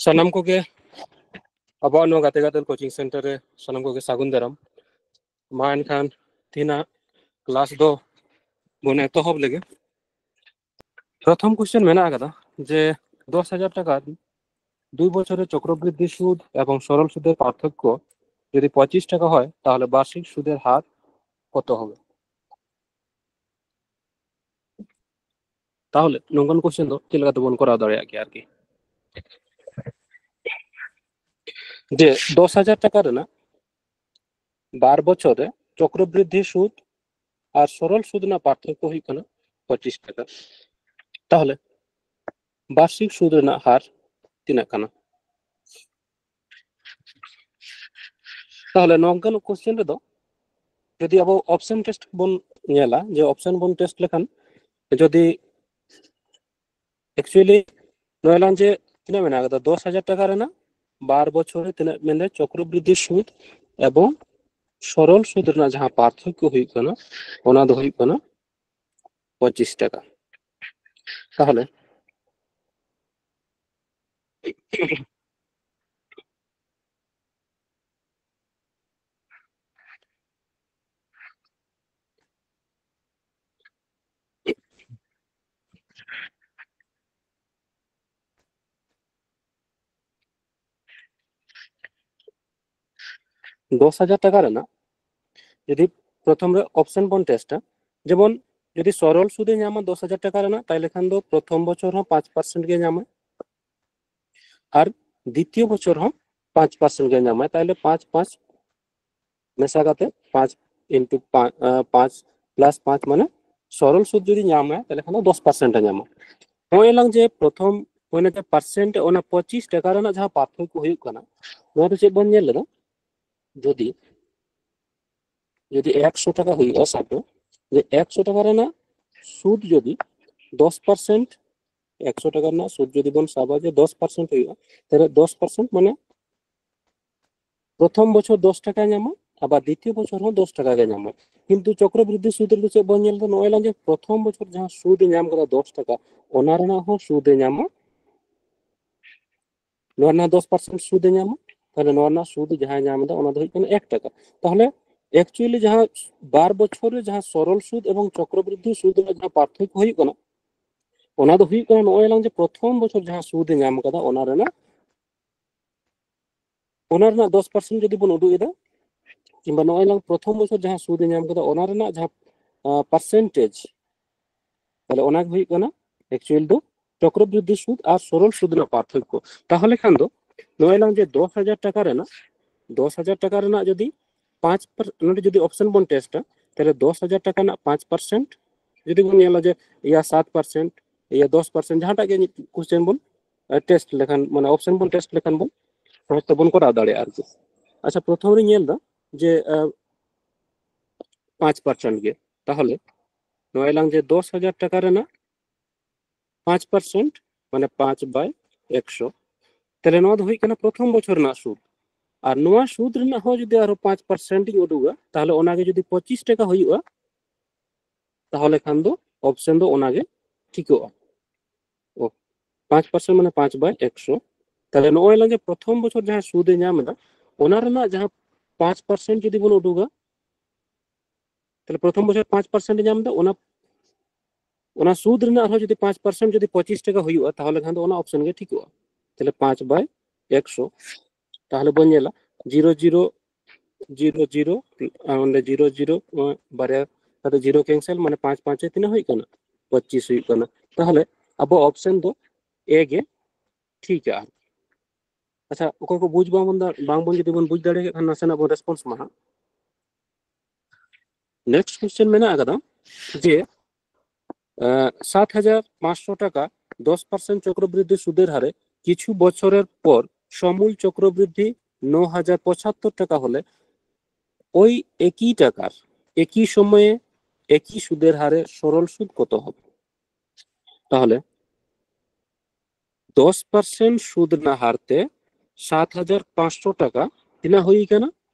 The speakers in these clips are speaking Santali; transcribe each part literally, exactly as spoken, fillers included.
ᱥᱟᱱᱟᱢ ᱠᱚᱜᱮ ᱟᱵᱚᱣᱟᱜ ᱱᱚᱣᱟ ᱜᱟᱛᱮ ᱜᱟᱫᱮᱞ ᱠᱳᱪᱤᱝ ᱥᱮᱱᱴᱟᱨ ᱨᱮ ᱥᱟᱱᱟᱢ ᱠᱚᱜᱮ ᱥᱟᱹᱜᱩᱱ ᱫᱟᱨᱟᱢ᱾ ᱢᱟ ᱮᱱᱠᱷᱟᱱ ᱛᱮᱦᱮᱧᱟᱜ ᱠᱞᱟᱥ ᱫᱚ ᱵᱚᱱ ᱮᱛᱚᱦᱚᱵ ᱞᱮᱜᱮ᱾ ᱯᱨᱚᱛᱷᱚᱢ ᱠᱚᱥᱪᱮᱱ ᱢᱮᱱᱟᱜ ᱟᱠᱟᱫᱟ ᱡᱮ ᱫᱚᱥ ᱦᱟᱡᱟᱨ ᱴᱟᱠᱟ ᱫᱩᱭ ᱵᱚᱪᱷᱚᱨᱮ ᱪᱚᱠᱨᱚᱵᱨᱤᱫᱽᱫᱷᱤ ᱥᱩᱫ ᱮᱵᱚᱝ ᱥᱚᱨᱚᱞ ᱥᱩᱫᱮᱨ ᱯᱟᱨᱛᱷᱚᱠᱠᱚ ᱡᱩᱫᱤ ᱯᱚᱸᱪᱤᱥ ᱴᱟᱠᱟ ᱦᱚᱭ, ᱛᱟᱦᱚᱞᱮ ᱵᱟᱨᱥᱤᱠ ᱥᱩᱫᱮᱨ ᱦᱟᱨ ᱠᱚᱛᱚ ᱦᱚᱵᱮ? ᱛᱟᱦᱚᱞᱮ ᱱᱚᱝᱠᱟᱱ ᱠᱚᱥᱪᱮᱱ ᱫᱚ ᱪᱮᱫ ᱞᱮᱠᱟᱛᱮᱵᱚᱱ ᱠᱚᱨᱟᱣ ᱫᱟᱲᱮᱭᱟᱜ ᱜᱮᱭᱟ ᱟᱨᱠᱤ? ᱡᱮ ᱫᱚᱥ ᱦᱟᱡᱟᱨ ᱴᱟᱠᱟ ᱨᱮᱱᱟᱜ ᱵᱟᱨ ᱵᱚᱪᱷᱚᱨ ᱨᱮ ᱪᱚᱠᱨᱚᱵᱨᱤᱫᱽᱫᱷᱤ ᱥᱩᱫ ᱟᱨ ᱥᱚᱨᱚᱞ ᱥᱩᱫ ᱨᱮᱱᱟᱜ ᱯᱟᱨᱛᱷᱚᱠᱠᱚ ᱦᱩᱭᱩᱜ ᱠᱟᱱᱟ ᱯᱚᱸᱪᱤᱥ ᱴᱟᱠᱟ᱾ ᱛᱟᱦᱚᱞᱮ ᱵᱟᱨᱥᱤᱠ ᱥᱩᱫ ᱨᱮᱱᱟᱜ ᱦᱟᱨ ᱛᱤᱱᱟᱹᱜ ᱠᱟᱱᱟ? ᱛᱟᱦᱚᱞᱮ ᱱᱚᱝᱠᱟᱱ ᱠᱚᱥᱪᱮᱱ ᱨᱮᱫᱚ ᱡᱩᱫᱤ ᱟᱵᱚ ᱚᱯᱥᱮᱱ ᱴᱮᱥᱴ ᱵᱚᱱ ᱧᱮᱞᱟ, ᱡᱮ ᱚᱯᱥᱮᱱ ᱵᱚᱱ ᱴᱮᱥᱴ ᱞᱮᱠᱷᱟᱱ ᱡᱩᱫᱤ actually ᱱᱚᱭᱞᱟᱝ ᱡᱮ ᱛᱤᱱᱟᱹᱜ ᱢᱮᱱᱟᱜ ᱟᱠᱟᱫᱟ? ᱫᱚᱥ ᱦᱟᱡᱟᱨ ᱴᱟᱠᱟ ᱨᱮᱱᱟᱜ ᱵᱟᱨ ᱵᱚᱪᱷᱚᱨ ᱨᱮ ᱛᱤᱱᱟᱹᱜ ᱢᱮᱱᱫᱟ ᱪᱚᱠᱨᱚᱵᱨᱤᱫᱽᱫᱷᱤ ᱥᱩᱫ ᱮᱵᱚᱝ ᱥᱚᱨᱚᱞ ᱥᱩᱫ ᱨᱮᱱᱟᱜ ᱡᱟᱦᱟᱸ ᱯᱟᱨᱛᱷᱚᱠᱠᱚ ᱦᱩᱭᱩᱜ ᱠᱟᱱᱟ, ᱚᱱᱟ ᱫᱚ ᱦᱩᱭᱩᱜ ᱠᱟᱱᱟ ᱯᱚᱸᱪᱤᱥ ᱴᱟᱠᱟ᱾ ᱛᱟᱦᱚᱞᱮ ᱫᱚᱥ ᱦᱟᱡᱟᱨ ᱴᱟᱠᱟ ᱨᱮᱱᱟᱜ ᱡᱩᱫᱤ ᱯᱨᱚᱛᱷᱚᱢ ᱨᱮ ᱚᱯᱥᱮᱱ ᱵᱚᱱ ᱴᱮᱥᱴᱟ, ᱡᱮᱢᱚᱱ ᱡᱩᱫᱤ ᱥᱚᱨᱚᱞ ᱥᱩᱫᱮ ᱧᱟᱢᱟ ᱫᱚᱥ ᱦᱟᱡᱟᱨ ᱴᱟᱠᱟ ᱨᱮᱱᱟᱜ, ᱛᱟᱦᱞᱮ ᱠᱷᱟᱱ ᱫᱚ ᱯᱨᱚᱛᱷᱚᱢ ᱵᱚᱪᱷᱚᱨ ᱦᱚᱸ ᱯᱟᱸᱪ ᱯᱟᱨᱥᱮᱱᱴ ᱜᱮ ᱧᱟᱢᱟ ᱟᱨ ᱫᱤᱛᱤᱭᱚ ᱵᱚᱪᱷᱚᱨ ᱦᱚᱸ ᱯᱟᱸᱪ ᱯᱟᱨᱥᱮᱱᱴ ᱜᱮ ᱧᱟᱢᱟᱭ᱾ ᱛᱟᱦᱞᱮ ᱯᱟᱸᱪ ᱯᱟᱸᱪ ᱢᱮᱥᱟ ᱠᱟᱛᱮ ᱯᱟᱸᱪ into ᱯᱟᱸᱪ plus ᱯᱟᱸᱪ ᱢᱟᱱᱮ ᱥᱚᱨᱚᱞ ᱥᱩᱫ ᱡᱩᱫᱤ ᱧᱟᱢᱟᱭ ᱛᱟᱦᱞᱮ ᱠᱷᱟᱱ ᱫᱚ ᱫᱚᱥ ᱯᱟᱨᱥᱮᱱᱴ ᱮ ᱧᱟᱢᱟ᱾ ᱱᱚᱜᱼᱚᱭ ᱞᱟᱝ ᱡᱮ ᱯᱨᱚᱛᱷᱚᱢ ᱢᱟᱱᱮ ᱡᱮ ᱯᱟᱨᱥᱮᱱᱴ ᱚᱱᱟ ᱯᱚᱸᱪᱤᱥ ᱴᱟᱠᱟ ᱨᱮᱱᱟᱜ ᱡᱟᱦᱟᱸ ᱯᱟᱨᱛᱷᱚᱠᱠᱚ ᱦᱩᱭᱩᱜ ᱠᱟᱱᱟ, ᱱᱚᱣᱟ ᱫᱚ ᱪᱮᱫ ᱵᱚᱱ ᱧᱮᱞ ᱞᱮᱫᱟ? ᱡᱩᱫᱤ ᱡᱩᱫᱤ ᱮᱠᱥᱚ ᱴᱟᱠᱟ ᱦᱩᱭᱩᱜᱼᱟ, ᱥᱟᱵ ᱢᱮ ᱡᱮ ᱮᱠᱥᱚ ᱴᱟᱠᱟ ᱨᱮᱱᱟᱜ ᱥᱩᱫ ᱡᱩᱫᱤ ᱫᱚᱥ ᱯᱟᱨᱥᱮᱱᱴ, ᱮᱠᱥᱚ ᱴᱟᱠᱟ ᱨᱮᱱᱟᱜ ᱥᱩᱫ ᱡᱩᱫᱤ ᱵᱚᱱ ᱥᱟᱵᱟ ᱡᱮ ᱫᱚᱥ ᱯᱟᱨᱥᱮᱱᱴ ᱦᱩᱭᱩᱜᱼᱟ, ᱛᱟᱦᱞᱮ ᱫᱚᱥ ᱯᱟᱨᱥᱮᱱᱴ ᱢᱟᱱᱮ ᱯᱨᱚᱛᱷᱚᱢ ᱵᱚᱪᱷᱚᱨ ᱫᱚᱥ ᱴᱟᱠᱟᱭ ᱧᱟᱢᱟ, ᱟᱵᱟᱨ ᱫᱤᱛᱤᱭᱚ ᱵᱚᱪᱷᱚᱨ ᱦᱚᱸ ᱫᱚᱥ ᱴᱟᱠᱟ ᱜᱮ ᱧᱟᱢᱟ᱾ ᱠᱤᱱᱛᱩ ᱪᱚᱠᱨᱚᱵᱨᱤᱫᱽᱫᱷᱤ ᱥᱩᱫ ᱨᱮᱫᱚ ᱪᱮᱫ ᱵᱚᱱ ᱧᱮᱞ ᱮᱫᱟ? ᱱᱚᱜᱼᱚᱭ ᱞᱟᱝ ᱡᱮ ᱯᱨᱚᱛᱷᱚᱢ ᱵᱚᱪᱷᱚᱨ ᱡᱟᱦᱟᱸ ᱥᱩᱫ ᱮ ᱧᱟᱢ ᱠᱟᱫᱟ ᱫᱚᱥ ᱴᱟᱠᱟ, ᱚᱱᱟ ᱨᱮᱱᱟᱜ ᱦᱚᱸ ᱥᱩᱫ ᱮ ᱧᱟᱢᱟ ᱱᱚᱣᱟ ᱨᱮᱱᱟᱜ ᱫᱚᱥ ᱯᱟᱨᱥᱮᱱᱴ ᱥᱩᱫ ᱮ ᱧᱟᱢᱟ᱾ ᱛᱟᱦᱚᱞᱮ ᱱᱚᱣᱟ ᱨᱮᱱᱟᱜ ᱥᱩᱫ ᱡᱟᱦᱟᱸᱭ ᱧᱟᱢ ᱮᱫᱟ, ᱚᱱᱟ ᱫᱚ ᱦᱩᱭᱩᱜ ᱠᱟᱱᱟ ᱮᱠ ᱴᱟᱠᱟ᱾ ᱛᱟᱦᱚᱞᱮ actually ᱡᱟᱦᱟᱸ ᱵᱟᱨ ᱵᱚᱪᱷᱚᱨ ᱨᱮ ᱡᱟᱦᱟᱸ ᱥᱚᱨᱚᱞ ᱥᱩᱫ ᱮᱵᱚᱝ ᱪᱚᱠᱨᱚᱵᱨᱤᱫᱽᱫᱷᱤ ᱥᱩᱫ ᱨᱮᱱᱟᱜ ᱡᱟᱦᱟᱸ ᱯᱟᱨᱛᱷᱚᱠᱠᱚ ᱦᱩᱭᱩᱜ ᱠᱟᱱᱟ, ᱚᱱᱟ ᱫᱚ ᱦᱩᱭᱩᱜ ᱠᱟᱱᱟ ᱱᱚᱜᱼᱚᱭ ᱞᱟᱝ ᱡᱮ ᱯᱨᱚᱛᱷᱚᱢ ᱵᱚᱪᱷᱚᱨ ᱡᱟᱦᱟᱸ ᱥᱩᱫ ᱮ ᱧᱟᱢ ᱠᱟᱫᱟ, ᱚᱱᱟ ᱨᱮᱱᱟᱜ, ᱚᱱᱟ ᱨᱮᱱᱟᱜ ᱫᱚᱥ ᱯᱟᱨᱥᱮᱱᱴ ᱡᱩᱫᱤ ᱵᱚᱱ ᱩᱰᱩᱠ ᱮᱫᱟ, ᱠᱤᱝᱵᱟ ᱱᱚᱜᱼᱚᱭ ᱞᱟᱝ ᱯᱨᱚᱛᱷᱚᱢ ᱵᱚᱪᱷᱚᱨ ᱡᱟᱦᱟᱸ ᱥᱩᱫ ᱮ ᱧᱟᱢ ᱠᱟᱫᱟ, ᱚᱱᱟ ᱨᱮᱱᱟᱜ ᱡᱟᱦᱟᱸ ᱯᱟᱨᱥᱮᱱᱴᱮᱡᱽ, ᱛᱟᱦᱞᱮ ᱚᱱᱟ ᱜᱮ ᱦᱩᱭᱩᱜ ᱠᱟᱱᱟ actual ᱫᱚ ᱪᱚᱠᱨᱚᱵᱨᱤᱫᱽᱫᱷᱤ ᱥᱩᱫ ᱟᱨ ᱥᱚᱨᱚᱞ ᱥᱩᱫ ᱨᱮᱱᱟᱜ ᱯᱟᱨᱛᱷᱚᱠᱠᱚ᱾ ᱛᱟᱦᱚᱞᱮ ᱠᱷᱟᱱ ᱫᱚ ᱱᱚᱜᱼᱚᱭ ᱞᱟᱝ ᱡᱮ ᱫᱚᱥ ᱦᱟᱡᱟᱨ ᱴᱟᱠᱟ ᱨᱮᱱᱟᱜ, ᱫᱚᱥ ᱦᱟᱡᱟᱨ ᱴᱟᱠᱟ ᱨᱮᱱᱟᱜ ᱡᱩᱫᱤ ᱯᱟᱸᱪ per-, ᱱᱚᱰᱮ ᱡᱩᱫᱤ ᱚᱯᱥᱮᱱ ᱵᱚᱱ ᱴᱮᱥᱴᱟ, ᱛᱟᱦᱞᱮ ᱫᱚᱥ ᱦᱟᱡᱟᱨ ᱴᱟᱠᱟ ᱨᱮᱱᱟᱜ ᱯᱟᱸᱪ ᱯᱟᱨᱥᱮᱱᱴ ᱡᱩᱫᱤ ᱵᱚᱱ ᱧᱮᱞᱟ ᱡᱮ ᱤᱭᱟ ᱥᱟᱛ ᱯᱟᱨᱥᱮᱱᱴ, ᱤᱭᱟ ᱫᱚᱥ ᱯᱟᱨᱥᱮᱱᱴ, ᱡᱟᱦᱟᱸᱴᱟᱜ ᱜᱮ ᱠᱚᱥᱪᱮᱱ ᱵᱚᱱ ᱴᱮᱥᱴ ᱞᱮᱠᱷᱟᱱ, ᱢᱟᱱᱮ ᱚᱯᱥᱮᱱ ᱵᱚᱱ ᱴᱮᱥᱴ ᱞᱮᱠᱷᱟᱱ ᱵᱚᱱ ᱥᱚᱦᱚᱡ ᱛᱮᱵᱚᱱ ᱠᱚᱨᱟᱣ ᱫᱟᱲᱮᱭᱟᱜᱼᱟ ᱟᱨᱠᱤ᱾ ᱟᱪᱪᱷᱟ, ᱯᱨᱚᱛᱷᱚᱢ ᱨᱤᱧ ᱧᱮᱞ ᱮᱫᱟ ᱡᱮ ᱯᱟᱸᱪ ᱯᱟᱨᱥᱮᱱᱴ ᱜᱮ᱾ ᱛᱟᱦᱚᱞᱮ ᱱᱚᱣᱟ ᱞᱟᱝ ᱡᱮ ᱫᱚᱥ ᱦᱟᱡᱟᱨ ᱴᱟᱠᱟ ᱨᱮᱱᱟᱜ ᱯᱟᱸᱪ ᱯᱟᱨᱥᱮᱱᱴ, ᱢᱟᱱᱮ ᱯᱟᱸᱪ ᱵᱟᱭ ᱮᱠᱥᱚ᱾ ᱛᱟᱦᱞᱮ ᱱᱚᱣᱟ ᱫᱚ ᱦᱩᱭᱩᱜ ᱠᱟᱱᱟ ᱯᱨᱚᱛᱷᱚᱢ ᱵᱚᱪᱷᱚᱨ ᱨᱮᱱᱟᱜ ᱥᱩᱫ᱾ ᱟᱨ ᱱᱚᱣᱟ ᱥᱩᱫ ᱨᱮᱱᱟᱜ ᱦᱚᱸ ᱡᱩᱫᱤ ᱟᱨᱦᱚᱸ ᱯᱟᱸᱪ ᱯᱟᱨᱥᱮᱱᱴ ᱤᱧ ᱩᱰᱩᱠᱟ, ᱛᱟᱦᱞᱮ ᱚᱱᱟᱜᱮ ᱡᱩᱫᱤ ᱯᱚᱸᱪᱤᱥ ᱴᱟᱠᱟ ᱦᱩᱭᱩᱜᱼᱟ, ᱛᱟᱦᱚᱞᱮ ᱠᱷᱟᱱ ᱫᱚ ᱚᱯᱥᱮᱱ ᱫᱚ ᱚᱱᱟᱜᱮ ᱴᱷᱤᱠᱚᱜᱼᱟ᱾ ᱚ, ᱯᱟᱸᱪ ᱯᱟᱨᱥᱮᱱᱴ ᱢᱟᱱᱮ ᱯᱟᱸᱪ ᱵᱟᱭ ᱮᱠᱥᱚ᱾ ᱛᱟᱦᱞᱮ ᱱᱚᱜᱼᱚᱭ ᱞᱟᱝ ᱡᱮ ᱯᱨᱚᱛᱷᱚᱢ ᱵᱚᱪᱷᱚᱨ ᱡᱟᱦᱟᱸ ᱥᱩᱫ ᱮ ᱧᱟᱢ ᱮᱫᱟ, ᱚᱱᱟ ᱨᱮᱱᱟᱜ ᱡᱟᱦᱟᱸ ᱯᱟᱸᱪ ᱯᱟᱨᱥᱮᱱᱴ ᱡᱩᱫᱤ ᱵᱚᱱ ᱩᱰᱩᱠᱟ, ᱛᱟᱦᱞᱮ ᱯᱨᱚᱛᱷᱚᱢ ᱵᱚᱪᱷᱚᱨ ᱯᱟᱸᱪ ᱯᱟᱨᱥᱮᱱᱴ ᱮ ᱧᱟᱢ ᱮᱫᱟ, ᱚᱱᱟ, ᱚᱱᱟ ᱥᱩᱫ ᱨᱮᱱᱟᱜ ᱟᱨᱦᱚᱸ ᱡᱩᱫᱤ ᱯᱟᱸᱪ ᱯᱟᱨᱥᱮᱱᱴ ᱡᱩᱫᱤ ᱯᱚᱸᱪᱤᱥ ᱴᱟᱠᱟ ᱦᱩᱭᱩᱜᱼᱟ, ᱛᱟᱦᱚᱞᱮ ᱠᱷᱟᱱ ᱫᱚ ᱚᱱᱟ ᱚᱯᱥᱮᱱ ᱜᱮ ᱴᱷᱤᱠᱚᱜᱼᱟ᱾ ᱛᱟᱦᱞᱮ ᱯᱟᱸᱪ ᱵᱟᱭ ᱮᱠᱥᱚ᱾ ᱛᱟᱦᱞᱮ ᱵᱚᱱ ᱧᱮᱞᱟ ᱡᱤᱨᱳ ᱡᱤᱨᱳ ᱡᱤᱨᱳ ᱡᱤᱨᱳ, ᱟᱨ ᱚᱸᱰᱮ ᱡᱤᱨᱳ ᱡᱤᱨᱳ, ᱵᱟᱨᱭᱟ ᱠᱟᱛᱮ ᱡᱤᱨᱳ ᱠᱮᱱᱥᱮᱞ, ᱢᱟᱱᱮ ᱯᱟᱸᱪ ᱯᱟᱸᱪᱮ ᱛᱤᱱᱟᱹᱜ ᱦᱩᱭᱩᱜ ᱠᱟᱱᱟ? ᱯᱚᱸᱪᱤᱥ ᱦᱩᱭᱩᱜ ᱠᱟᱱᱟ᱾ ᱛᱟᱦᱞᱮ ᱟᱵᱚ ᱚᱯᱥᱮᱱ ᱫᱚ ᱮ ᱜᱮ ᱴᱷᱤᱠᱟ᱾ ᱟᱪᱪᱷᱟ, ᱚᱠᱚᱭ ᱠᱚ ᱵᱩᱡᱽ ᱵᱟᱝᱵᱚᱱ ᱫᱟ-, ᱵᱟᱝᱵᱚᱱ ᱡᱩᱫᱤ ᱵᱚᱱ ᱵᱩᱡᱽ ᱫᱟᱲᱮᱭᱟᱜ ᱠᱷᱟᱱ, ᱱᱟᱥᱮᱱᱟᱜ ᱵᱚᱱ ᱨᱮᱥᱯᱚᱱᱥ ᱢᱟ ᱦᱟᱸᱜ᱾ ᱱᱮᱠᱥᱴ ᱠᱚᱥᱪᱮᱱ ᱢᱮᱱᱟᱜ ᱟᱠᱟᱫᱟ ᱡᱮ, ᱮᱸ, ᱥᱟᱛ ᱦᱟᱡᱟᱨ ᱯᱟᱸᱪᱥᱚ ᱴᱟᱠᱟ ᱫᱚᱥ ᱯᱟᱨᱥᱮᱱᱴ ᱪᱚᱠᱨᱚᱵᱨᱤᱫᱽᱫᱷᱤ ᱥᱩᱫᱮᱨ ᱦᱟᱨᱮ ᱠᱤᱪᱷᱩ বছরের পর সমূল চক্রবৃদ্ধি ন হাজার পঁচাত্তর টাকা হলে ওই একই টাকার একই সময়ে একই সুদের হারে সরল সুদ কত হবে? তাহলে দশ পার্সেন্ট সুদ না হারতে সাত হাজার পাঁচশো টাকা ᱛᱤᱱᱟᱹᱜ ᱦᱩᱭ ᱠᱟᱱᱟ?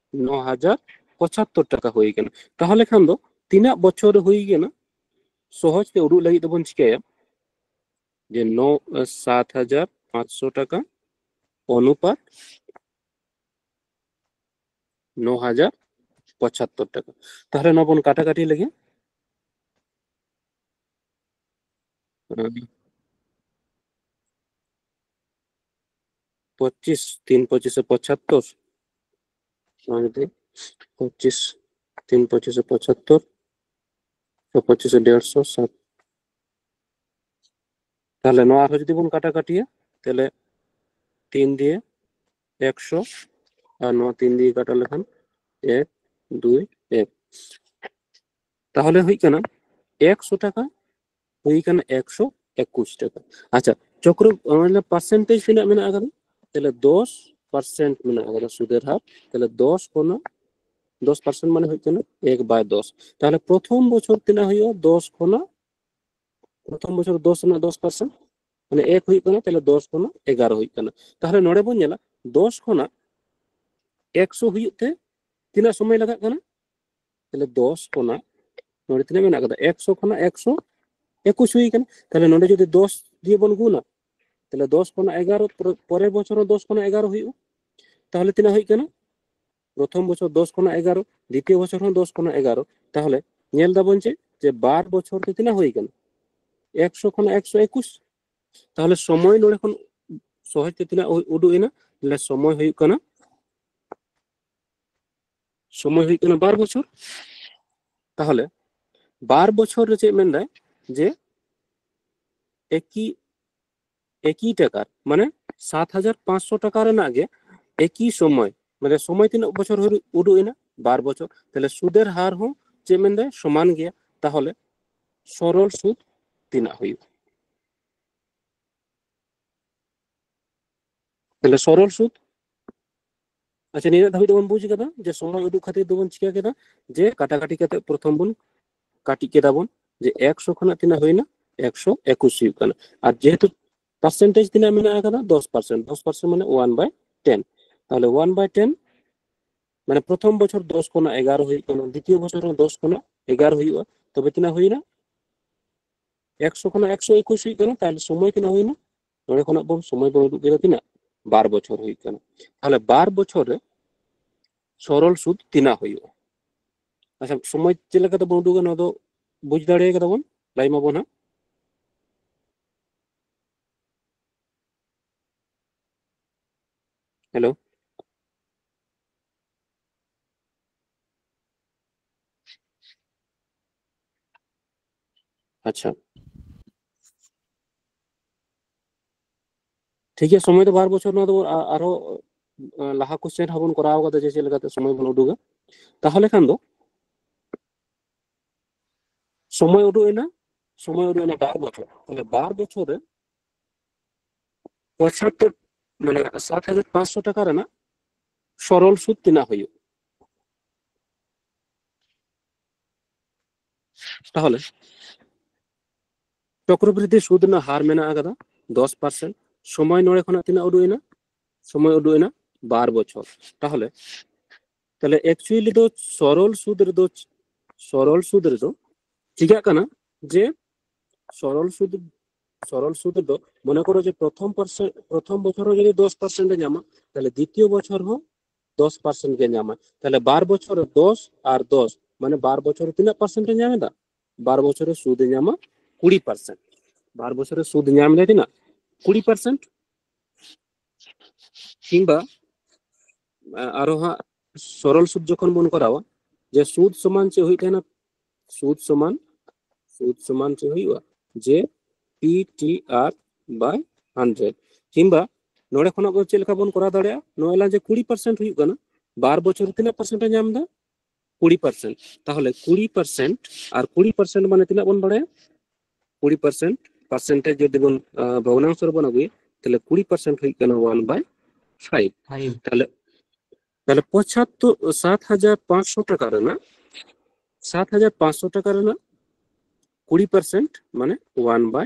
ᱱᱚ ᱦᱟᱡᱟᱨ ᱯᱚᱸᱪᱟᱛᱛᱚᱨ ᱴᱟᱠᱟ ᱦᱩᱭ ᱠᱟᱱᱟ᱾ ᱛᱟᱦᱚᱞᱮ ᱠᱷᱟᱱ ᱫᱚ ᱛᱤᱱᱟᱹᱜ ᱵᱚᱪᱷᱚᱨ ᱦᱩᱭ ᱠᱟᱱᱟ? ᱥᱚᱦᱚᱡ ᱛᱮ ᱩᱰᱩᱠ ᱞᱟᱹᱜᱤᱫ ᱫᱚᱵᱚᱱ ᱪᱤᱠᱟᱹᱭᱟ ᱡᱮ ᱱᱚ, ᱥᱟᱛ ᱦᱟᱡᱟᱨ ᱯᱟᱸᱪᱥᱚ ᱴᱟᱠᱟ ᱚᱱᱩᱯᱟᱛ ᱱᱚ ᱦᱟᱡᱟᱨ ᱯᱚᱸᱪᱟᱛᱛᱳᱨ ᱴᱟᱠᱟ᱾ ᱛᱟᱦᱚᱞᱮ ᱱᱚᱣᱟ ᱵᱚᱱ ᱠᱟᱴᱟᱠᱟᱴᱤ ᱞᱮᱜᱮ᱾ ᱯᱚᱸᱪᱤᱥ, ᱛᱤᱱ ᱯᱚᱸᱪᱤᱥᱮ ᱯᱚᱸᱪᱟᱛᱛᱳᱨ, ᱱᱚᱣᱟ ᱡᱩᱫᱤ ᱯᱚᱸᱪᱤᱥ, ᱛᱤᱱ ᱯᱚᱸᱪᱤᱥᱮ ᱯᱚᱸᱪᱟᱛᱛᱳᱨ, ᱯᱚᱸᱪᱤᱥᱮ ᱰᱮᱲᱥᱚ ᱥᱟᱛ, ᱛᱟᱦᱚᱞᱮ ᱱᱚᱣᱟ ᱟᱨᱦᱚᱸ ᱡᱩᱫᱤ ᱵᱚᱱ ᱠᱟᱴᱟᱠᱟᱴᱤᱭᱟ, ᱛᱟᱦᱚᱞᱮ ᱛᱤᱱ ᱫᱤᱭᱮ ᱮᱠᱥᱚ, ᱟᱨ ᱱᱚᱣᱟ ᱛᱤᱱ ᱫᱤᱭᱮ ᱠᱟᱴᱟ ᱞᱮᱠᱷᱟᱱ ᱮᱠ, ᱫᱩᱭ, ᱮᱠ, ᱛᱟᱦᱚᱞᱮ ᱦᱩᱭᱩᱜ ᱠᱟᱱᱟ ᱮᱠᱥᱚ ᱴᱟᱠᱟ ᱦᱩᱭ ᱠᱟᱱᱟ ᱮᱠᱥᱚ ᱮᱠᱩᱥ ᱴᱟᱠᱟ᱾ ᱟᱪᱪᱷᱟ, ᱪᱚᱠᱨᱚ, ᱢᱟᱱᱮ, ᱯᱟᱨᱥᱮᱱᱴᱮᱡᱽ ᱛᱤᱱᱟᱹᱜ ᱢᱮᱱᱟᱜ ᱟᱠᱟᱫᱟ? ᱛᱟᱦᱚᱞᱮ ᱫᱚᱥ ᱯᱟᱨᱥᱮᱱᱴ ᱢᱮᱱᱟᱜ ᱟᱠᱟᱫᱟ ᱥᱩᱫᱮᱨ ᱦᱟᱨ᱾ ᱛᱟᱦᱚᱞᱮ ᱫᱚᱥ ᱠᱷᱚᱱᱟᱜ, ᱫᱚᱥ ᱯᱟᱨᱥᱮᱱᱴ ᱢᱟᱱᱮ ᱦᱩᱭᱩᱜ ᱠᱟᱱᱟ ᱮᱠ ᱵᱟᱭ ᱫᱚᱥ᱾ ᱛᱟᱦᱚᱞᱮ ᱯᱨᱚᱛᱷᱚᱢ ᱵᱚᱪᱷᱚᱨ ᱛᱤᱱᱟᱹᱜ ᱦᱩᱭᱩᱜᱼᱟ? ᱫᱚᱥ ᱠᱷᱚᱱᱟᱜ, ᱯᱨᱚᱛᱷᱚᱢ ᱵᱚᱪᱷᱚᱨ ᱫᱚᱥ ᱨᱮᱱᱟᱜ ᱫᱚᱥ ᱯᱟᱨᱥᱮᱱᱴ, ᱢᱟᱱᱮ ᱮᱠ ᱦᱩᱭᱩᱜ ᱠᱟᱱᱟ, ᱛᱟᱦᱚᱞᱮ ᱫᱚᱥ ᱠᱷᱚᱱᱟᱜ ᱮᱜᱟᱨᱚ ᱦᱩᱭᱩᱜ ᱠᱟᱱᱟ᱾ ᱛᱟᱦᱚᱞᱮ ᱱᱚᱰᱮ ᱵᱚᱱ ᱧᱮᱞᱟ, ᱫᱚᱥ ᱠᱷᱚᱱᱟᱜ ᱮᱠᱥᱚ ᱦᱩᱭᱩᱜ ᱛᱮ ᱛᱤᱱᱟᱹᱜ ᱥᱚᱢᱚᱭ ᱞᱟᱜᱟᱜ ᱠᱟᱱᱟ? ᱛᱟᱦᱚᱞᱮ ᱫᱚᱥ ᱠᱷᱚᱱᱟᱜ, ᱱᱚᱰᱮ ᱛᱤᱱᱟᱹᱜ ᱢᱮᱱᱟᱜ ᱟᱠᱟᱫᱟ? ᱮᱠᱥᱚ ᱠᱷᱚᱱᱟᱜ ᱮᱠᱥᱚ ᱮᱠᱩᱥ ᱦᱩᱭ ᱠᱟᱱᱟ᱾ ᱛᱟᱦᱚᱞᱮ ᱱᱚᱰᱮ ᱡᱩᱫᱤ ᱫᱚᱥ ᱫᱤᱭᱮ ᱵᱚᱱ ᱜᱩᱱᱟ, ᱛᱟᱦᱚᱞᱮ ᱫᱚᱥ ᱠᱷᱚᱱᱟᱜ ᱮᱜᱟᱨᱚ, ᱯᱚᱨᱮ, ᱯᱚᱨᱮᱨ ᱵᱚᱪᱷᱚᱨ ᱦᱚᱸ ᱫᱚᱥ ᱠᱷᱚᱱᱟᱜ ᱮᱜᱟᱨᱚ ᱦᱩᱭᱩᱜᱼᱟ᱾ ᱛᱟᱦᱚᱞᱮ ᱛᱤᱱᱟᱹᱜ ᱦᱩᱭᱩᱜ ᱠᱟᱱᱟ? ᱯᱨᱚᱛᱷᱚᱢ ᱵᱚᱪᱷᱚᱨ ᱫᱚᱥ ᱠᱷᱚᱱᱟᱜ ᱮᱜᱟᱨᱚ, ᱫᱤᱛᱤᱭᱚ ᱵᱚᱪᱷᱚᱨ ᱦᱚᱸ ᱫᱚᱥ ᱠᱷᱚᱱᱟᱜ ᱮᱜᱟᱨᱚ᱾ ᱛᱟᱦᱚᱞᱮ ᱧᱮᱞ ᱫᱟᱵᱚᱱ ᱪᱮᱫ, ᱡᱮ ᱵᱟᱨ ᱵᱚᱪᱷᱚᱨ ᱛᱮ ᱛᱤᱱᱟᱹᱜ ᱦᱩᱭ ᱠᱟᱱᱟ? ᱮᱠᱥᱚ ᱠᱷᱚᱱᱟᱜ ᱮᱠᱥᱚ ᱮᱠᱩᱥ᱾ ᱛᱟᱦᱚᱞᱮ ᱥᱚᱢᱚᱭ ᱱᱚᱰᱮ ᱠᱷᱚᱱ ᱥᱚᱦᱚᱡ ᱛᱮ ᱛᱤᱱᱟᱹᱜ ᱩ-, ᱩᱰᱩᱠ ᱮᱱᱟ? ᱛᱟᱦᱚᱞᱮ ᱥᱚᱢᱚᱭ ᱦᱩᱭᱩᱜ ᱠᱟᱱᱟ, ᱥᱚᱢᱚᱭ ᱦᱩᱭᱩᱜ ᱠᱟᱱᱟ ᱵᱟᱨ ᱵᱚᱪᱷᱚᱨ᱾ ᱛᱟᱦᱚᱞᱮ ᱵᱟᱨ ᱵᱚᱪᱷᱚᱨ ᱨᱮ ᱪᱮᱫ ᱢᱮᱱᱫᱟᱭ, ᱡᱮ ᱮᱠᱤ, ᱮᱠᱤ ᱴᱟᱠᱟ, ᱢᱟᱱᱮ ᱥᱟᱛ ᱦᱟᱡᱟᱨ ᱯᱟᱸᱪᱥᱚ ᱴᱟᱠᱟ ᱨᱮᱱᱟᱜ ᱜᱮ ᱮᱠᱤ ᱥᱚᱢᱚᱭ, ᱢᱟᱱᱮ ᱥᱚᱢᱚᱭ ᱛᱤᱱᱟᱹᱜ ᱵᱚᱪᱷᱚᱨ ᱦᱩᱭ ᱩᱰᱩᱠ ᱮᱱᱟ? ᱵᱟᱨ ᱵᱚᱪᱷᱚᱨ᱾ ᱛᱟᱦᱚᱞᱮ ᱥᱩᱫᱮᱨ ᱦᱟᱨ ᱦᱚᱸ ᱪᱮᱫ ᱢᱮᱱᱫᱟᱭ? ᱥᱚᱢᱟᱱ ᱜᱮᱭᱟ᱾ ᱛᱟᱦᱚᱞᱮ ᱥᱚᱨᱚᱞ ᱥᱩᱫ ᱛᱤᱱᱟᱹᱜ ᱦᱩᱭᱩᱜᱼᱟ? ᱛᱟᱦᱚᱞᱮ ᱥᱚᱨᱚᱞ ᱥᱩᱫ, ᱟᱪᱪᱷᱟ, ᱱᱤᱱᱟᱹᱜ ᱫᱷᱟᱹᱵᱤᱡ ᱫᱚᱵᱚᱱ ᱵᱩᱡᱽ ᱠᱟᱫᱟ ᱡᱮ ᱥᱚᱢᱚᱭ ᱩᱰᱩᱠ ᱠᱷᱟᱹᱛᱤᱨ ᱫᱚᱵᱚᱱ ᱪᱤᱠᱟᱹ ᱠᱮᱫᱟ, ᱡᱮ ᱠᱟᱴᱟᱠᱟᱴᱤ ᱠᱟᱛᱮ ᱯᱨᱚᱛᱷᱚᱢ ᱵᱚᱱ ᱠᱟᱹᱴᱤᱡ ᱠᱮᱫᱟ ᱵᱚᱱ, ᱡᱮ ᱮᱠᱥᱚ ᱠᱷᱚᱱᱟᱜ ᱛᱤᱱᱟᱹᱜ ᱦᱩᱭᱱᱟ? ᱮᱠᱥᱚ ᱮᱠᱩᱥ ᱦᱩᱭᱩᱜ ᱠᱟᱱᱟ᱾ ᱟᱨ ᱡᱮᱦᱮᱛᱩ ᱯᱟᱨᱥᱮᱱᱴᱮᱡᱽ ᱛᱤᱱᱟᱹᱜ ᱢᱮᱱᱟᱜ ᱟᱠᱟᱫᱟ? ᱫᱚᱥ ᱯᱟᱨᱥᱮᱱᱴ᱾ ᱫᱚᱥ ᱯᱟᱨᱥᱮᱱᱴ ᱢᱟᱱᱮ ᱚᱣᱟᱱ ᱵᱟᱭ ᱴᱮᱱ᱾ ᱛᱟᱦᱚᱞᱮ ᱚᱣᱟᱱ ᱵᱟᱭ ᱴᱮᱱ, ᱢᱟᱱᱮ ᱯᱨᱚᱛᱷᱚᱢ ᱵᱚᱪᱷᱚᱨ ᱫᱚᱥ ᱠᱷᱚᱱᱟᱜ ᱮᱜᱟᱨᱚ ᱦᱩᱭᱩᱜ ᱠᱟᱱᱟ, ᱫᱤᱛᱤᱭᱚ ᱵᱚᱪᱷᱚᱨ ᱦᱚᱸ ᱫᱚᱥ ᱠᱷᱚᱱᱟᱜ ᱮᱜᱟᱨᱚ ᱦᱩᱭᱩᱜᱼᱟ, ᱛᱚᱵᱮ ᱛᱤᱱᱟᱹᱜ ᱦᱩᱭᱱᱟ? ᱮᱠᱥᱚ ᱠᱷᱚᱱᱟᱜ ᱮᱠᱥᱚ ᱮᱠᱩᱥ ᱦᱩᱭᱩᱜ ᱠᱟᱱᱟ᱾ ᱛᱟᱦᱚᱞᱮ ᱥᱚᱢᱚᱭ ᱛᱤᱱᱟᱹᱜ ᱦᱩᱭᱱᱟ? ᱱᱚᱰᱮ ᱠᱷᱚᱱᱟᱜ ᱵᱚᱱ ᱥᱚᱢᱚᱭ ᱵᱚᱱ ᱩᱰᱩᱠ ᱠᱮᱫᱟ ᱛᱤᱱᱟᱹᱜ? ᱵᱟᱨ ᱵᱚᱪᱷᱚᱨ ᱦᱩᱭᱩᱜ ᱠᱟᱱᱟ᱾ ᱛᱟᱦᱚᱞᱮ ᱵᱟᱨ ᱵᱚᱪᱷᱚᱨ ᱨᱮ ᱥᱚᱨᱚᱞ ᱥᱩᱫ ᱛᱤᱱᱟᱹᱜ ᱦᱩᱭᱩᱜᱼᱟ? ᱟᱪᱪᱷᱟ, ᱥᱚᱢᱚᱭ ᱪᱮᱫ ᱞᱮᱠᱟ ᱛᱮᱵᱚᱱ ᱩᱰᱩᱠᱟ, ᱱᱚᱣᱟ ᱫᱚ ᱵᱩᱡᱽ ᱫᱟᱲᱮ ᱠᱟᱫᱟ ᱵᱚᱱ, ᱞᱟᱹᱭ ᱢᱟᱵᱚᱱ ᱦᱟᱸᱜ᱾ ᱦᱮᱞᱳ᱾ ᱟᱪᱪᱷᱟ, ᱴᱷᱤᱠ ᱜᱮᱭᱟ, ᱥᱚᱢᱚᱭ ᱫᱚ ᱵᱟᱨ ᱵᱚᱪᱷᱚᱨ, ᱱᱚᱣᱟ ᱫᱚ ᱟ-, ᱟᱨᱦᱚᱸ, ᱟ, ᱞᱟᱦᱟ ᱠᱚᱥᱪᱮᱱ ᱦᱚᱸᱵᱚᱱ ᱠᱚᱨᱟᱣ ᱠᱟᱫᱟ ᱡᱮ ᱪᱮᱫ ᱞᱮᱠᱟᱛᱮ ᱥᱚᱢᱚᱭ ᱵᱚᱱ ᱩᱰᱩᱠᱟ᱾ ᱛᱟᱦᱚᱞᱮ ᱠᱷᱟᱱ ᱫᱚ ᱥᱚᱢᱚᱭ ᱩᱰᱩᱠ ᱮᱱᱟ, ᱥᱚᱢᱚᱭ ᱩᱰᱩᱠ ᱮᱱᱟ ᱵᱟᱨ ᱵᱚᱪᱷᱚᱨ, ᱛᱟᱦᱚᱞᱮ ᱵᱟᱨ ᱵᱚᱪᱷᱚᱨ ᱨᱮ ᱯᱚᱸᱪᱟᱛᱛᱳᱨ, ᱢᱟᱱᱮ ᱥᱟᱛ ᱦᱟᱡᱟᱨ ᱯᱟᱸᱪᱥᱚ ᱴᱟᱠᱟ ᱨᱮᱱᱟᱜ ᱥᱚᱨᱚᱞ ᱥᱩᱫ ᱛᱤᱱᱟᱹᱜ ᱦᱩᱭᱩᱜ? ᱛᱟᱦᱚᱞᱮ ᱪᱚᱠᱨᱚᱵᱨᱤᱫᱽᱫᱷᱤ ᱥᱩᱫ ᱨᱮᱱᱟᱜ ᱦᱟᱨ ᱢᱮᱱᱟᱜ ᱟᱠᱟᱫᱟ ᱫᱚᱥ ᱯᱟᱨᱥᱮᱱᱴ᱾ ᱥᱚᱢᱚᱭ ᱱᱚᱰᱮ ᱠᱷᱚᱱᱟᱜ ᱛᱤᱱᱟᱹᱜ ᱩᱰᱩᱠ ᱮᱱᱟ? ᱥᱚᱢᱚᱭ ᱩᱰᱩᱠ ᱮᱱᱟ ᱵᱟᱨ ᱵᱚᱪᱷᱚᱨ᱾ ᱛᱟᱦᱚᱞᱮ, ᱛᱟᱦᱚᱞᱮ actually ᱫᱚ ᱥᱚᱨᱚᱞ ᱥᱩᱫ ᱨᱮᱫᱚ, ᱥᱚᱨᱚᱞ ᱥᱩᱫ ᱨᱮᱫᱚ ᱪᱤᱠᱟᱹᱜ ᱠᱟᱱᱟ ᱡᱮ ᱥᱚᱨᱚᱞ ᱥᱩᱫ, ᱥᱚᱨᱚᱞ ᱥᱩᱫ ᱨᱮᱫᱚ ᱢᱚᱱᱮ ᱠᱚᱨᱚ ᱡᱮ ᱯᱨᱚᱛᱷᱚᱢ ᱯᱟᱨᱥᱮᱱᱴ, ᱯᱨᱚᱛᱷᱚᱢ ᱵᱚᱪᱷᱚᱨ ᱦᱚᱸ ᱡᱩᱫᱤ ᱫᱚᱥ ᱯᱟᱨᱥᱮᱱᱴ ᱮ ᱧᱟᱢᱟ, ᱛᱟᱦᱚᱞᱮ ᱫᱤᱛᱤᱭᱚ ᱵᱚᱪᱷᱚᱨ ᱦᱚᱸ ᱫᱚᱥ ᱯᱟᱨᱥᱮᱱᱴ ᱜᱮ ᱧᱟᱢᱟ᱾ ᱛᱟᱦᱚᱞᱮ ᱵᱟᱨ ᱵᱚᱪᱷᱚᱨ ᱨᱮ ᱫᱚᱥ ᱟᱨ ᱫᱚᱥ, ᱢᱟᱱᱮ ᱵᱟᱨ ᱵᱚᱪᱷᱚᱨ ᱨᱮ ᱛᱤᱱᱟᱹᱜ ᱯᱟᱨᱥᱮᱱᱴ ᱮ ᱧᱟᱢ ᱮᱫᱟ? ᱵᱟᱨ ᱵᱚᱪᱷᱚᱨ ᱨᱮ ᱥᱩᱫ ᱮ ᱧᱟᱢᱟ ᱠᱩᱲᱤ ᱯᱟᱨᱥᱮᱱᱴ᱾ ᱵᱟᱨ ᱵᱚᱪᱷᱚᱨ ᱨᱮ ᱥᱩᱫ ᱧᱟᱢ ᱮᱫᱟ ᱛᱤᱱᱟᱹᱜ? ᱠᱩᱲᱤ ᱯᱟᱨᱥᱮᱱᱴ᱾ ᱠᱤᱝᱵᱟ, ᱟ-, ᱟᱨᱚ ᱦᱟᱸᱜ ᱥᱚᱨᱚᱞ ᱥᱩᱫ ᱡᱚᱠᱷᱚᱱ ᱵᱚᱱ ᱠᱚᱨᱟᱣᱟ, ᱡᱮ ᱥᱩᱫ ᱥᱚᱢᱟᱱ ᱪᱮᱫ ᱦᱩᱭᱩᱜ ᱛᱟᱦᱮᱱᱟ? ᱥᱩᱫ ᱥᱚᱢᱟᱱ, ᱥᱩᱫ ᱥᱚᱢᱟᱱ ᱪᱮᱫ ᱦᱩᱭᱩᱜᱼᱟ? ᱡᱮ P T R by hundred᱾ ᱠᱤᱝᱵᱟ ᱱᱚᱰᱮ ᱠᱷᱚᱱᱟᱜ ᱵᱚᱱ ᱪᱮᱫ ᱞᱮᱠᱟ ᱵᱚᱱ ᱠᱚᱨᱟᱣ ᱫᱟᱲᱮᱭᱟᱜᱼᱟ? ᱱᱚᱜᱼᱚᱭ ᱞᱟᱝ ᱡᱮ ᱠᱩᱲᱤ ᱯᱟᱨᱥᱮᱱᱴ ᱦᱩᱭᱩᱜ ᱠᱟᱱᱟ, ᱵᱟᱨ ᱵᱚᱪᱷᱚᱨ ᱨᱮ ᱛᱤᱱᱟᱹᱜ ᱯᱟᱨᱥᱮᱱᱴ ᱮ ᱧᱟᱢ ᱮᱫᱟ? ᱠᱩᱲᱤ ᱯᱟᱨᱥᱮᱱᱴ᱾ ᱛᱟᱦᱚᱞᱮ ᱠᱩᱲᱤ ᱯᱟᱨᱥᱮᱱᱴ ᱟᱨ ᱠᱩᱲᱤ ᱯᱟᱨᱥᱮᱱᱴ ᱢᱟᱱᱮ ᱛᱤᱱᱟᱹᱜ ᱵᱚᱱ ᱵᱟᱲᱟᱭᱟ? ᱠᱩᱲᱤ ᱯᱟᱨᱥᱮᱱᱴ, ᱯᱟᱨᱥᱮᱱᱴᱮᱡᱽ ᱡᱩᱫᱤ ᱵᱚᱱ, ᱟ, ᱵᱷᱚᱜᱽᱱᱟᱝᱥᱚ ᱨᱮᱵᱚᱱ ᱟᱹᱜᱩᱭᱟ, ᱛᱟᱦᱚᱞᱮ ᱠᱩᱲᱤ ᱯᱟᱨᱥᱮᱱᱴ ᱦᱩᱭᱩᱜ ᱠᱟᱱᱟ one by five᱾ Five᱾ ᱛᱟᱦᱚᱞᱮ, ᱛᱟᱦᱚᱞᱮ ᱯᱚᱸᱪᱟᱛᱛᱳᱨ, ᱥᱟᱛ ᱦᱟᱡᱟᱨ ᱯᱟᱸᱪᱥᱚ ᱴᱟᱠᱟ ᱨᱮᱱᱟᱜ, ᱥᱟᱛ ᱦᱟᱡᱟᱨ ᱯᱟᱸᱪᱥᱚ ᱴᱟᱠᱟ ᱨᱮᱱᱟᱜ ᱠᱩᱲᱤ ᱯᱟᱨᱥᱮᱱᱴ ᱢᱟᱱᱮ one by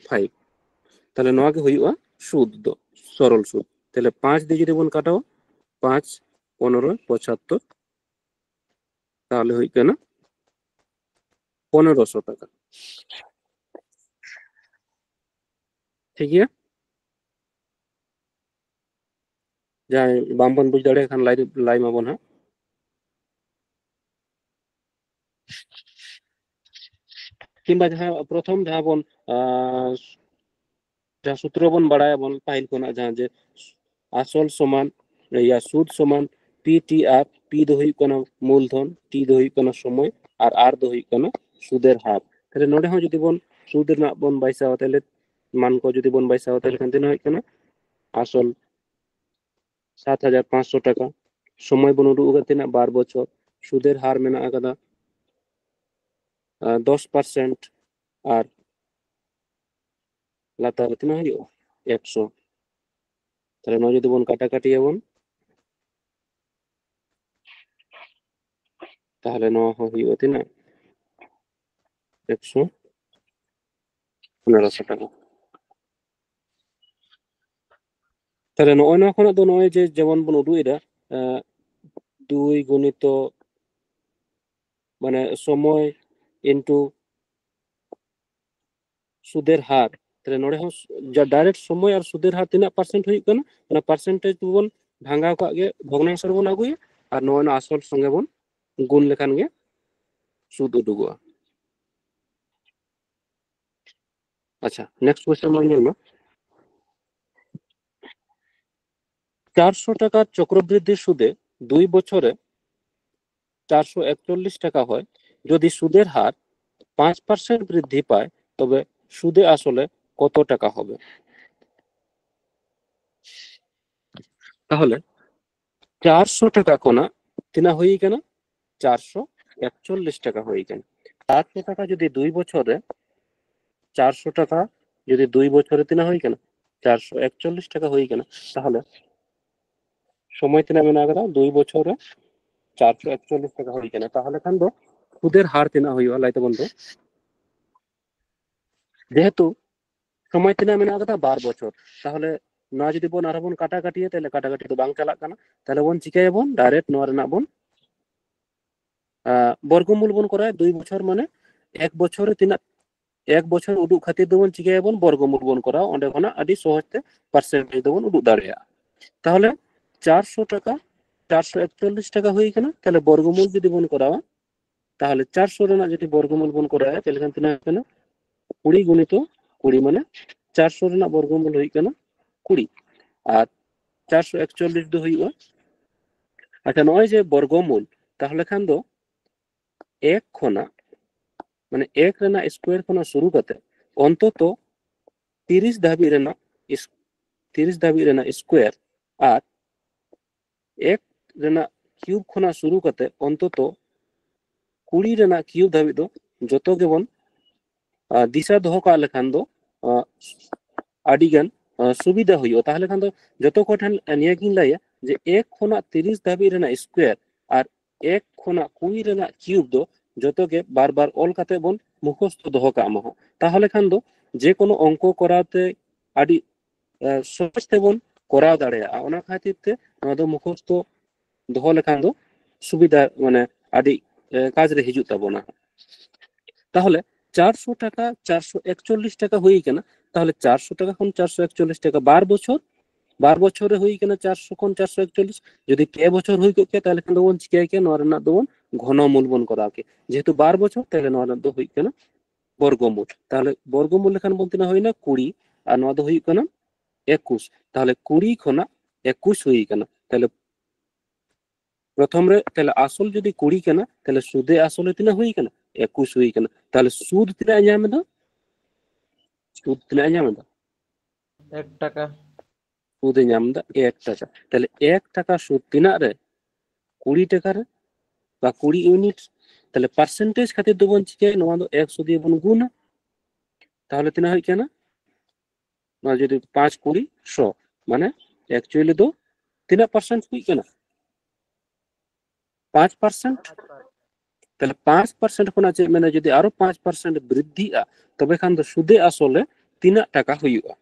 five᱾ ᱛᱟᱦᱚᱞᱮ ᱱᱚᱣᱟ ᱜᱮ ᱦᱩᱭᱩᱜᱼᱟ ᱥᱩᱫ ᱫᱚ, ᱥᱚᱨᱚᱞ ᱥᱩᱫ᱾ ᱛᱟᱦᱚᱞᱮ ᱯᱟᱸᱪ ᱫᱤᱭᱮ ᱡᱩᱫᱤ ᱵᱚᱱ ᱠᱟᱴᱟᱣᱟ, ᱯᱟᱸᱪ ᱯᱚᱱᱨᱚ ᱯᱚᱸᱪᱟᱛᱛᱳᱨ, ᱛᱟᱦᱚᱞᱮ ᱦᱩᱭᱩᱜ ᱠᱟᱱᱟ ᱯᱚᱱᱮᱨᱚᱥᱚ ᱴᱟᱠᱟ᱾ ᱴᱷᱤᱠ ᱜᱮᱭᱟ? ᱡᱟᱦᱟᱸᱭ ᱵᱟᱝᱵᱚᱱ ᱵᱩᱡᱽ ᱫᱟᱲᱮᱭᱟᱜ ᱠᱷᱟᱱ ᱞᱟᱭ ᱞᱟᱭ ᱢᱟᱵᱚᱱ ᱦᱟᱸᱜ᱾ ᱠᱤᱝᱵᱟ ᱡᱟᱦᱟᱸ ᱯᱨᱚᱛᱷᱚᱢ ᱡᱟᱦᱟᱸ ᱵᱚᱱ ᱡᱟᱦᱟᱸ ᱥᱩᱛᱨᱚ ᱵᱚᱱ ᱵᱟᱲᱟᱭᱟᱵᱚᱱ ᱯᱟᱹᱦᱤᱞ ᱠᱷᱚᱱᱟᱜ, ᱡᱟᱦᱟᱸ ᱡᱮ ᱟᱥᱚᱞ ᱥᱚᱢᱟᱱ ᱤᱭᱟ ᱥᱩᱫ ᱥᱚᱢᱟᱱ ᱯᱤ ᱴᱤ ᱟᱨ ᱯᱤ ᱫᱚ ᱦᱩᱭᱩᱜ ᱠᱟᱱᱟ ᱢᱩᱞᱫᱷᱚᱱ, ᱴᱤ ᱫᱚ ᱦᱩᱭᱩᱜ ᱠᱟᱱᱟ ᱥᱚᱢᱚᱭ ᱟᱨ ᱟᱨ ᱫᱚ ᱦᱩᱭᱩᱜ ᱠᱟᱱᱟ ᱥᱩᱫᱮᱨ ᱦᱟᱨ᱾ ᱛᱟᱦᱞᱮ ᱱᱚᱰᱮ ᱦᱚᱸ ᱡᱩᱫᱤ ᱵᱚᱱ ᱥᱩᱫ ᱨᱮᱱᱟᱜ ᱵᱚᱱ ᱵᱟᱭᱥᱟᱣᱟ, ᱛᱟᱦᱞᱮ ᱢᱟᱱ ᱠᱚ ᱡᱩᱫᱤ ᱵᱚᱱ ᱵᱟᱭᱥᱟᱣᱟ, ᱛᱟᱦᱞᱮ ᱠᱷᱟᱱ ᱛᱤᱱᱟᱹᱜ ᱦᱩᱭᱩᱜ ᱠᱟᱱᱟ? ᱟᱥᱚᱞ ᱥᱟᱛ ᱦᱟᱡᱟᱨ ᱯᱟᱸᱪᱥᱚ ᱴᱟᱠᱟ᱾ ᱥᱚᱢᱚᱭ ᱵᱚᱱ ᱩᱰᱩᱠ ᱟᱠᱟᱫ ᱛᱤᱱᱟᱹᱜ? ᱵᱟᱨ ᱵᱚᱪᱷᱚᱨ᱾ ᱥᱩᱫᱮᱨ ᱦᱟᱨ ᱢᱮᱱᱟᱜ ᱟᱠᱟᱫᱟ ᱫᱚᱥ ᱯᱟᱨᱥᱮᱱᱴ ᱟᱨ ᱞᱟᱛᱟᱨ ᱨᱮ ᱛᱤᱱᱟᱹᱜ ᱦᱩᱭᱩᱜᱼᱟ? ᱮᱠᱥᱚ᱾ ᱛᱟᱦᱞᱮ ᱱᱚᱣᱟ ᱡᱩᱫᱤ ᱵᱚᱱ ᱠᱟᱴᱟᱠᱟᱴᱤᱭᱟᱵᱚᱱ, ᱛᱟᱦᱞᱮ ᱱᱚᱣᱟ ᱦᱚᱸ ᱦᱩᱭᱩᱜᱼᱟ ᱛᱤᱱᱟᱹᱜ? ᱮᱠᱥᱚ ᱯᱚᱱᱮᱨᱚᱥᱚ ᱴᱟᱠᱟ᱾ ᱛᱟᱦᱞᱮ ᱱᱚᱜᱼᱚᱭ ᱱᱚᱣᱟ ᱠᱷᱚᱱᱟᱜ ᱫᱚ ᱱᱚᱜᱼᱚᱭ ᱡᱮ ᱡᱮᱢᱚᱱ ᱵᱚᱱ ᱩᱫᱩᱜ ᱮᱫᱟ, ᱫᱩᱭ ᱜᱩᱱᱤᱛᱚ ᱢᱟᱱᱮ ᱥᱚᱢᱚᱭ ᱤᱱᱴᱩ ᱥᱩᱫᱮᱨ ᱦᱟᱨ᱾ ᱛᱟᱦᱞᱮ ᱱᱚᱰᱮ ᱦᱚᱸ ᱰᱟᱭᱨᱮᱠᱴ ᱥᱚᱢᱚᱭ ᱟᱨ ᱥᱩᱫᱮᱨ ᱦᱟᱨ ᱛᱤᱱᱟᱹᱜ ᱯᱟᱨᱥᱮᱱᱴ ᱦᱩᱭᱩᱜ ᱠᱟᱱᱟ, ᱚᱱᱟ ᱯᱟᱨᱥᱮᱱᱴᱮᱡᱽ ᱵᱚᱱ ᱵᱷᱟᱜᱟᱣ ᱠᱟᱜ ᱜᱮ, ᱵᱷᱚᱜᱽᱱᱟᱝᱥᱚ ᱨᱮᱵᱚᱱ ᱟᱹᱜᱩᱭᱟ ᱟᱨ ᱱᱚᱜᱼᱚᱭ ᱱᱚᱣᱟ ᱟᱥᱚᱞ ᱥᱚᱸᱜᱮ ᱵᱚᱱ ᱜᱩᱱ ᱞᱮᱠᱷᱟᱱ ᱜᱮ ᱥᱩᱫ ᱩᱰᱩᱠᱚᱜᱼᱟ᱾ ᱟᱪᱪᱷᱟ, ᱱᱮᱠᱥᱴ ᱠᱚᱥᱪᱮᱱ ᱵᱚᱱ ᱧᱮᱞ ᱢᱟ᱾ চারশো টাকার চক্রবৃদ্ধি সুদে দুই বছরে চারশো একচল্লিশ টাকা হয়। যদি সুদের হার পাঁচ পার্সেন্ট বৃদ্ধি পায়, তবে সুদে আসলে কত টাকা হবে? তাহলে চারশো টাকা ᱠᱷᱚᱱᱟᱜ ᱛᱤᱱᱟᱹᱜ ᱦᱩᱭ ᱠᱟᱱᱟ? ᱪᱟᱨᱥᱚ ᱮᱠᱪᱚᱞᱞᱤᱥ ᱴᱟᱠᱟ ᱦᱩᱭ ᱠᱟᱱᱟ᱾ ᱪᱟᱨᱥᱚ ᱴᱟᱠᱟ ᱡᱩᱫᱤ ᱫᱩᱭ ᱵᱚᱪᱷᱚᱨ ᱨᱮ, ᱪᱟᱨᱥᱚ ᱴᱟᱠᱟ ᱡᱩᱫᱤ ᱫᱩᱭ ᱵᱚᱪᱷᱚᱨ ᱨᱮ ᱛᱤᱱᱟᱹᱜ ᱦᱩᱭ ᱠᱟᱱᱟ? ᱪᱟᱨᱥᱚ ᱮᱠᱪᱚᱞᱞᱤᱥ ᱴᱟᱠᱟ ᱦᱩᱭ ᱠᱟᱱᱟ᱾ ᱛᱟᱦᱚᱞᱮ ᱥᱚᱢᱚᱭ ᱛᱤᱱᱟᱹᱜ ᱢᱮᱱᱟᱜ ᱟᱠᱟᱫᱟ? ᱫᱩᱭ ᱵᱚᱪᱷᱚᱨ ᱨᱮ ᱪᱟᱨᱥᱚ ᱮᱠᱪᱚᱞᱞᱤᱥ ᱴᱟᱠᱟ ᱦᱩᱭ ᱠᱟᱱᱟ᱾ ᱛᱟᱦᱚᱞᱮ ᱠᱷᱟᱱ ᱫᱚ ᱥᱩᱫᱮᱨ ᱦᱟᱨ ᱛᱤᱱᱟᱹᱜ ᱦᱩᱭᱩᱜᱼᱟ? ᱞᱟᱹᱭ ᱛᱟᱵᱚᱱ ᱯᱮ᱾ ᱡᱮᱦᱮᱛᱩ ᱥᱚᱢᱚᱭ ᱛᱤᱱᱟᱹᱜ ᱢᱮᱱᱟᱜ ᱟᱠᱟᱫᱟ? ᱵᱟᱨ ᱵᱚᱪᱷᱚᱨ᱾ ᱛᱟᱦᱚᱞᱮ ᱱᱚᱣᱟ ᱡᱩᱫᱤ ᱵᱚᱱ ᱟᱨᱦᱚᱸ ᱵᱚᱱ ᱠᱟᱴᱟᱠᱟᱴᱤᱭᱟ, ᱛᱟᱦᱚᱞᱮ ᱠᱟᱴᱟᱠᱟᱴᱤ ᱫᱚ ᱵᱟᱝ ᱪᱟᱞᱟᱜ ᱠᱟᱱᱟ᱾ ᱛᱟᱦᱚᱞᱮ ᱵᱚᱱ ᱪᱤᱠᱟᱹᱭᱟᱵᱚᱱ? ᱰᱟᱭᱨᱮᱠᱴ ᱱᱚᱣᱟ ᱨᱮᱱᱟᱜ ᱵᱚᱱ ᱟᱸ, ᱵᱚᱨᱜᱚᱢᱩᱞ ᱵᱚᱱ ᱠᱚᱨᱟᱣᱟ᱾ ᱫᱩᱭ ᱵᱚᱪᱷᱚᱨ ᱢᱟᱱᱮ ᱮᱠ ᱵᱚᱪᱷᱚᱨ ᱨᱮ ᱛᱤᱱᱟᱹᱜ, ᱮᱠ ᱵᱚᱪᱷᱚᱨ ᱩᱰᱩᱠ ᱠᱷᱟᱹᱛᱤᱨ ᱫᱚᱵᱚᱱ ᱪᱤᱠᱟᱹᱭᱟᱵᱚᱱ? ᱵᱚᱨᱜᱚᱢᱩᱞ ᱵᱚᱱ ᱠᱚᱨᱟᱣᱟ, ᱚᱸᱰᱮ ᱠᱷᱚᱱᱟᱜ ᱟᱹᱰᱤ ᱥᱚᱦᱚᱡ ᱛᱮ ᱯᱟᱨᱥᱮᱱᱴᱮᱡᱽ ᱫᱚᱵᱚᱱ ᱩᱰᱩᱠ ᱫᱟᱲᱮᱭᱟᱜᱼᱟ᱾ ᱛᱟᱦᱚᱞᱮ ᱪᱟᱨᱥᱚ ᱴᱟᱠᱟ, ᱪᱟᱨᱥᱚ ᱮᱠᱪᱚᱞᱞᱤᱥ ᱴᱟᱠᱟ ᱦᱩᱭ ᱠᱟᱱᱟ᱾ ᱛᱟᱦᱚᱞᱮ ᱵᱚᱨᱜᱚᱢᱩᱞ ᱡᱩᱫᱤ ᱵᱚᱱ ᱠᱚᱨᱟᱣᱟ, ᱛᱟᱦᱚᱞᱮ ᱪᱟᱨᱥᱚ ᱨᱮᱱᱟᱜ ᱡᱩᱫᱤ ᱵᱚᱨᱜᱚᱢᱩᱞ ᱵᱚᱱ ᱠᱚᱨᱟᱣᱟ, ᱛᱟᱦᱚᱞᱮ ᱠᱷᱟᱱ ᱛᱤᱱᱟᱹᱜ ᱠᱟᱱᱟ? ᱠᱩᱲᱤ ᱜᱩᱱᱤᱛᱚ ᱠᱩᱲᱤ, ᱢᱟᱱᱮ ᱪᱟᱨᱥᱚ ᱨᱮᱱᱟᱜ ᱵᱚᱨᱜᱚᱢᱩᱞ ᱦᱩᱭᱩᱜ ᱠᱟᱱᱟ ᱠᱩᱲᱤ, ᱟᱨ ᱪᱟᱨᱥᱚ ᱮᱠᱪᱚᱞᱞᱤᱥ ᱫᱚ ᱦᱩᱭᱩᱜᱼᱟ᱾ ᱟᱪᱪᱷᱟ, ᱱᱚᱜᱼᱚᱭ ᱡᱮ ᱵᱚᱨᱜᱚᱢᱩᱞ, ᱛᱟᱦᱚᱞᱮ ᱠᱷᱟᱱ ᱫᱚ ᱮᱠ ᱠᱷᱚᱱᱟᱜ, ᱢᱟᱱᱮ ᱮᱠ ᱨᱮᱱᱟᱜ ᱥᱠᱚᱭᱟᱨ ᱠᱷᱚᱱᱟᱜ ᱥᱩᱨᱩ ᱠᱟᱛᱮ ᱚᱱᱛᱚᱛᱚ ᱛᱤᱨᱤᱥ ᱫᱷᱟᱹᱵᱤᱡ ᱨᱮᱱᱟᱜ ᱤᱥ-, ᱛᱤᱨᱤᱥ ᱫᱷᱟᱹᱵᱤᱡ ᱨᱮᱱᱟᱜ ᱥᱠᱚᱭᱟᱨ ᱟᱨ ᱮᱠ ᱨᱮᱱᱟᱜ ᱠᱤᱭᱩᱵ ᱠᱷᱚᱱᱟᱜ ᱥᱩᱨᱩ ᱠᱟᱛᱮ ᱚᱱᱛᱚᱛᱚ ᱠᱩᱲᱤ ᱨᱮᱱᱟᱜ ᱠᱤᱭᱩᱵ ᱫᱷᱟᱹᱵᱤᱡ ᱫᱚ ᱡᱚᱛᱚ ᱜᱮᱵᱚᱱ, ᱟᱸ, ᱫᱤᱥᱟᱹ ᱫᱚᱦᱚ ᱠᱟᱜ ᱞᱮᱠᱷᱟᱱ ᱫᱚ, ᱟᱸ, ᱟᱹᱰᱤᱜᱟᱱ, ᱟᱸ, ᱥᱩᱵᱤᱫᱷᱟ ᱦᱩᱭᱩᱜᱼᱟ᱾ ᱛᱟᱦᱚᱞᱮ ᱠᱷᱟᱱ ᱫᱚ ᱡᱚᱛᱚ ᱠᱚ ᱴᱷᱮᱱ ᱱᱤᱭᱟᱹ ᱜᱤᱧ ᱞᱟᱹᱭᱟ ᱡᱮ ᱮᱠ ᱠᱷᱚᱱᱟᱜ ᱛᱤᱨᱤᱥ ᱫᱷᱟᱹᱵᱤᱡ ᱨᱮᱱᱟᱜ ᱥᱠᱚᱭᱟᱨ ᱟᱨ ᱮᱠ ᱠᱷᱚᱱᱟᱜ ᱠᱩᱲᱤ ᱨᱮᱱᱟᱜ ᱠᱤᱭᱩᱵ ᱫᱚ ᱡᱚᱛᱚ ᱜᱮ ᱵᱟᱨ ᱵᱟᱨ ᱚᱞ ᱠᱟᱛᱮ ᱵᱚᱱ ᱢᱩᱠᱷᱚᱥᱛᱚ ᱫᱚᱦᱚ ᱠᱟᱜ ᱢᱟ ᱦᱟᱸᱜ᱾ ᱛᱟᱦᱚᱞᱮ ᱠᱷᱟᱱ ᱫᱚ ᱡᱮ ᱠᱳᱱᱳ ᱚᱝᱠᱚ ᱠᱚᱨᱟᱣ ᱛᱮ ᱟᱹᱰᱤ, ᱮ, ᱥᱚᱦᱚᱡ ᱛᱮᱵᱚᱱ ᱠᱚᱨᱟᱣ ᱫᱟᱲᱮᱭᱟᱜᱼᱟ᱾ ᱚᱱᱟ ᱠᱷᱟᱹᱛᱤᱨ ᱛᱮ ᱱᱚᱣᱟ ᱫᱚ ᱢᱩᱠᱷᱚᱥᱛᱚ ᱫᱚᱦᱚ ᱞᱮᱠᱷᱟᱱ ᱫᱚ ᱥᱩᱵᱤᱫᱷᱟ, ᱢᱟᱱᱮ ᱟᱹᱰᱤ, ᱮ, ᱠᱟᱡᱽ ᱨᱮ ᱦᱤᱡᱩᱜ ᱛᱟᱵᱚᱱᱟ᱾ ᱛᱟᱦᱚᱞᱮ ᱪᱟᱨᱥᱚ ᱴᱟᱠᱟ, ᱪᱟᱨᱥᱚ ᱮᱠᱪᱚᱞᱞᱤᱥ ᱴᱟᱠᱟ ᱦᱩᱭ ᱠᱟᱱᱟ᱾ ᱛᱟᱦᱚᱞᱮ ᱪᱟᱨᱥᱚ ᱴᱟᱠᱟ ᱠᱷᱚᱱ ᱪᱟᱨᱥᱚ ᱮᱠᱪᱚᱞᱞᱤᱥ ᱴᱟᱠᱟ ᱵᱟᱨ ᱵᱚᱪᱷᱚᱨ, ᱵᱟᱨ ᱵᱚᱪᱷᱚᱨ ᱨᱮ ᱦᱩᱭ ᱠᱟᱱᱟ ᱪᱟᱨᱥᱚ ᱠᱷᱚᱱ ᱪᱟᱨᱥᱚ ᱮᱠᱪᱚᱞᱞᱤᱥ᱾ ᱡᱩᱫᱤ ᱯᱮ ᱵᱚᱪᱷᱚᱨ ᱦᱩᱭ ᱠᱚᱜ ᱠᱮᱭᱟ, ᱛᱟᱦᱚᱞᱮ ᱠᱷᱟᱱ ᱫᱚᱵᱚᱱ ᱪᱤᱠᱟᱹᱭ ᱠᱮᱭᱟ? ᱱᱚᱣᱟ ᱨᱮᱱᱟᱜ ᱫᱚᱵᱚᱱ ᱜᱷᱚᱱᱚ ᱢᱩᱞ ᱵᱚᱱ ᱠᱚᱨᱟᱣ ᱠᱮᱭᱟ᱾ ᱡᱮᱦᱮᱛᱩ ᱵᱟᱨ ᱵᱚᱪᱷᱚᱨ, ᱛᱟᱦᱚᱞᱮ ᱱᱚᱣᱟ ᱨᱮᱱᱟᱜ ᱫᱚ ᱦᱩᱭᱩᱜ ᱠᱟᱱᱟ ᱵᱚᱨᱜᱚᱢᱩᱞ᱾ ᱛᱟᱦᱚᱞᱮ ᱵᱚᱨᱜᱚᱢᱩᱞ ᱞᱮᱠᱷᱟᱱ ᱵᱚᱱ ᱛᱤᱱᱟᱹᱜ ᱦᱩᱭᱱᱟ? ᱠᱩᱲᱤ, ᱟᱨ ᱱᱚᱣᱟ ᱫᱚ ᱦᱩᱭᱩᱜ ᱠᱟᱱᱟ ᱮᱠᱩᱥ᱾ ᱛᱟᱦᱚᱞᱮ ᱠᱩᱲᱤ ᱠᱷᱚᱱᱟᱜ ᱮᱠᱩᱥ ᱦᱩᱭ ᱠᱟᱱᱟ᱾ ᱛᱟᱦᱚᱞᱮ ᱯᱨᱚᱛᱷᱚᱢ ᱨᱮ, ᱛᱟᱦᱚᱞᱮ ᱟᱥᱚᱞ ᱡᱩᱫᱤ ᱠᱩᱲᱤ ᱠᱟᱱᱟ, ᱛᱟᱦᱚᱞᱮ ᱥᱩᱫᱮ ᱟᱥᱚᱞ ᱨᱮ ᱛᱤᱱᱟᱹᱜ ᱦᱩᱭ ᱠᱟᱱᱟ? ᱮᱠᱩᱥ ᱦᱩᱭ ᱠᱟᱱᱟ᱾ ᱛᱟᱦᱚᱞᱮ ᱥᱩᱫ ᱛᱤᱱᱟᱹᱜ ᱮ ᱧᱟᱢ ᱮᱫᱟ? ᱥᱩᱫ ᱛᱤᱱᱟᱹᱜ ᱮ ᱧᱟᱢ ᱮᱫᱟ? ᱮᱠ ᱴᱟᱠᱟ᱾ ᱥᱩᱫ ᱮ ᱧᱟᱢ ᱮᱫᱟ ᱮᱠ ᱴᱟᱠᱟ᱾ ᱛᱟᱦᱚᱞᱮ ᱮᱠ ᱴᱟᱠᱟ ᱥᱩᱫ ᱛᱤᱱᱟᱹᱜ ᱨᱮ? ᱠᱩᱲᱤ ᱴᱟᱠᱟ ᱨᱮ ᱵᱟ ᱠᱩᱲᱤ ᱤᱭᱩᱱᱤᱴ᱾ ᱛᱟᱦᱚᱞᱮ ᱯᱟᱨᱥᱮᱱᱴᱮᱡᱽ ᱠᱷᱟᱹᱛᱤᱨ ᱫᱚᱵᱚᱱ ᱪᱤᱠᱟᱹᱭᱟ? ᱱᱚᱣᱟ ᱫᱚ ᱮᱠᱥᱚ ᱫᱤᱭᱮ ᱵᱚᱱ ᱜᱩᱱᱟ᱾ ᱛᱟᱦᱚᱞᱮ ᱛᱤᱱᱟᱹᱜ ᱦᱩᱭᱩᱜ ᱠᱟᱱᱟ? ᱱᱚᱣᱟ ᱡᱩᱫᱤ ᱯᱟᱸᱪ ᱠᱩᱲᱤ ᱥᱚ, ᱢᱟᱱᱮ ᱮᱠᱪᱩᱭᱮᱞᱤ ᱫᱚ ᱛᱤᱱᱟᱹᱜ ᱯᱟᱨᱥᱮᱱᱴ ᱦᱩᱭᱩᱜ ᱠᱟᱱᱟ? ᱯᱟᱸᱪ ᱯᱟᱨᱥᱮᱱᱴ᱾ ᱛᱟᱦᱚᱞᱮ ᱯᱟᱸᱪ ᱯᱟᱨᱥᱮᱱᱴ ᱠᱷᱚᱱᱟᱜ ᱪᱮᱫ ᱢᱮᱱᱟ, ᱡᱩᱫᱤ ᱟᱨᱚ ᱯᱟᱸᱪ ᱯᱟᱨᱥᱮᱱᱴ ᱵᱨᱤᱫᱽᱫᱷᱤᱜᱼᱟ, ᱛᱚᱵᱮ ᱠᱷᱟᱱ ᱫᱚ ᱥᱩᱫᱮ ᱟᱥᱚᱞᱮ ᱛᱤᱱᱟᱹᱜ ᱴᱟᱠᱟ ᱦᱩᱭᱩᱜᱼᱟ?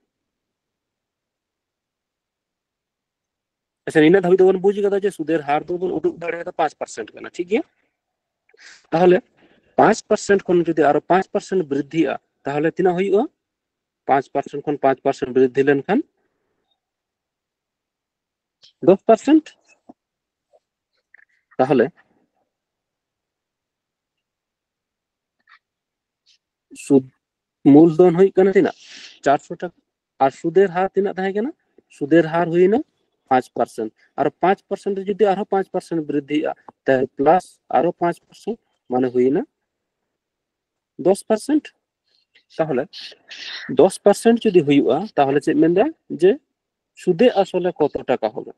ᱟᱪᱪᱷᱟ, ᱱᱤᱱᱟᱹᱜ ᱫᱷᱟᱹᱵᱤᱡ ᱫᱚᱵᱚᱱ ᱵᱩᱡᱽ ᱠᱟᱫᱟ ᱡᱮ ᱥᱩᱫᱮᱨ ᱦᱟᱨ ᱫᱚᱵᱚᱱ ᱩᱰᱩᱠ ᱫᱟᱲᱮᱭᱟᱫᱟ ᱯᱟᱸᱪ ᱯᱟᱨᱥᱮᱱᱴ ᱠᱟᱱᱟ, ᱴᱷᱤᱠ ᱜᱮᱭᱟ? ᱛᱟᱦᱚᱞᱮ ᱯᱟᱸᱪ ᱯᱟᱨᱥᱮᱱᱴ ᱠᱷᱚᱱ ᱡᱩᱫᱤ ᱟᱨᱚ ᱯᱟᱸᱪ ᱯᱟᱨᱥᱮᱱᱴ ᱵᱨᱤᱫᱽᱫᱷᱤᱜᱼᱟ, ᱛᱟᱦᱚᱞᱮ ᱛᱤᱱᱟᱹᱜ ᱦᱩᱭᱩᱜᱼᱟ? ᱯᱟᱸᱪ ᱯᱟᱨᱥᱮᱱᱴ ᱠᱷᱚᱱ ᱯᱟᱸᱪ ᱯᱟᱨᱥᱮᱱᱴ ᱵᱨᱤᱫᱽᱫᱷᱤ ᱞᱮᱱᱠᱷᱟᱱ ᱫᱚᱥ ᱯᱟᱨᱥᱮᱱᱴ᱾ ᱛᱟᱦᱚᱞᱮ ᱥᱩᱫ ᱢᱩᱞᱫᱷᱚᱱ ᱦᱩᱭᱩᱜ ᱠᱟᱱᱟ ᱛᱤᱱᱟᱹᱜ? ᱪᱟᱨᱥᱚ ᱴᱟᱠᱟ᱾ ᱟᱨ ᱥᱩᱫᱮᱨ ᱦᱟᱨ ᱛᱤᱱᱟᱹᱜ ᱛᱟᱦᱮᱸ ᱠᱟᱱᱟ? ᱥᱩᱫᱮᱨ ᱦᱟᱨ ᱦᱩᱭᱱᱟ ᱯᱟᱸᱪ ᱯᱟᱨᱥᱮᱱᱴ᱾ ᱟᱨ ᱯᱟᱸᱪ ᱯᱟᱨᱥᱮᱱᱴ ᱨᱮ ᱡᱩᱫᱤ ᱟᱨᱦᱚᱸ ᱯᱟᱸᱪ ᱯᱟᱨᱥᱮᱱᱴ ᱵᱨᱤᱫᱽᱫᱷᱤᱜᱼᱟ, ᱛᱟᱦᱞᱮ ᱯᱞᱟᱥ ᱟᱨᱦᱚᱸ ᱯᱟᱸᱪ ᱯᱟᱨᱥᱮᱱᱴ, ᱢᱟᱱᱮ ᱦᱩᱭᱱᱟ ᱫᱚᱥ ᱯᱟᱨᱥᱮᱱᱴ᱾ ᱛᱟᱦᱚᱞᱮ ᱫᱚᱥ ᱯᱟᱨᱥᱮᱱᱴ ᱡᱩᱫᱤ ᱦᱩᱭᱩᱜᱼᱟ, ᱛᱟᱦᱚᱞᱮ ᱪᱮᱫ ᱢᱮᱱᱫᱟ? ᱡᱮ ᱥᱩᱫᱮ ᱟᱥᱚᱞᱮ ᱠᱚᱛᱚ ᱴᱟᱠᱟ ᱦᱚᱵᱮ?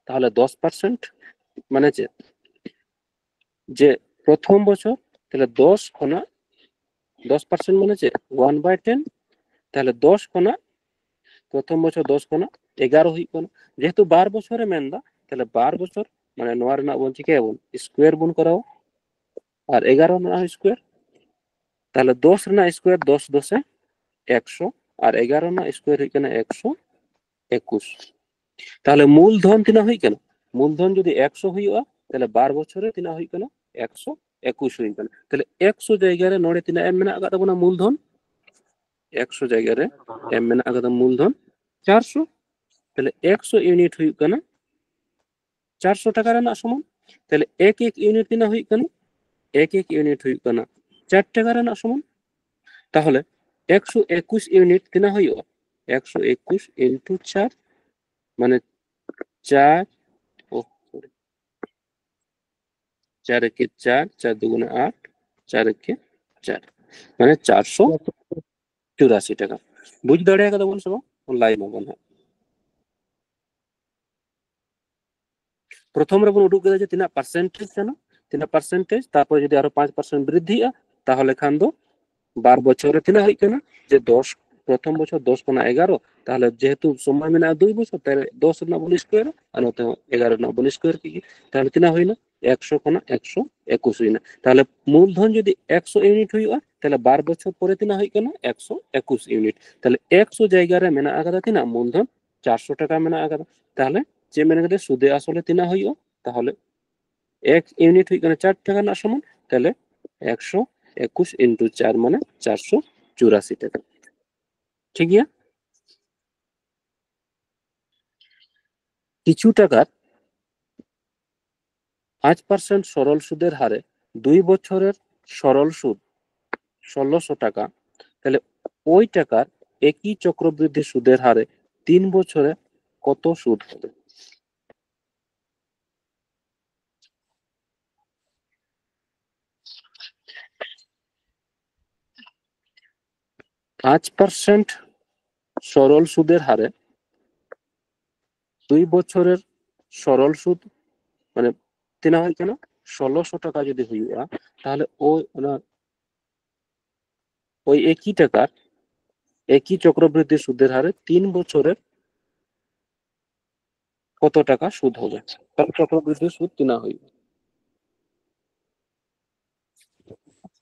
ᱛᱟᱦᱚᱞᱮ ᱫᱚᱥ ᱯᱟᱨᱥᱮᱱᱴ ᱢᱟᱱᱮ ᱪᱮᱫ? ᱡᱮ ᱯᱨᱚᱛᱷᱚᱢ ᱵᱚᱪᱷᱚᱨ, ᱛᱟᱦᱚᱞᱮ ᱫᱚᱥ ᱠᱷᱚᱱᱟᱜ, ᱫᱚᱥ ᱯᱟᱨᱥᱮᱱᱴ ᱢᱟᱱᱮ ᱪᱮᱫ? ᱳᱣᱟᱱ ᱵᱟᱭ ᱴᱮᱱ᱾ ᱛᱟᱦᱚᱞᱮ ᱫᱚᱥ ᱠᱷᱚᱱᱟᱜ, ᱯᱨᱚᱛᱷᱚᱢ ᱵᱚᱪᱷᱚᱨ ᱫᱚᱥ ᱠᱷᱚᱱᱟᱜ ᱮᱜᱟᱨᱚ ᱦᱩᱭᱩᱜ ᱠᱟᱱᱟ᱾ ᱡᱮᱦᱮᱛᱩ ᱵᱟᱨ ᱵᱚᱪᱷᱚᱨᱮ ᱢᱮᱱᱫᱟ, ᱛᱟᱦᱚᱞᱮ ᱵᱟᱨ ᱵᱚᱪᱷᱚᱨ, ᱢᱟᱱᱮ ᱱᱚᱣᱟ ᱨᱮᱱᱟᱜ ᱵᱚᱱ ᱪᱤᱠᱟᱹᱭᱟᱵᱚᱱ? ᱥᱠᱚᱭᱟᱨ ᱵᱚᱱ ᱠᱚᱨᱟᱣᱟ᱾ ᱟᱨ ᱮᱜᱟᱨᱚ ᱨᱮᱱᱟᱜ ᱦᱚᱸ ᱥᱠᱚᱭᱟᱨ᱾ ᱛᱟᱦᱚᱞᱮ ᱫᱚᱥ ᱨᱮᱱᱟᱜ ᱥᱠᱚᱭᱟᱨ, ᱫᱚᱥ ᱫᱚᱥᱮ ᱮᱠᱥᱚ, ᱟᱨ ᱮᱜᱟᱨᱚ ᱨᱮᱱᱟᱜ ᱥᱠᱚᱭᱟᱨ ᱦᱩᱭᱩᱜ ᱠᱟᱱᱟ ᱮᱠᱥᱚ ᱮᱠᱩᱥ᱾ ᱛᱟᱦᱚᱞᱮ ᱢᱩᱞ ᱫᱷᱚᱱ ᱛᱤᱱᱟᱹᱜ ᱦᱩᱭᱩᱜ ᱠᱟᱱᱟ? ᱢᱩᱞ ᱫᱷᱚᱱ ᱡᱩᱫᱤ ᱮᱠᱥᱚ ᱦᱩᱭᱩᱜᱼᱟ, ᱛᱟᱦᱚᱞᱮ ᱵᱟᱨ ᱵᱚᱪᱷᱚᱨ ᱨᱮ ᱛᱤᱱᱟᱹᱜ ᱦᱩᱭᱩᱜ ᱠᱟᱱᱟ? ᱮᱠᱥᱚ ᱮᱠᱩᱥ ᱦᱩᱭᱩᱜ ᱠᱟᱱᱟ᱾ ᱛᱟᱦᱚᱞᱮ ᱮᱠᱥᱚ ᱡᱟᱭᱜᱟ ᱨᱮ ᱱᱚᱰᱮ ᱛᱤᱱᱟᱹᱜ ᱮᱢ ᱢᱮᱱᱟᱜ ᱟᱠᱟᱫ ᱛᱟᱵᱚᱱᱟ? ᱢᱩᱞ ᱫᱷᱚᱱ ᱮᱠᱥᱚ ᱡᱟᱭᱜᱟ ᱨᱮ ᱮᱢ ᱢᱮᱱᱟᱜ ᱟᱠᱟᱫᱟ ᱢᱩᱞ ᱫᱷᱚᱱ ᱪᱟᱨᱥᱚ᱾ ᱛᱟᱦᱚᱞᱮ ᱮᱠᱥᱚ ᱤᱭᱩᱱᱤᱴ ᱦᱩᱭᱩᱜ ᱠᱟᱱᱟ ᱪᱟᱨᱥᱚ ᱴᱟᱠᱟ ᱨᱮᱱᱟᱜ ᱥᱚᱢᱟᱱ᱾ ᱛᱟᱦᱚᱞᱮ ᱮᱠ ᱮᱠ ᱤᱭᱩᱱᱤᱴ ᱛᱤᱱᱟᱹᱜ ᱦᱩᱭᱩᱜ ᱠᱟᱱᱟ? ᱮᱠ ᱮᱠ ᱤᱭᱩᱱᱤᱴ ᱦᱩᱭᱩᱜ ᱠᱟᱱᱟ ᱪᱟᱨ ᱴᱟᱠᱟ ᱨᱮᱱᱟᱜ ᱥᱚᱢᱟᱱ᱾ ᱛᱟᱦᱚᱞᱮ ᱮᱠᱥᱚ ᱮᱠᱩᱥ ᱤᱭᱩᱱᱤᱴ ᱛᱤᱱᱟᱹᱜ ᱦᱩᱭᱩᱜᱼᱟ? ᱮᱠᱥᱚ ᱮᱠᱩᱥ ᱤᱱᱴᱩ ᱪᱟᱨ, ᱢᱟᱱᱮ ᱪᱟᱨ, ᱳ, ᱥᱚᱨᱤ, ᱪᱟᱨ ᱮᱠᱮ ᱪᱟᱨ, ᱪᱟᱨ ᱫᱩᱜᱩᱱᱮ ᱟᱴ, ᱪᱟᱨ ᱮᱠᱮ ᱪᱟᱨ, ᱢᱟᱱᱮ ᱪᱟᱨᱥᱚ ᱪᱩᱨᱟᱥᱤ ᱴᱟᱠᱟ᱾ ᱵᱩᱡᱽ ᱫᱟᱲᱮ ᱠᱟᱫᱟ ᱵᱚᱱ ᱥᱮ ᱵᱟᱝ? ᱞᱟᱹᱭ ᱢᱟᱵᱚᱱ ᱦᱟᱸᱜ᱾ ᱯᱨᱚᱛᱷᱚᱢ ᱨᱮᱵᱚᱱ ᱩᱰᱩᱠ ᱠᱮᱫᱟ ᱡᱮ ᱛᱤᱱᱟᱹᱜ ᱯᱟᱨᱥᱮᱱᱴᱮᱡᱽ ᱠᱟᱱᱟ, ᱛᱤᱱᱟᱹᱜ ᱯᱟᱨᱥᱮᱱᱴᱮᱡᱽ, ᱛᱟᱨᱯᱚᱨ ᱡᱩᱫᱤ ᱟᱨᱚ ᱯᱟᱸᱪ ᱯᱟᱨᱥᱮᱱᱴ ᱵᱨᱤᱫᱽᱫᱷᱤᱜᱼᱟ, ᱛᱟᱦᱚᱞᱮ ᱠᱷᱟᱱ ᱫᱚ ᱵᱟᱨ ᱵᱚᱪᱷᱚᱨ ᱨᱮ ᱛᱤᱱᱟᱹᱜ ᱦᱩᱭᱩᱜ ᱠᱟᱱᱟ? ᱡᱮ ᱫᱚᱥ, ᱯᱨᱚᱛᱷᱚᱢ ᱵᱚᱪᱷᱚᱨ ᱫᱚᱥ ᱠᱷᱚᱱᱟᱜ ᱮᱜᱟᱨᱚ, ᱛᱟᱦᱚᱞᱮ ᱡᱮᱦᱮᱛᱩ ᱥᱚᱢᱚᱭ ᱢᱮᱱᱟᱜᱼᱟ ᱫᱩᱭ ᱵᱚᱪᱷᱚᱨ, ᱛᱟᱦᱚᱞᱮ ᱫᱚᱥ ᱨᱮᱱᱟᱜ ᱵᱚᱱ ᱥᱠᱚᱭᱟᱨᱟ ᱟᱨ ᱱᱚᱛᱮ ᱦᱚᱸ ᱮᱜᱟᱨᱚ ᱨᱮᱱᱟᱜ ᱵᱚᱱ ᱥᱠᱚᱭᱟᱨ ᱠᱮᱫ ᱜᱮ᱾ ᱛᱟᱦᱚᱞᱮ ᱛᱤᱱᱟᱹᱜ ᱦᱩᱭᱱᱟ? ᱮᱠᱥᱚ ᱠᱷᱚᱱᱟᱜ ᱮᱠᱥᱚ ᱮᱠᱩᱥ ᱦᱩᱭᱱᱟ᱾ ᱛᱟᱦᱚᱞᱮ ᱢᱩᱞ ᱫᱷᱚᱱ ᱡᱩᱫᱤ ᱮᱠᱥᱚ ᱤᱭᱩᱱᱤᱴ ᱦᱩᱭᱩᱜᱼᱟ, ᱛᱟᱦᱚᱞᱮ ᱵᱟᱨ ᱵᱚᱪᱷᱚᱨ ᱯᱚᱨᱮ ᱛᱤᱱᱟᱹᱜ ᱦᱩᱭᱩᱜ ᱠᱟᱱᱟ? ᱮᱠᱥᱚ ᱮᱠᱩᱥ ᱤᱭᱩᱱᱤᱴ᱾ ᱛᱟᱦᱚᱞᱮ ᱮᱠᱥᱚ ᱡᱟᱭᱜᱟ ᱨᱮ ᱢᱮᱱᱟᱜ ᱟᱠᱟᱫᱟ ᱛᱤᱱᱟᱹᱜ? ᱢᱩᱞ ᱫᱷᱚᱱ ᱪᱟᱨᱥᱚ ᱴᱟᱠᱟ ᱢᱮᱱᱟᱜ ᱟᱠᱟᱫᱟ᱾ ᱛᱟᱦᱚᱞᱮ ᱪᱮᱫ ᱢᱮᱱ ᱠᱟᱛᱮ ᱥᱩᱫᱮ ᱟᱥᱚᱞᱮ ᱛᱤᱱᱟᱹᱜ ᱦᱩᱭᱩᱜᱼᱟ? ᱛᱟᱦᱚᱞᱮ ᱮᱠ ᱤᱭᱩᱱᱤᱴ ᱦᱩᱭᱩᱜ ᱠᱟᱱᱟ ᱪᱟᱨ ᱴᱟᱠᱟ ᱨᱮᱱᱟᱜ ᱥᱚᱢᱟᱱ, ᱛᱟᱦᱚᱞᱮ ᱮᱠᱥᱚ ᱮᱠᱩᱥ ᱤᱱᱴᱩ ᱪᱟᱨ ᱢᱟᱱᱮ ᱪᱟᱨᱥᱚ ᱪᱩᱨᱟᱥᱤ ᱴᱟᱠᱟ᱾ ᱴᱷᱤᱠ ᱜᱮᱭᱟ? কিছু টাকার পাঁচ পার্সেন্ট সরল সুদের হারে দুই বছরের সরল সুদ ষোলোশো টাকা, তাহলে ওই টাকার একই চক্রবৃদ্ধি সুদের হারে তিন বছরে কত সুদ হবে? পাঁচ পার্সেন্ট সরল সুদের হারে দুই বছরের সরল সুদ, মানে, ᱛᱤᱱᱟᱹᱜ ᱦᱩᱭᱩᱜ ᱠᱟᱱᱟ? ᱥᱳᱞᱳᱥᱚ ᱴᱟᱠᱟ ᱡᱩᱫᱤ ᱦᱩᱭᱩᱜᱼᱟ, ᱛᱟᱦᱚᱞᱮ ᱳᱭ ᱚᱱᱟ, ᱳᱭ ᱮᱠᱤ ᱴᱟᱠᱟᱨ, ᱮᱠᱤ ᱪᱚᱠᱨᱚᱵᱨᱤᱫᱽᱫᱷᱤ ᱥᱩᱫᱮᱨ ᱦᱟᱨᱮ ᱛᱤᱱ ᱵᱚᱪᱷᱚᱨᱮ ᱠᱚᱛᱚ ᱴᱟᱠᱟ ᱥᱩᱫ ᱦᱚᱵᱮ? ᱛᱟᱦᱚᱞᱮ ᱪᱚᱠᱨᱚᱵᱨᱤᱫᱽᱫᱷᱤ ᱥᱩᱫ ᱛᱤᱱᱟᱹᱜ ᱦᱩᱭᱩᱜᱼᱟ?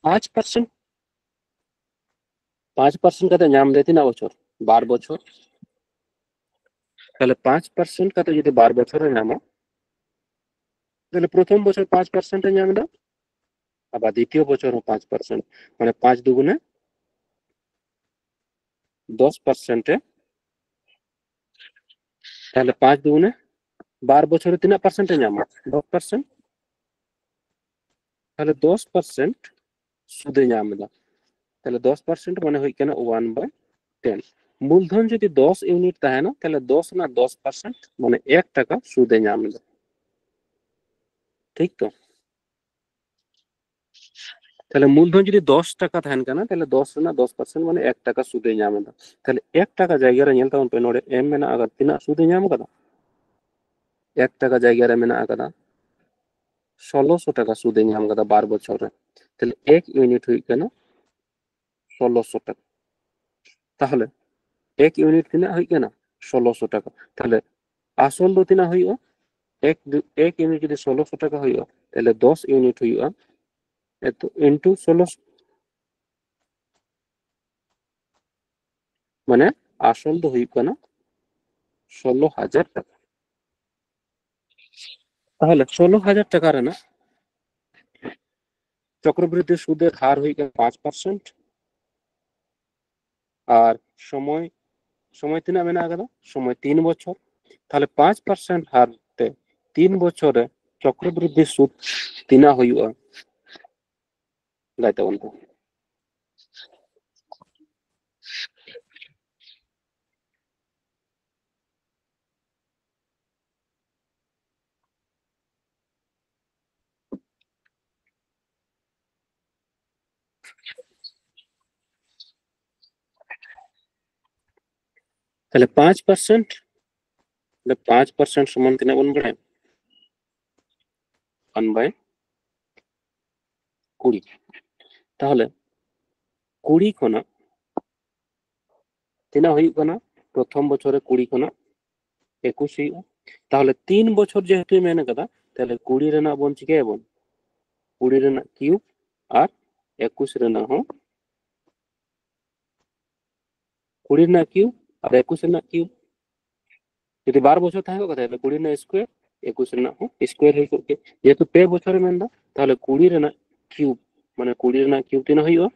ᱯᱟᱸᱪ ᱯᱟᱨᱥᱮᱱᱴ, ᱯᱟᱸᱪ ᱯᱟᱨᱥᱮᱱᱴ ᱠᱟᱛᱮ ᱧᱟᱢ ᱫᱟᱭ ᱛᱤᱱᱟᱹᱜ ᱵᱚᱪᱷᱚᱨ? ᱵᱟᱨ ᱵᱚᱪᱷᱚᱨ᱾ ᱛᱟᱦᱚᱞᱮ ᱯᱟᱸᱪ ᱯᱟᱨᱥᱮᱱᱴ ᱠᱟᱛᱮ ᱡᱩᱫᱤ ᱵᱟᱨ ᱵᱚᱪᱷᱚᱨ ᱮ ᱧᱟᱢᱟ, ᱛᱟᱦᱚᱞᱮ ᱯᱨᱚᱛᱷᱚᱢ ᱵᱚᱪᱷᱚᱨ ᱯᱟᱸᱪ ᱯᱟᱨᱥᱮᱱᱴ ᱮ ᱧᱟᱢ ᱮᱫᱟ, ᱟᱵᱟᱨ ᱫᱤᱛᱤᱭᱚ ᱵᱚᱪᱷᱚᱨ ᱦᱚᱸ ᱯᱟᱸᱪ ᱯᱟᱨᱥᱮᱱᱴ, ᱢᱟᱱᱮ ᱯᱟᱸᱪ ᱫᱩᱜᱩᱱᱮ ᱫᱚᱥ ᱯᱟᱨᱥᱮᱱᱴ ᱮ, ᱛᱟᱦᱚᱞᱮ ᱯᱟᱸᱪ ᱫᱩᱜᱩᱱᱮ ᱵᱟᱨ ᱵᱚᱪᱷᱚᱨ ᱨᱮ ᱛᱤᱱᱟᱹᱜ ᱯᱟᱨᱥᱮᱱᱴ ᱮ ᱧᱟᱢᱟ? ᱫᱚᱥ ᱯᱟᱨᱥᱮᱱᱴ᱾ ᱛᱟᱦᱚᱞᱮ ᱫᱚᱥ ᱯᱟᱨᱥᱮᱱᱴ ᱥᱩᱫᱮ ᱧᱟᱢ ᱮᱫᱟ᱾ ᱛᱟᱦᱚᱞᱮ ᱫᱚᱥ ᱯᱟᱨᱥᱮᱱᱴ ᱢᱟᱱᱮ ᱦᱩᱭᱩᱜ ᱠᱟᱱᱟ ᱳᱣᱟᱱ ᱵᱟᱭ ᱴᱮᱱ᱾ ᱢᱩᱞᱫᱷᱚᱱ ᱡᱩᱫᱤ ᱫᱚᱥ ᱤᱭᱩᱱᱤᱴ ᱛᱟᱦᱮᱱᱟ, ᱛᱟᱦᱚᱞᱮ ᱫᱚᱥ ᱨᱮᱱᱟᱜ ᱫᱚᱥ ᱯᱟᱨᱥᱮᱱᱴ ᱢᱟᱱᱮ ᱮᱠ ᱴᱟᱠᱟ ᱥᱩᱫᱮ ᱧᱟᱢ ᱮᱫᱟ᱾ ᱴᱷᱤᱠ ᱛᱚ? ᱛᱟᱦᱚᱞᱮ ᱢᱩᱞᱫᱷᱚᱱ ᱡᱩᱫᱤ ᱫᱚᱥ ᱴᱟᱠᱟ ᱛᱟᱦᱮᱱ ᱠᱟᱱᱟ, ᱛᱟᱦᱚᱞᱮ ᱫᱚᱥ ᱨᱮᱱᱟᱜ ᱫᱚᱥ ᱯᱟᱨᱥᱮᱱᱴ ᱢᱟᱱᱮ ᱮᱠ ᱴᱟᱠᱟ ᱥᱩᱫᱮ ᱧᱟᱢ ᱮᱫᱟ᱾ ᱛᱟᱦᱚᱞᱮ ᱮᱠ ᱴᱟᱠᱟ ᱡᱟᱭᱜᱟ ᱨᱮ ᱧᱮᱞ ᱛᱟᱵᱚᱱ ᱯᱮ, ᱱᱚᱰᱮ ᱮᱢ ᱢᱮᱱᱟᱜ ᱟᱠᱟᱫᱟ, ᱛᱤᱱᱟᱹᱜ ᱥᱩᱫᱮ ᱧᱟᱢ ᱟᱠᱟᱫᱟ? ᱮᱠ ᱴᱟᱠᱟ ᱡᱟᱭᱜᱟ ᱨᱮ ᱢᱮᱱᱟᱜ ᱟᱠᱟᱫᱟ ᱥᱳᱞᱳᱥᱚ ᱴᱟᱠᱟ ᱥᱩᱫᱮ ᱧᱟᱢ ᱟᱠᱟᱫᱟ ᱵᱟᱨ ᱵᱚᱪᱷᱚᱨ ᱨᱮ᱾ ᱛᱟᱦᱚᱞᱮ ᱮᱠ ᱤᱭᱩᱱᱤᱴ ᱦᱩᱭᱩᱜ ᱠᱟᱱᱟ ᱥᱳᱞᱳᱥᱚ ᱴᱟᱠᱟ᱾ ᱛᱟᱦᱚᱞᱮ ᱮᱠ ᱤᱭᱩᱱᱤᱴ ᱛᱤᱱᱟᱹᱜ ᱦᱩᱭᱩᱜ ᱠᱟᱱᱟ? ᱥᱳᱞᱳᱥᱚ ᱴᱟᱠᱟ᱾ ᱛᱟᱦᱚᱞᱮ ᱟᱥᱚᱞ ᱫᱚ ᱛᱤᱱᱟᱹᱜ ᱦᱩᱭᱩᱜᱼᱟ? ᱮᱠ, ᱮᱠ ᱤᱭᱩᱱᱤᱴ ᱡᱩᱫᱤ ᱥᱳᱞᱳᱥᱚ ᱴᱟᱠᱟ ᱦᱩᱭᱩᱜᱼᱟ, ᱛᱟᱦᱚᱞᱮ ᱫᱚᱥ ᱤᱭᱩᱱᱤᱴ ᱦᱩᱭᱩᱜᱼᱟ, ᱮᱛᱚ ᱤᱱᱴᱩ ᱥᱳᱞᱳᱥᱚ, ᱢᱟᱱᱮ ᱟᱥᱚᱞ ᱫᱚ ᱦᱩᱭᱩᱜ ᱠᱟᱱᱟ ᱥᱳᱞᱳ ᱦᱟᱡᱟᱨ ᱴᱟᱠᱟ᱾ ᱛᱟᱦᱚᱞᱮ ᱥᱳᱞᱳ ᱦᱟᱡᱟᱨ ᱴᱟᱠᱟ ᱨᱮᱱᱟᱜ ᱪᱚᱠᱨᱚᱵᱨᱤᱫᱽᱫᱷᱤ ᱥᱩᱫᱮᱨ ᱦᱟᱨ ᱦᱩᱭᱩᱜ ᱠᱟᱱᱟ ᱯᱟᱸᱪ ᱯᱟᱨᱥᱮᱱᱴ᱾ ᱟᱨ ᱥᱚᱢᱚᱭ, ᱥᱚᱢᱚᱭ ᱛᱤᱱᱟᱹᱜ ᱢᱮᱱᱟᱜ ᱟᱠᱟᱫᱟ? ᱥᱚᱢᱚᱭ ᱛᱤᱱ ᱵᱚᱪᱷᱚᱨ᱾ ᱛᱟᱦᱚᱞᱮ ᱯᱟᱸᱪ ᱯᱟᱨᱥᱮᱱᱴ ᱦᱟᱨ ᱛᱮ ᱛᱤᱱ ᱵᱚᱪᱷᱚᱨ ᱨᱮ ᱪᱚᱠᱨᱚᱵᱨᱤᱫᱽᱫᱷᱤ ᱥᱩᱫ ᱛᱤᱱᱟᱹᱜ ᱦᱩᱭᱩᱜᱼᱟ? ᱞᱟᱹᱭ ᱛᱟᱵᱚᱱ ᱯᱮ᱾ ᱛᱟᱦᱚᱞᱮ ᱯᱟᱸᱪ ᱯᱟᱨᱥᱮᱱᱴ, ᱯᱟᱸᱪ ᱯᱟᱨᱥᱮᱱᱴ ᱥᱚᱢᱟᱱ ᱛᱤᱱᱟᱹᱜ ᱵᱚᱱ ᱵᱟᱲᱟᱭᱟ? ᱚᱣᱟᱱ ᱵᱟᱭ ᱠᱩᱲᱤ᱾ ᱛᱟᱦᱚᱞᱮ ᱠᱩᱲᱤ ᱠᱷᱚᱱᱟᱜ ᱛᱤᱱᱟᱹᱜ ᱦᱩᱭᱩᱜ ᱠᱟᱱᱟ? ᱯᱨᱚᱛᱷᱚᱢ ᱵᱚᱪᱷᱚᱨ ᱨᱮ ᱠᱩᱲᱤ ᱠᱷᱚᱱᱟᱜ ᱮᱠᱩᱥ ᱦᱩᱭᱩᱜᱼᱟ᱾ ᱛᱟᱦᱚᱞᱮ ᱛᱤᱱ ᱵᱚᱪᱷᱚᱨ ᱡᱮᱦᱮᱛᱩᱭ ᱢᱮᱱ ᱠᱟᱫᱟ, ᱛᱟᱦᱚᱞᱮ ᱠᱩᱲᱤ ᱨᱮᱱᱟᱜ ᱵᱚᱱ ᱪᱤᱠᱟᱹᱭᱟᱵᱚᱱ? ᱠᱩᱲᱤ ᱨᱮᱱᱟᱜ ᱠᱤᱭᱩᱵ ᱟᱨ ᱮᱠᱩᱥ ᱨᱮᱱᱟᱜ ᱦᱚᱸ, ᱠᱩᱲᱤ ᱨᱮᱱᱟᱜ ᱠᱤᱭᱩᱵ ᱟᱨ ᱮᱠᱩᱥ ᱨᱮᱱᱟᱜ ᱠᱤᱭᱩᱵ᱾ ᱡᱩᱫᱤ ᱵᱟᱨ ᱵᱚᱪᱷᱚᱨ ᱛᱟᱦᱮᱸ ᱠᱚᱜ ᱠᱟᱛᱷᱟ, ᱛᱟᱦᱚᱞᱮ ᱠᱩᱲᱤ ᱨᱮᱱᱟᱜ ᱥᱠᱩᱭᱟᱨ, ᱮᱠᱩᱥ ᱨᱮᱱᱟᱜ ᱦᱚᱸ ᱥᱠᱩᱭᱟᱨ ᱦᱩᱭ ᱠᱚᱜ ᱜᱮᱭᱟ᱾ ᱡᱮᱦᱮᱛᱩ ᱯᱮ ᱵᱚᱪᱷᱚᱨᱮ ᱢᱮᱱᱫᱟ, ᱛᱟᱦᱚᱞᱮ ᱠᱩᱲᱤ ᱨᱮᱱᱟᱜ ᱠᱤᱭᱩᱵ, ᱢᱟᱱᱮ ᱠᱩᱲᱤ ᱨᱮᱱᱟᱜ ᱠᱤᱭᱩᱵ ᱛᱤᱱᱟᱹᱜ ᱦᱩᱭᱩᱜᱼᱟ?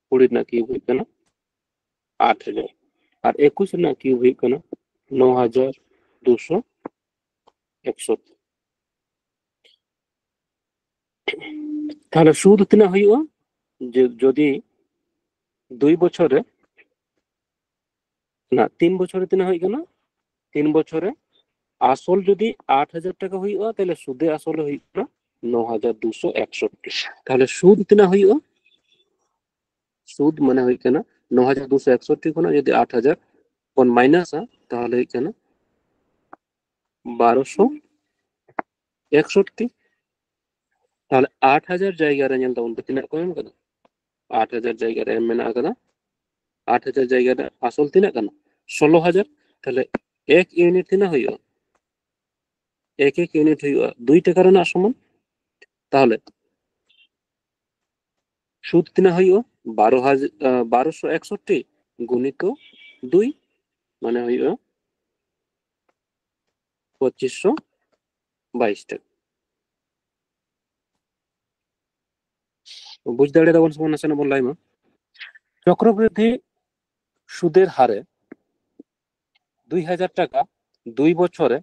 ᱠᱩᱲᱤ ᱨᱮᱱᱟᱜ ᱠᱤᱭᱩᱵ ᱦᱩᱭᱩᱜ ᱠᱟᱱᱟ ᱟᱴ ᱦᱟᱡᱟᱨ, ᱟᱨ ᱮᱠᱩᱥ ᱨᱮᱱᱟᱜ ᱠᱤᱭᱩᱵ ᱦᱩᱭᱩᱜ ᱠᱟᱱᱟ ᱱᱚ ᱦᱟᱡᱟᱨ ᱫᱩᱥᱚ ᱮᱠᱥᱚᱴᱴᱤ᱾ ᱛᱟᱦᱚᱞᱮ ᱥᱩᱫ ᱛᱤᱱᱟᱹᱜ ᱦᱩᱭᱩᱜᱼᱟ? ᱡᱮ ᱡᱩᱫᱤ ᱫᱩᱭ ᱵᱚᱪᱷᱚᱨ ᱨᱮ, ᱱᱟ ᱛᱤᱱ ᱵᱚᱪᱷᱚᱨ ᱨᱮ ᱛᱤᱱᱟᱹᱜ ᱦᱩᱭᱩᱜ ᱠᱟᱱᱟ? ᱛᱤᱱ ᱵᱚᱪᱷᱚᱨ ᱨᱮ ᱟᱥᱚᱞ ᱡᱩᱫᱤ ᱟᱴ ᱦᱟᱡᱟᱨ ᱴᱟᱠᱟ ᱦᱩᱭᱩᱜᱼᱟ, ᱛᱟᱦᱚᱞᱮ ᱥᱩᱫᱮ ᱟᱥᱚᱞᱮ ᱦᱩᱭᱩᱜ ᱠᱟᱱᱟ ᱱᱚ ᱦᱟᱡᱟᱨ ᱫᱩᱥᱚ ᱮᱠᱥᱚᱴᱴᱤ᱾ ᱛᱟᱦᱚᱞᱮ ᱥᱩᱫ ᱛᱤᱱᱟᱹᱜ ᱦᱩᱭᱩᱜᱼᱟ? ᱥᱩᱫ ᱢᱟᱱᱮ ᱦᱩᱭᱩᱜ ᱠᱟᱱᱟ ᱱᱚ ᱦᱟᱡᱟᱨ ᱫᱩᱥᱚ ᱮᱠᱥᱚᱴᱴᱤ ᱠᱷᱚᱱᱟᱜ ᱡᱩᱫᱤ ᱟᱴ ᱦᱟᱡᱟᱨ ᱵᱚᱱ ᱢᱟᱭᱱᱟᱥᱟ, ᱛᱟᱦᱚᱞᱮ ᱦᱩᱭᱩᱜ ᱠᱟᱱᱟ ᱵᱟᱨᱚᱥᱚ ᱮᱠᱥᱚᱴᱴᱤ᱾ ᱛᱟᱦᱚᱞᱮ ᱟᱴ ᱦᱟᱡᱟᱨ ᱡᱟᱭᱜᱟ ᱨᱮ ᱧᱮᱞ ᱛᱟᱵᱚᱱ ᱯᱮ, ᱛᱤᱱᱟᱹᱜ ᱠᱚ ᱮᱢ ᱠᱟᱫᱟ? ᱟᱴ ᱦᱟᱡᱟᱨ ᱡᱟᱭᱜᱟ ᱨᱮ ᱮᱢ ᱢᱮᱱᱟᱜ ᱟᱠᱟᱫᱟ᱾ ᱟᱴ ᱦᱟᱡᱟᱨ ᱡᱟᱭᱜᱟ ᱨᱮ ᱟᱥᱚᱞ ᱛᱤᱱᱟᱹᱜ ᱠᱟᱱᱟ? ᱥᱳᱞᱳ ᱦᱟᱡᱟᱨ᱾ ᱛᱟᱦᱚᱞᱮ ᱮᱠ ᱤᱭᱩᱱᱤᱴ ᱛᱤᱱᱟᱹᱜ ᱦᱩᱭᱩᱜᱼᱟ? ᱮᱠ ᱮᱠ ᱤᱭᱩᱱᱤᱴ ᱦᱩᱭᱩᱜᱼᱟ ᱫᱩᱭ ᱴᱟᱠᱟ ᱨᱮᱱᱟᱜ ᱥᱚᱢᱟᱱ᱾ ᱛᱟᱦᱚᱞᱮ ᱥᱩᱫ ᱛᱤᱱᱟᱹᱜ ᱦᱩᱭᱩᱜᱼᱟ? ᱵᱟᱨᱚ ᱦᱟᱡᱟᱨ, ᱟᱸ, ᱵᱟᱨᱚᱥᱚ ᱮᱠᱥᱚᱴᱴᱤ ᱜᱩᱱᱤᱛᱚ ᱫᱩᱭ, ᱢᱟᱱᱮ ᱦᱩᱭᱩᱜᱼᱟ ᱯᱚᱸᱪᱤᱥᱥᱚ ᱵᱟᱭᱤᱥ ᱴᱟᱠᱟ᱾ ᱵᱩᱡᱽ ᱫᱟᱲᱮᱭᱟᱫᱟ ᱵᱚᱱ ᱥᱮ ᱵᱟᱝ? ᱱᱟᱥᱮᱱᱟᱜ ᱵᱚᱱ ᱞᱟᱹᱭ ᱢᱟ᱾ ᱪᱚᱠᱨᱚᱵᱨᱤᱫᱽᱫᱷᱤ ᱥᱩᱫᱮᱨ ᱦᱟᱨᱮ দুই হাজার টাকা দুই বছরে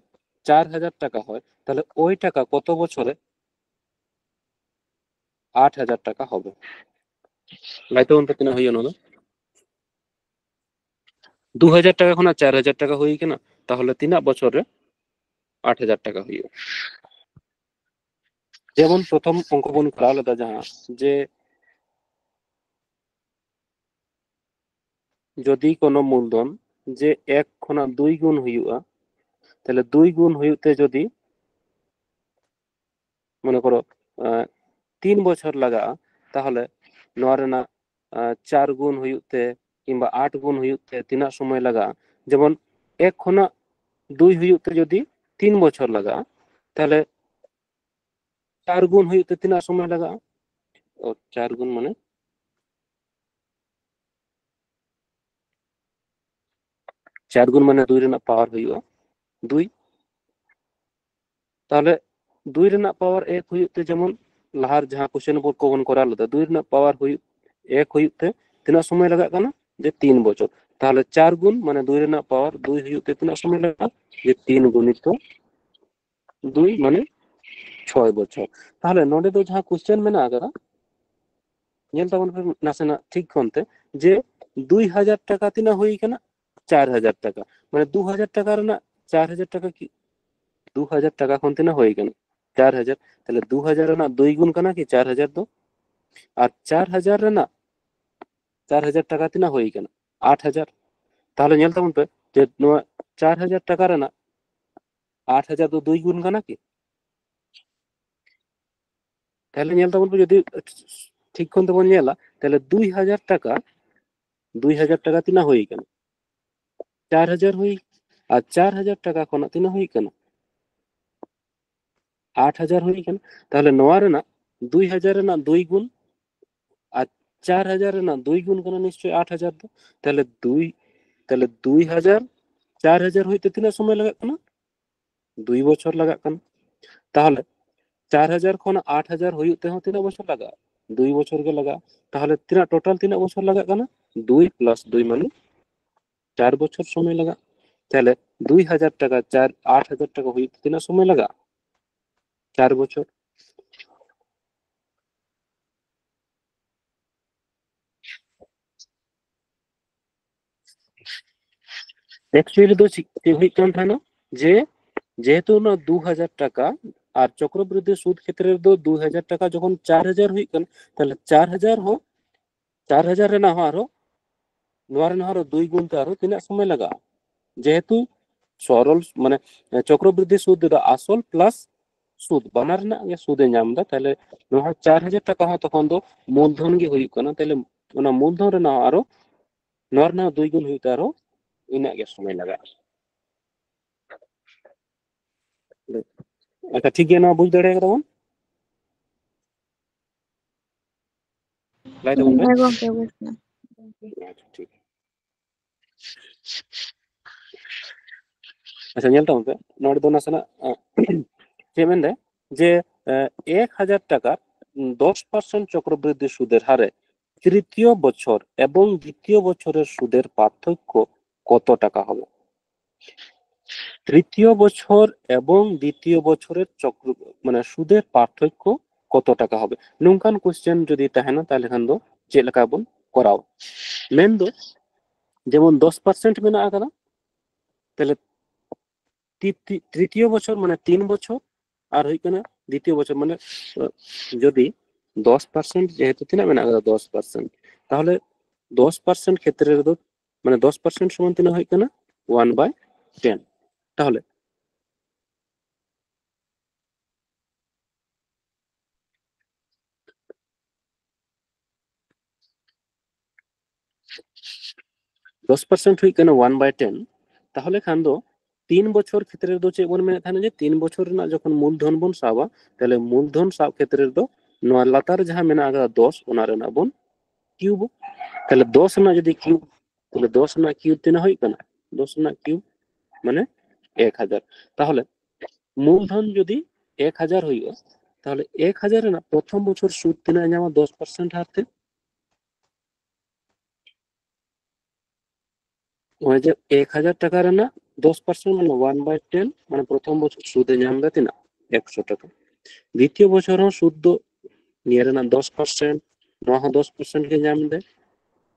চার হাজার টাকা হয়, তাহলে ওই টাকা কত বছরে আট হাজার টাকা হবে? ᱞᱟᱹᱭ ᱛᱟᱵᱚᱱ ᱯᱮ, ᱛᱤᱱᱟᱹᱜ ᱦᱩᱭᱩᱜᱼᱟ ᱱᱚᱣᱟ ᱫᱚ? ᱫᱩ ᱦᱟᱡᱟᱨ ᱴᱟᱠᱟ ᱠᱷᱚᱱᱟᱜ ᱪᱟᱨ ᱦᱟᱡᱟᱨ ᱴᱟᱠᱟ ᱦᱩᱭ ᱠᱟᱱᱟ, ᱛᱟᱦᱚᱞᱮ ᱛᱤᱱᱟᱹᱜ ᱵᱚᱪᱷᱚᱨ ᱨᱮ ᱟᱴ ᱦᱟᱡᱟᱨ ᱴᱟᱠᱟ ᱦᱩᱭᱩᱜᱼᱟ? ᱡᱮᱢᱚᱱ ᱯᱨᱚᱛᱷᱚᱢ ᱚᱝᱠᱚ ᱵᱚᱱ ᱠᱚᱨᱟᱣ ᱞᱮᱫᱟ, ᱡᱟᱦᱟᱸ ᱡᱮ ᱡᱩᱫᱤ ᱠᱳᱱᱳ ᱢᱩᱞᱫᱷᱚᱱ ᱡᱮ ᱮᱠ ᱠᱷᱚᱱᱟᱜ ᱫᱩᱭ ᱜᱩᱱ ᱦᱩᱭᱩᱜᱼᱟ, ᱛᱟᱦᱞᱮ ᱫᱩᱭ ᱜᱩᱱ ᱦᱩᱭᱩᱜ ᱛᱮ ᱡᱩᱫᱤ ᱢᱚᱱᱮ ᱠᱚᱨᱚ, ᱟᱸ, ᱛᱤᱱ ᱵᱚᱪᱷᱚᱨ ᱞᱟᱜᱟᱜᱼᱟ, ᱛᱟᱦᱚᱞᱮ ᱱᱚᱣᱟ ᱨᱮᱱᱟᱜ, ᱟᱸ, ᱪᱟᱨ ᱜᱩᱱ ᱦᱩᱭᱩᱜ ᱛᱮ ᱠᱤᱝᱵᱟ ᱟᱴ ᱜᱩᱱ ᱦᱩᱭᱩᱜ ᱛᱮ ᱛᱤᱱᱟᱹᱜ ᱥᱚᱢᱚᱭ ᱞᱟᱜᱟᱜᱼᱟ? ᱡᱮᱢᱚᱱ ᱮᱠ ᱠᱷᱚᱱᱟᱜ ᱫᱩᱭ ᱦᱩᱭᱩᱜ ᱛᱮ ᱡᱩᱫᱤ ᱛᱤᱱ ᱵᱚᱪᱷᱚᱨ ᱞᱟᱜᱟᱜᱼᱟ, ᱛᱟᱦᱚᱞᱮ ᱪᱟᱨ ᱜᱩᱱ ᱦᱩᱭᱩᱜ ᱛᱮ ᱛᱤᱱᱟᱹᱜ ᱥᱚᱢᱚᱭ ᱞᱟᱜᱟᱜᱼᱟ? ᱚ, ᱪᱟᱨ ᱜᱩᱱ ᱢᱟᱱᱮ ᱪᱟᱨ ᱜᱩᱱ ᱢᱟᱱᱮ ᱫᱩᱭ ᱨᱮᱱᱟᱜ ᱯᱟᱣᱟᱨ ᱦᱩᱭᱩᱜᱼᱟ ᱫᱩᱭ᱾ ᱛᱟᱦᱚᱞᱮ ᱫᱩᱭ ᱨᱮᱱᱟᱜ ᱯᱟᱣᱟᱨ ᱮᱠ ᱦᱩᱭᱩᱜ ᱛᱮ, ᱡᱮᱢᱚᱱ ᱞᱟᱦᱟᱨ ᱡᱟᱦᱟᱸ ᱠᱚᱥᱪᱮᱱ ᱵᱚᱱ ᱠᱚᱨᱟᱣ ᱞᱮᱫᱟ, ᱫᱩᱭ ᱨᱮᱱᱟᱜ ᱯᱟᱣᱟᱨ ᱦᱩᱭᱩᱜ, ᱮᱠ ᱦᱩᱭᱩᱜ ᱛᱮ ᱛᱤᱱᱟᱹᱜ ᱥᱚᱢᱚᱭ ᱞᱟᱜᱟᱜ ᱠᱟᱱᱟ? ᱡᱮ ᱛᱤᱱ ᱵᱚᱪᱷᱚᱨ᱾ ᱛᱟᱦᱚᱞᱮ ᱪᱟᱨ ᱜᱩᱱ ᱢᱟᱱᱮ ᱫᱩᱭ ᱨᱮᱱᱟᱜ ᱯᱟᱣᱟᱨ ᱫᱩᱭ ᱦᱩᱭᱩᱜ ᱛᱮ ᱛᱤᱱᱟᱹᱜ ᱥᱚᱢᱚᱭ ᱞᱟᱜᱟᱜᱼᱟ? ᱡᱮ ᱛᱤᱱ ᱜᱩᱱᱤᱛᱚ ᱫᱩᱭ ᱢᱟᱱᱮ ᱪᱷᱚᱭ ᱵᱚᱪᱷᱚᱨ᱾ ᱛᱟᱦᱚᱞᱮ ᱱᱚᱰᱮ ᱫᱚ ᱡᱟᱦᱟᱸ ᱠᱚᱥᱪᱮᱱ ᱢᱮᱱᱟᱜ ᱟᱠᱟᱫᱟ, ᱧᱮᱞ ᱛᱟᱵᱚᱱ ᱯᱮ ᱱᱟᱥᱮᱱᱟᱜ ᱴᱷᱤᱠ ᱠᱷᱚᱱ ᱛᱮ, ᱡᱮ ᱫᱩᱭ ᱦᱟᱡᱟᱨ ᱴᱟᱠᱟ ᱛᱤᱱᱟᱹᱜ ᱦᱩᱭ ᱠᱟᱱᱟ? ᱪᱟᱨ ᱦᱟᱡᱟᱨ ᱴᱟᱠᱟ᱾ ᱢᱟᱱᱮ ᱫᱩ ᱦᱟᱡᱟᱨ ᱴᱟᱠᱟ ᱨᱮᱱᱟᱜ ᱪᱟᱨ ᱦᱟᱡᱟᱨ ᱴᱟᱠᱟ ᱠᱤ, ᱫᱩ ᱦᱟᱡᱟᱨ ᱴᱟᱠᱟ ᱠᱷᱚᱱ ᱛᱤᱱᱟᱹᱜ ᱦᱩᱭ ᱠᱟᱱᱟ? ᱪᱟᱨ ᱦᱟᱡᱟᱨ᱾ ᱛᱟᱦᱞᱮ ᱫᱩ ᱦᱟᱡᱟᱨ ᱨᱮᱱᱟᱜ ᱫᱩᱭ ᱜᱩᱱ ᱠᱟᱱᱟ ᱠᱤ ᱪᱟᱨ ᱦᱟᱡᱟᱨ ᱫᱚ? ᱟᱨ ᱪᱟᱨ ᱦᱟᱡᱟᱨ ᱨᱮᱱᱟᱜ, ᱪᱟᱨ ᱦᱟᱡᱟᱨ ᱴᱟᱠᱟ ᱛᱤᱱᱟᱹᱜ ᱦᱩᱭ ᱠᱟᱱᱟ? ᱟᱴ ᱦᱟᱡᱟᱨ᱾ ᱛᱟᱦᱞᱮ ᱧᱮᱞ ᱛᱟᱵᱚᱱ ᱯᱮ ᱡᱮ ᱱᱚᱣᱟ ᱪᱟᱨ ᱦᱟᱡᱟᱨ ᱴᱟᱠᱟ ᱨᱮᱱᱟᱜ ᱟᱴ ᱦᱟᱡᱟᱨ ᱫᱚ ᱫᱩᱭ ᱜᱩᱱ ᱠᱟᱱᱟ ᱠᱤ? ᱛᱟᱦᱞᱮ ᱧᱮᱞ ᱛᱟᱵᱚᱱ ᱯᱮ, ᱡᱩᱫᱤ ᱴᱷᱤᱠ ᱠᱷᱚᱱ ᱛᱮᱵᱚᱱ ᱧᱮᱞᱟ, ᱛᱟᱦᱞᱮ ᱫᱩᱭ ᱦᱟᱡᱟᱨ ᱴᱟᱠᱟ, ᱫᱩᱭ ᱦᱟᱡᱟᱨ ᱴᱟᱠᱟ ᱛᱤᱱᱟᱹᱜ ᱦᱩᱭ ᱠᱟᱱᱟ? ᱪᱟᱨ ᱦᱟᱡᱟᱨ ᱦᱩᱭ, ᱟᱨ ᱪᱟᱨ ᱦᱟᱡᱟᱨ ᱴᱟᱠᱟ ᱠᱷᱚᱱᱟᱜ ᱛᱤᱱᱟᱹᱜ ᱦᱩᱭ ᱠᱟᱱᱟ? ᱟᱴ ᱦᱟᱡᱟᱨ ᱦᱩᱭ ᱠᱟᱱᱟ᱾ ᱛᱟᱦᱞᱮ ᱱᱚᱣᱟ ᱨᱮᱱᱟᱜ ᱫᱩᱭ ᱦᱟᱡᱟᱨ ᱨᱮᱱᱟᱜ ᱫᱩᱭ ᱜᱩᱱ ᱟᱨ ᱪᱟᱨ ᱦᱟᱡᱟᱨ ᱨᱮᱱᱟᱜ ᱫᱩᱭ ᱜᱩᱱ ᱠᱟᱱᱟ ᱱᱤᱥᱪᱚᱭ ᱟᱴ ᱦᱟᱡᱟᱨ ᱫᱚ᱾ ᱛᱟᱦᱞᱮ ᱫᱩᱭ, ᱛᱟᱦᱞᱮ ᱫᱩᱭ ᱦᱟᱡᱟᱨ ᱪᱟᱨ ᱦᱟᱡᱟᱨ ᱦᱩᱭ ᱛᱮ ᱛᱤᱱᱟᱹᱜ ᱥᱚᱢᱚᱭ ᱞᱟᱜᱟᱜ ᱠᱟᱱᱟ? ᱫᱩᱭ ᱵᱚᱪᱷᱚᱨ ᱞᱟᱜᱟᱜ ᱠᱟᱱᱟ᱾ ᱛᱟᱦᱞᱮ ᱪᱟᱨ ᱦᱟᱡᱟᱨ ᱠᱷᱚᱱ ᱟᱴ ᱦᱟᱡᱟᱨ ᱦᱩᱭᱩᱜ ᱛᱮᱦᱚᱸ ᱛᱤᱱᱟᱹᱜ ᱵᱚᱪᱷᱚᱨ ᱞᱟᱜᱟᱜᱼᱟ? ᱫᱩᱭ ᱵᱚᱪᱷᱚᱨ ᱜᱮ ᱞᱟᱜᱟᱜᱼᱟ᱾ ᱛᱟᱦᱞᱮ ᱛᱤᱱᱟᱹᱜ ᱴᱳᱴᱟᱞ ᱛᱤᱱᱟᱹᱜ ᱵᱚᱪᱷᱚᱨ ᱞᱟᱜᱟᱜ ᱠᱟᱱᱟ? ᱫᱩᱭ ᱯᱞᱟᱥ ᱫᱩᱭ ᱢᱟᱱᱮ ᱪᱟᱨ ᱵᱚᱪᱷᱚᱨ ᱥᱚᱢᱚᱭ ᱞᱟᱜᱟᱜᱼᱟ᱾ ᱛᱟᱦᱞᱮ ᱫᱩᱭ ᱦᱟᱡᱟᱨ ᱴᱟᱠᱟ ᱪᱟᱨ ᱟᱴ ᱦᱟᱡᱟᱨ ᱴᱟᱠᱟ ᱦᱩᱭᱩᱜ ᱛᱮ ᱛᱤᱱᱟᱹᱜ ᱥᱚᱢᱚᱭ ᱞᱟᱜᱟᱜᱼᱟ? ᱪᱟᱨ ᱵᱚᱪᱷᱚᱨ᱾ ᱮᱠᱪᱩᱭᱮᱞᱤ ᱫᱚ ᱪᱮᱫ ᱪᱮᱫ ᱦᱩᱭᱩᱜ ᱠᱟᱱ ᱛᱟᱦᱮᱱᱟ, ᱡᱮ ᱡᱮᱦᱮᱛᱩ ᱚᱱᱟ ᱫᱩ ᱦᱟᱡᱟᱨ ᱴᱟᱠᱟ ᱟᱨ ᱪᱚᱠᱨᱚᱵᱨᱤᱫᱽᱫᱷᱤ ᱥᱩᱫ ᱠᱷᱮᱛᱨᱮ ᱨᱮᱫᱚ ᱫᱩ ᱦᱟᱡᱟᱨ ᱴᱟᱠᱟ ᱡᱚᱠᱷᱚᱱ ᱪᱟᱨ ᱦᱟᱡᱟᱨ ᱦᱩᱭᱩᱜ ᱠᱟᱱᱟ, ᱛᱟᱦᱞᱮ ᱪᱟᱨ ᱦᱟᱡᱟᱨ ᱦᱚᱸ, ᱪᱟᱨ ᱦᱟᱡᱟᱨ ᱨᱮᱱᱟᱜ ᱦᱚᱸ ᱟᱨᱦᱚᱸ ᱱᱚᱣᱟ ᱨᱮᱱᱟᱜ ᱟᱨᱦᱚᱸ ᱫᱩᱭ ᱜᱩᱱ ᱛᱮ ᱟᱨᱦᱚᱸ ᱛᱤᱱᱟᱹᱜ ᱥᱚᱢᱚᱭ ᱞᱟᱜᱟᱜᱼᱟ? ᱡᱮᱦᱮᱛᱩ ᱥᱚᱨᱚᱞ ᱢᱟᱱᱮ ᱪᱚᱠᱨᱚᱵᱨᱤᱫᱽᱫᱷᱤ ᱥᱩᱫ ᱨᱮᱫᱚ ᱟᱥᱚᱞ ᱯᱞᱟᱥ ᱥᱩᱫ ᱵᱟᱱᱟᱨ ᱨᱮᱱᱟᱜ ᱜᱮ ᱥᱩᱫ ᱮ ᱧᱟᱢ ᱮᱫᱟ, ᱛᱟᱦᱞᱮ ᱱᱚᱣᱟ ᱪᱟᱨ ᱦᱟᱡᱟᱨ ᱴᱟᱠᱟ ᱦᱚᱸ ᱛᱚᱠᱷᱚᱱ ᱫᱚ ᱢᱩᱞᱫᱷᱚᱱ ᱜᱮ ᱦᱩᱭᱩᱜ ᱠᱟᱱᱟ᱾ ᱛᱟᱦᱞᱮ ᱚᱱᱟ ᱢᱩᱞᱫᱷᱚᱱ ᱨᱮᱱᱟᱜ ᱟᱨᱚ ᱱᱚᱣᱟ ᱨᱮᱱᱟᱜ ᱫᱩᱭ ᱜᱩᱱ ᱦᱩᱭᱩᱜ ᱛᱮ ᱟᱨᱚ ᱤᱱᱟᱹᱜ ᱜᱮ ᱥᱚᱢᱚᱭ ᱞᱟᱜᱟᱜᱼᱟ᱾ ᱟᱪᱪᱷᱟ, ᱴᱷᱤᱠ ᱜᱮᱭᱟ, ᱱᱚᱣᱟ ᱵᱩᱡᱽ ᱫᱟᱲᱮ ᱠᱟᱫᱟ ᱵᱚᱱ? ᱞᱟᱹᱭ ᱛᱟᱵᱚᱱ ᱯᱮ᱾ ᱦᱮᱸ ᱜᱚᱝᱠᱮ, ᱵᱩᱡᱽ ᱮᱱᱟ᱾ ᱟᱪᱪᱷᱟ, ᱴᱷᱤᱠ᱾ ᱟᱪᱪᱷᱟ, ᱧᱮᱞ ᱛᱟᱵᱚᱱ ᱯᱮ, ᱱᱚᱰᱮ ᱫᱚ ᱱᱟᱥᱮᱱᱟᱜ, ᱮ, ᱪᱮᱫ ᱢᱮᱱᱫᱟᱭ ᱡᱮ, ᱮ, ᱮᱠ ᱦᱟᱡᱟᱨ ᱴᱟᱠᱟ ᱫᱚᱥ ᱯᱟᱨᱥᱮᱱᱴ ᱪᱚᱠᱨᱚᱵᱨᱤᱫᱽᱫᱷᱤ ᱥᱩᱫᱮᱨ ᱦᱟᱨᱮ তৃতীয় বছর এবং দ্বিতীয় বছরের সুদের পার্থক্য কত টাকা হবে? তৃতীয় বছর এবং দ্বিতীয় বছরের চক্র মানে সুদের পার্থক্য কত টাকা হবে? ᱱᱚᱝᱠᱟᱱ ᱠᱚᱥᱪᱮᱱ ᱡᱩᱫᱤ ᱛᱟᱦᱮᱱᱟ, ᱛᱟᱦᱞᱮ ᱠᱷᱟᱱ ᱫᱚ ᱪᱮᱫ ᱞᱮᱠᱟ ᱵᱚᱱ ᱠᱚᱨᱟᱣᱟ? ᱢᱮᱱᱫᱚ ᱡᱮᱢᱚᱱ ᱫᱚᱥ ᱯᱟᱨᱥᱮᱱᱴ ᱢᱮᱱᱟᱜ ᱟᱠᱟᱫᱟ, ᱛᱟᱦᱞᱮ ᱛᱤ- ᱛᱤ- ᱛᱨᱤᱛᱤᱭᱚ ᱵᱚᱪᱷᱚᱨ ᱢᱟᱱᱮ ᱛᱤᱱ ᱵᱚᱪᱷᱚᱨ, ᱟᱨ ᱦᱩᱭᱩᱜ ᱠᱟᱱᱟ ᱫᱤᱛᱤᱭᱚ ᱵᱚᱪᱷᱚᱨ ᱢᱟᱱᱮ, ᱟᱸ, ᱡᱩᱫᱤ ᱫᱚᱥ ᱯᱟᱨᱥᱮᱱᱴ ᱡᱮᱦᱮᱛᱩ ᱛᱤᱱᱟᱹᱜ ᱢᱮᱱᱟᱜ ᱟᱠᱟᱫᱟ? ᱫᱚᱥ ᱯᱟᱨᱥᱮᱱᱴ᱾ ᱛᱟᱦᱞᱮ ᱫᱚᱥ ᱯᱟᱨᱥᱮᱱᱴ ᱠᱷᱮᱛᱨᱮ ᱨᱮᱫᱚ ᱢᱟᱱᱮ ᱫᱚᱥ ᱯᱟᱨᱥᱮᱱᱴ ᱥᱚᱢᱟᱱ ᱛᱤᱱᱟᱹᱜ ᱦᱩᱭᱩᱜ ᱠᱟᱱᱟ? ᱳᱣᱟᱱ ᱵᱟᱭ ᱴᱮᱱ᱾ ᱛᱟᱦᱞᱮ ᱫᱚᱥ ᱯᱟᱨᱥᱮᱱᱴ ᱦᱩᱭᱩᱜ ᱠᱟᱱᱟ ᱳᱣᱟᱱ ᱵᱟᱭ ᱴᱮᱱ᱾ ᱛᱟᱦᱞᱮ ᱠᱷᱟᱱ ᱫᱚ ᱛᱤᱱ ᱵᱚᱪᱷᱚᱨ ᱠᱷᱮᱛᱨᱮ ᱨᱮᱫᱚ ᱪᱮᱫ ᱵᱚᱱ ᱢᱮᱱᱮᱫ ᱛᱟᱦᱮᱱᱟ? ᱡᱮ ᱛᱤᱱ ᱵᱚᱪᱷᱚᱨ ᱨᱮᱱᱟᱜ ᱡᱚᱠᱷᱚᱱ ᱢᱩᱞᱫᱷᱚᱱ ᱵᱚᱱ ᱥᱟᱵᱟ, ᱛᱟᱦᱞᱮ ᱢᱩᱞᱫᱷᱚᱱ ᱥᱟᱵ ᱠᱷᱮᱛᱨᱮ ᱨᱮᱫᱚ ᱱᱚᱣᱟ ᱞᱟᱛᱟᱨ ᱨᱮ ᱡᱟᱦᱟᱸ ᱢᱮᱱᱟᱜ ᱟᱠᱟᱫᱟ ᱫᱚᱥ, ᱚᱱᱟ ᱨᱮᱱᱟᱜ ᱵᱚᱱ ᱠᱤᱭᱩᱵᱟ᱾ ᱛᱟᱦᱞᱮ ᱫᱚᱥ ᱨᱮᱱᱟᱜ ᱡᱩᱫᱤ ᱠᱤᱭᱩᱵ, ᱛᱟᱦᱞᱮ ᱫᱚᱥ ᱨᱮᱱᱟᱜ ᱠᱤᱭᱩᱵ ᱛᱤᱱᱟᱹᱜ ᱦᱩᱭᱩᱜ ᱠᱟᱱᱟ? ᱫᱚᱥ ᱨᱮᱱᱟᱜ ᱠᱤᱭᱩᱵ ᱢᱟᱱᱮ ᱮᱠ ᱦᱟᱡᱟᱨ᱾ ᱛᱟᱦᱞᱮ ᱢᱩᱞᱫᱷᱚᱱ ᱡᱩᱫᱤ ᱮᱠ ᱦᱟᱡᱟᱨ ᱦᱩᱭᱩᱜᱼᱟ, ᱛᱟᱦᱞᱮ ᱮᱠ ᱦᱟᱡᱟᱨ ᱨᱮᱱᱟᱜ ᱯᱨᱚᱛᱷᱚᱢ ᱵᱚᱪᱷᱚᱨ ᱥᱩᱫ ᱛᱤᱱᱟᱹᱜ ᱮ ᱧᱟᱢᱟ? ᱫᱚᱥ ᱯᱟᱨᱥᱮᱱᱴ ᱦᱟᱨ ᱛᱮ᱾ ᱱᱚᱜᱼᱚᱭ ᱡᱮ ᱮᱠ ᱦᱟᱡᱟᱨ ᱴᱟᱠᱟ ᱨᱮᱱᱟᱜ ᱫᱚᱥ ᱯᱟᱨᱥᱮᱱᱴ, ᱢᱟᱱᱮ ᱚᱣᱟᱱ ᱵᱟᱭ ᱴᱮᱱ, ᱢᱟᱱᱮ ᱯᱨᱚᱛᱷᱚᱢ ᱵᱚᱪᱷᱚᱨ ᱥᱩᱫ ᱮ ᱧᱟᱢ ᱮᱫᱟ ᱛᱤᱱᱟᱹᱜ? ᱮᱠᱥᱚ ᱴᱟᱠᱟ᱾ ᱫᱤᱛᱤᱭᱚ ᱵᱚᱪᱷᱚᱨ ᱦᱚᱸ ᱥᱩᱫ ᱫᱚ ᱱᱤᱭᱟᱹ ᱨᱮᱱᱟᱜ ᱫᱚᱥ ᱯᱟᱨᱥᱮᱱᱴ, ᱱᱚᱣᱟ ᱦᱚᱸ ᱫᱚᱥ ᱯᱟᱨᱥᱮᱱᱴ ᱜᱮ ᱧᱟᱢ ᱮᱫᱟᱭ᱾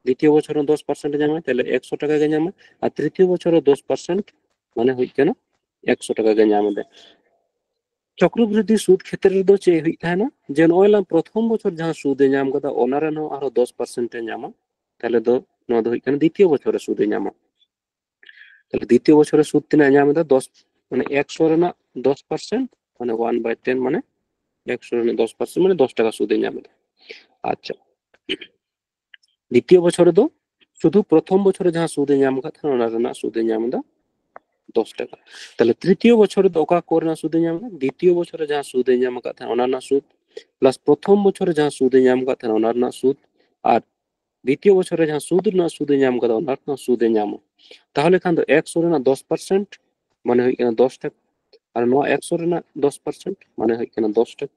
ᱫᱤᱛᱤᱭᱚ ᱵᱚᱪᱷᱚᱨ ᱦᱚᱸ ᱫᱚᱥ ᱯᱟᱨᱥᱮᱱᱴ ᱧᱟᱢᱟᱭ, ᱛᱟᱦᱞᱮ ᱮᱠᱥᱚ ᱴᱟᱠᱟ ᱜᱮ ᱧᱟᱢᱟ᱾ ᱟᱨ ᱛᱨᱤᱛᱤᱭᱚ ᱵᱚᱪᱷᱚᱨ ᱦᱚᱸ ᱫᱚᱥ ᱯᱟᱨᱥᱮᱱᱴ, ᱢᱟᱱᱮ ᱦᱩᱭᱩᱜ ᱠᱟᱱᱟ ᱮᱠᱥᱚ ᱴᱟᱠᱟ ᱜᱮ ᱧᱟᱢ ᱮᱫᱟᱭ᱾ ᱪᱚᱠᱨᱚᱵᱨᱤᱫᱽᱫᱷᱤ ᱥᱩᱫ ᱠᱷᱮᱛᱨᱮ ᱨᱮᱫᱚ ᱪᱮᱫ ᱦᱩᱭᱩᱜ ᱛᱟᱦᱮᱱᱟ? ᱡᱮ ᱱᱚᱜᱼᱚᱭ ᱞᱟᱝ ᱯᱨᱚᱛᱷᱚᱢ ᱵᱚᱪᱷᱚᱨ ᱡᱟᱦᱟᱸ ᱥᱩᱫ ᱮ ᱧᱟᱢ ᱠᱟᱫᱟ, ᱚᱱᱟ ᱨᱮᱱ ᱦᱚᱸ ᱟᱨᱦᱚᱸ ᱫᱚᱥ ᱯᱟᱨᱥᱮᱱᱴ ᱮ ᱧᱟᱢᱟ᱾ ᱛᱟᱦᱞᱮ ᱫᱚ ᱱᱚᱣᱟ ᱫᱚ ᱦᱩᱭᱩᱜ ᱠᱟᱱᱟ ᱫᱤᱛᱤᱭᱚ ᱵᱚᱪᱷᱚᱨ ᱨᱮ ᱥᱩᱫ ᱮ ᱧᱟᱢᱟ᱾ ᱛᱟᱦᱞᱮ ᱫᱤᱛᱤᱭᱚ ᱵᱚᱪᱷᱚᱨ ᱨᱮ ᱥᱩᱫ ᱛᱤᱱᱟᱹᱜ ᱮ ᱧᱟᱢ ᱮᱫᱟ? ᱫᱚᱥ, ᱢᱟᱱᱮ ᱮᱠᱥᱚ ᱨᱮᱱᱟᱜ ᱫᱚᱥ ᱯᱟᱨᱥᱮᱱᱴ, ᱢᱟᱱᱮ ᱚᱣᱟᱱ ᱵᱟᱭ ᱴᱮᱱ, ᱢᱟᱱᱮ ᱮᱠᱥᱚ ᱨᱮᱱᱟᱜ ᱫᱚᱥ ᱯᱟᱨᱥᱮᱱᱴ, ᱢᱟᱱᱮ ᱫᱚᱥ ᱴᱟᱠᱟ ᱥᱩᱫ ᱮ ᱧᱟᱢ ᱮᱫᱟ᱾ ᱟᱪᱪᱷᱟ, ᱫᱤᱛᱤᱭᱚ ᱵᱚᱪᱷᱚᱨ ᱨᱮᱫᱚ ᱥᱩᱫᱷᱩ ᱯᱨᱚᱛᱷᱚᱢ ᱵᱚᱪᱷᱚᱨ ᱨᱮ ᱡᱟᱦᱟᱸ ᱥᱩᱫ ᱮ ᱧᱟᱢ ᱟᱠᱟᱫ ᱛᱟᱦᱮᱱᱟ, ᱚᱱᱟ ᱨᱮᱱᱟᱜ ᱥᱩᱫ ᱮ ᱧᱟᱢ ᱮᱫᱟ ᱫᱚᱥ ᱴᱟᱠᱟ᱾ ᱛᱟᱦᱞᱮ ᱛᱨᱤᱛᱤᱭᱚ ᱵᱚᱪᱷᱚᱨ ᱨᱮᱫᱚ ᱚᱠᱟ ᱠᱚ ᱨᱮᱱᱟᱜ ᱥᱩᱫ ᱮ ᱧᱟᱢ ᱮᱫᱟ? ᱫᱤᱛᱤᱭᱚ ᱵᱚᱪᱷᱚᱨ ᱨᱮ ᱡᱟᱦᱟᱸ ᱥᱩᱫ ᱮ ᱧᱟᱢ ᱟᱠᱟᱫ ᱛᱟᱦᱮᱱᱟ, ᱚᱱᱟ ᱨᱮᱱᱟᱜ ᱥᱩᱫ, ᱯᱞᱟᱥ ᱯᱨᱚᱛᱷᱚᱢ ᱵᱚᱪᱷᱚᱨ ᱨᱮ ᱡᱟᱦᱟᱸ ᱥᱩᱫ ᱮ ᱧᱟᱢ ᱟᱠᱟᱫ ᱛᱟᱦᱮᱱᱟ, ᱚᱱᱟ ᱨᱮᱱᱟᱜ ᱥᱩᱫ, ᱟᱨ ᱫᱤᱛᱤᱭᱚ ᱵᱚᱪᱷᱚᱨ ᱨᱮ ᱡᱟᱦᱟᱸ ᱥᱩᱫ ᱨᱮᱱᱟᱜ ᱥᱩᱫ ᱮ ᱧᱟᱢ ᱟᱠᱟᱫᱟ, ᱚᱱᱟ ᱨᱮᱱᱟᱜ ᱥᱩᱫ ᱮ ᱧᱟᱢᱟ᱾ ᱛᱟᱦᱚᱞᱮ ᱠᱷᱟᱱ ᱫᱚ ᱮᱠᱥᱚ ᱨᱮᱱᱟᱜ ᱫᱚᱥ ᱯᱟᱨᱥᱮᱱᱴ, ᱢᱟᱱᱮ ᱦᱩᱭᱩᱜ ᱠᱟᱱᱟ ᱫᱚᱥ ᱴᱟᱠᱟ, ᱟᱨ ᱱᱚᱣᱟ ᱮᱠᱥᱚ ᱨᱮᱱᱟᱜ ᱫᱚᱥ ᱯᱟᱨᱥᱮᱱᱴ, ᱢᱟᱱᱮ ᱦᱩᱭᱩᱜ ᱠᱟᱱᱟ ᱫᱚᱥ ᱴᱟᱠᱟ,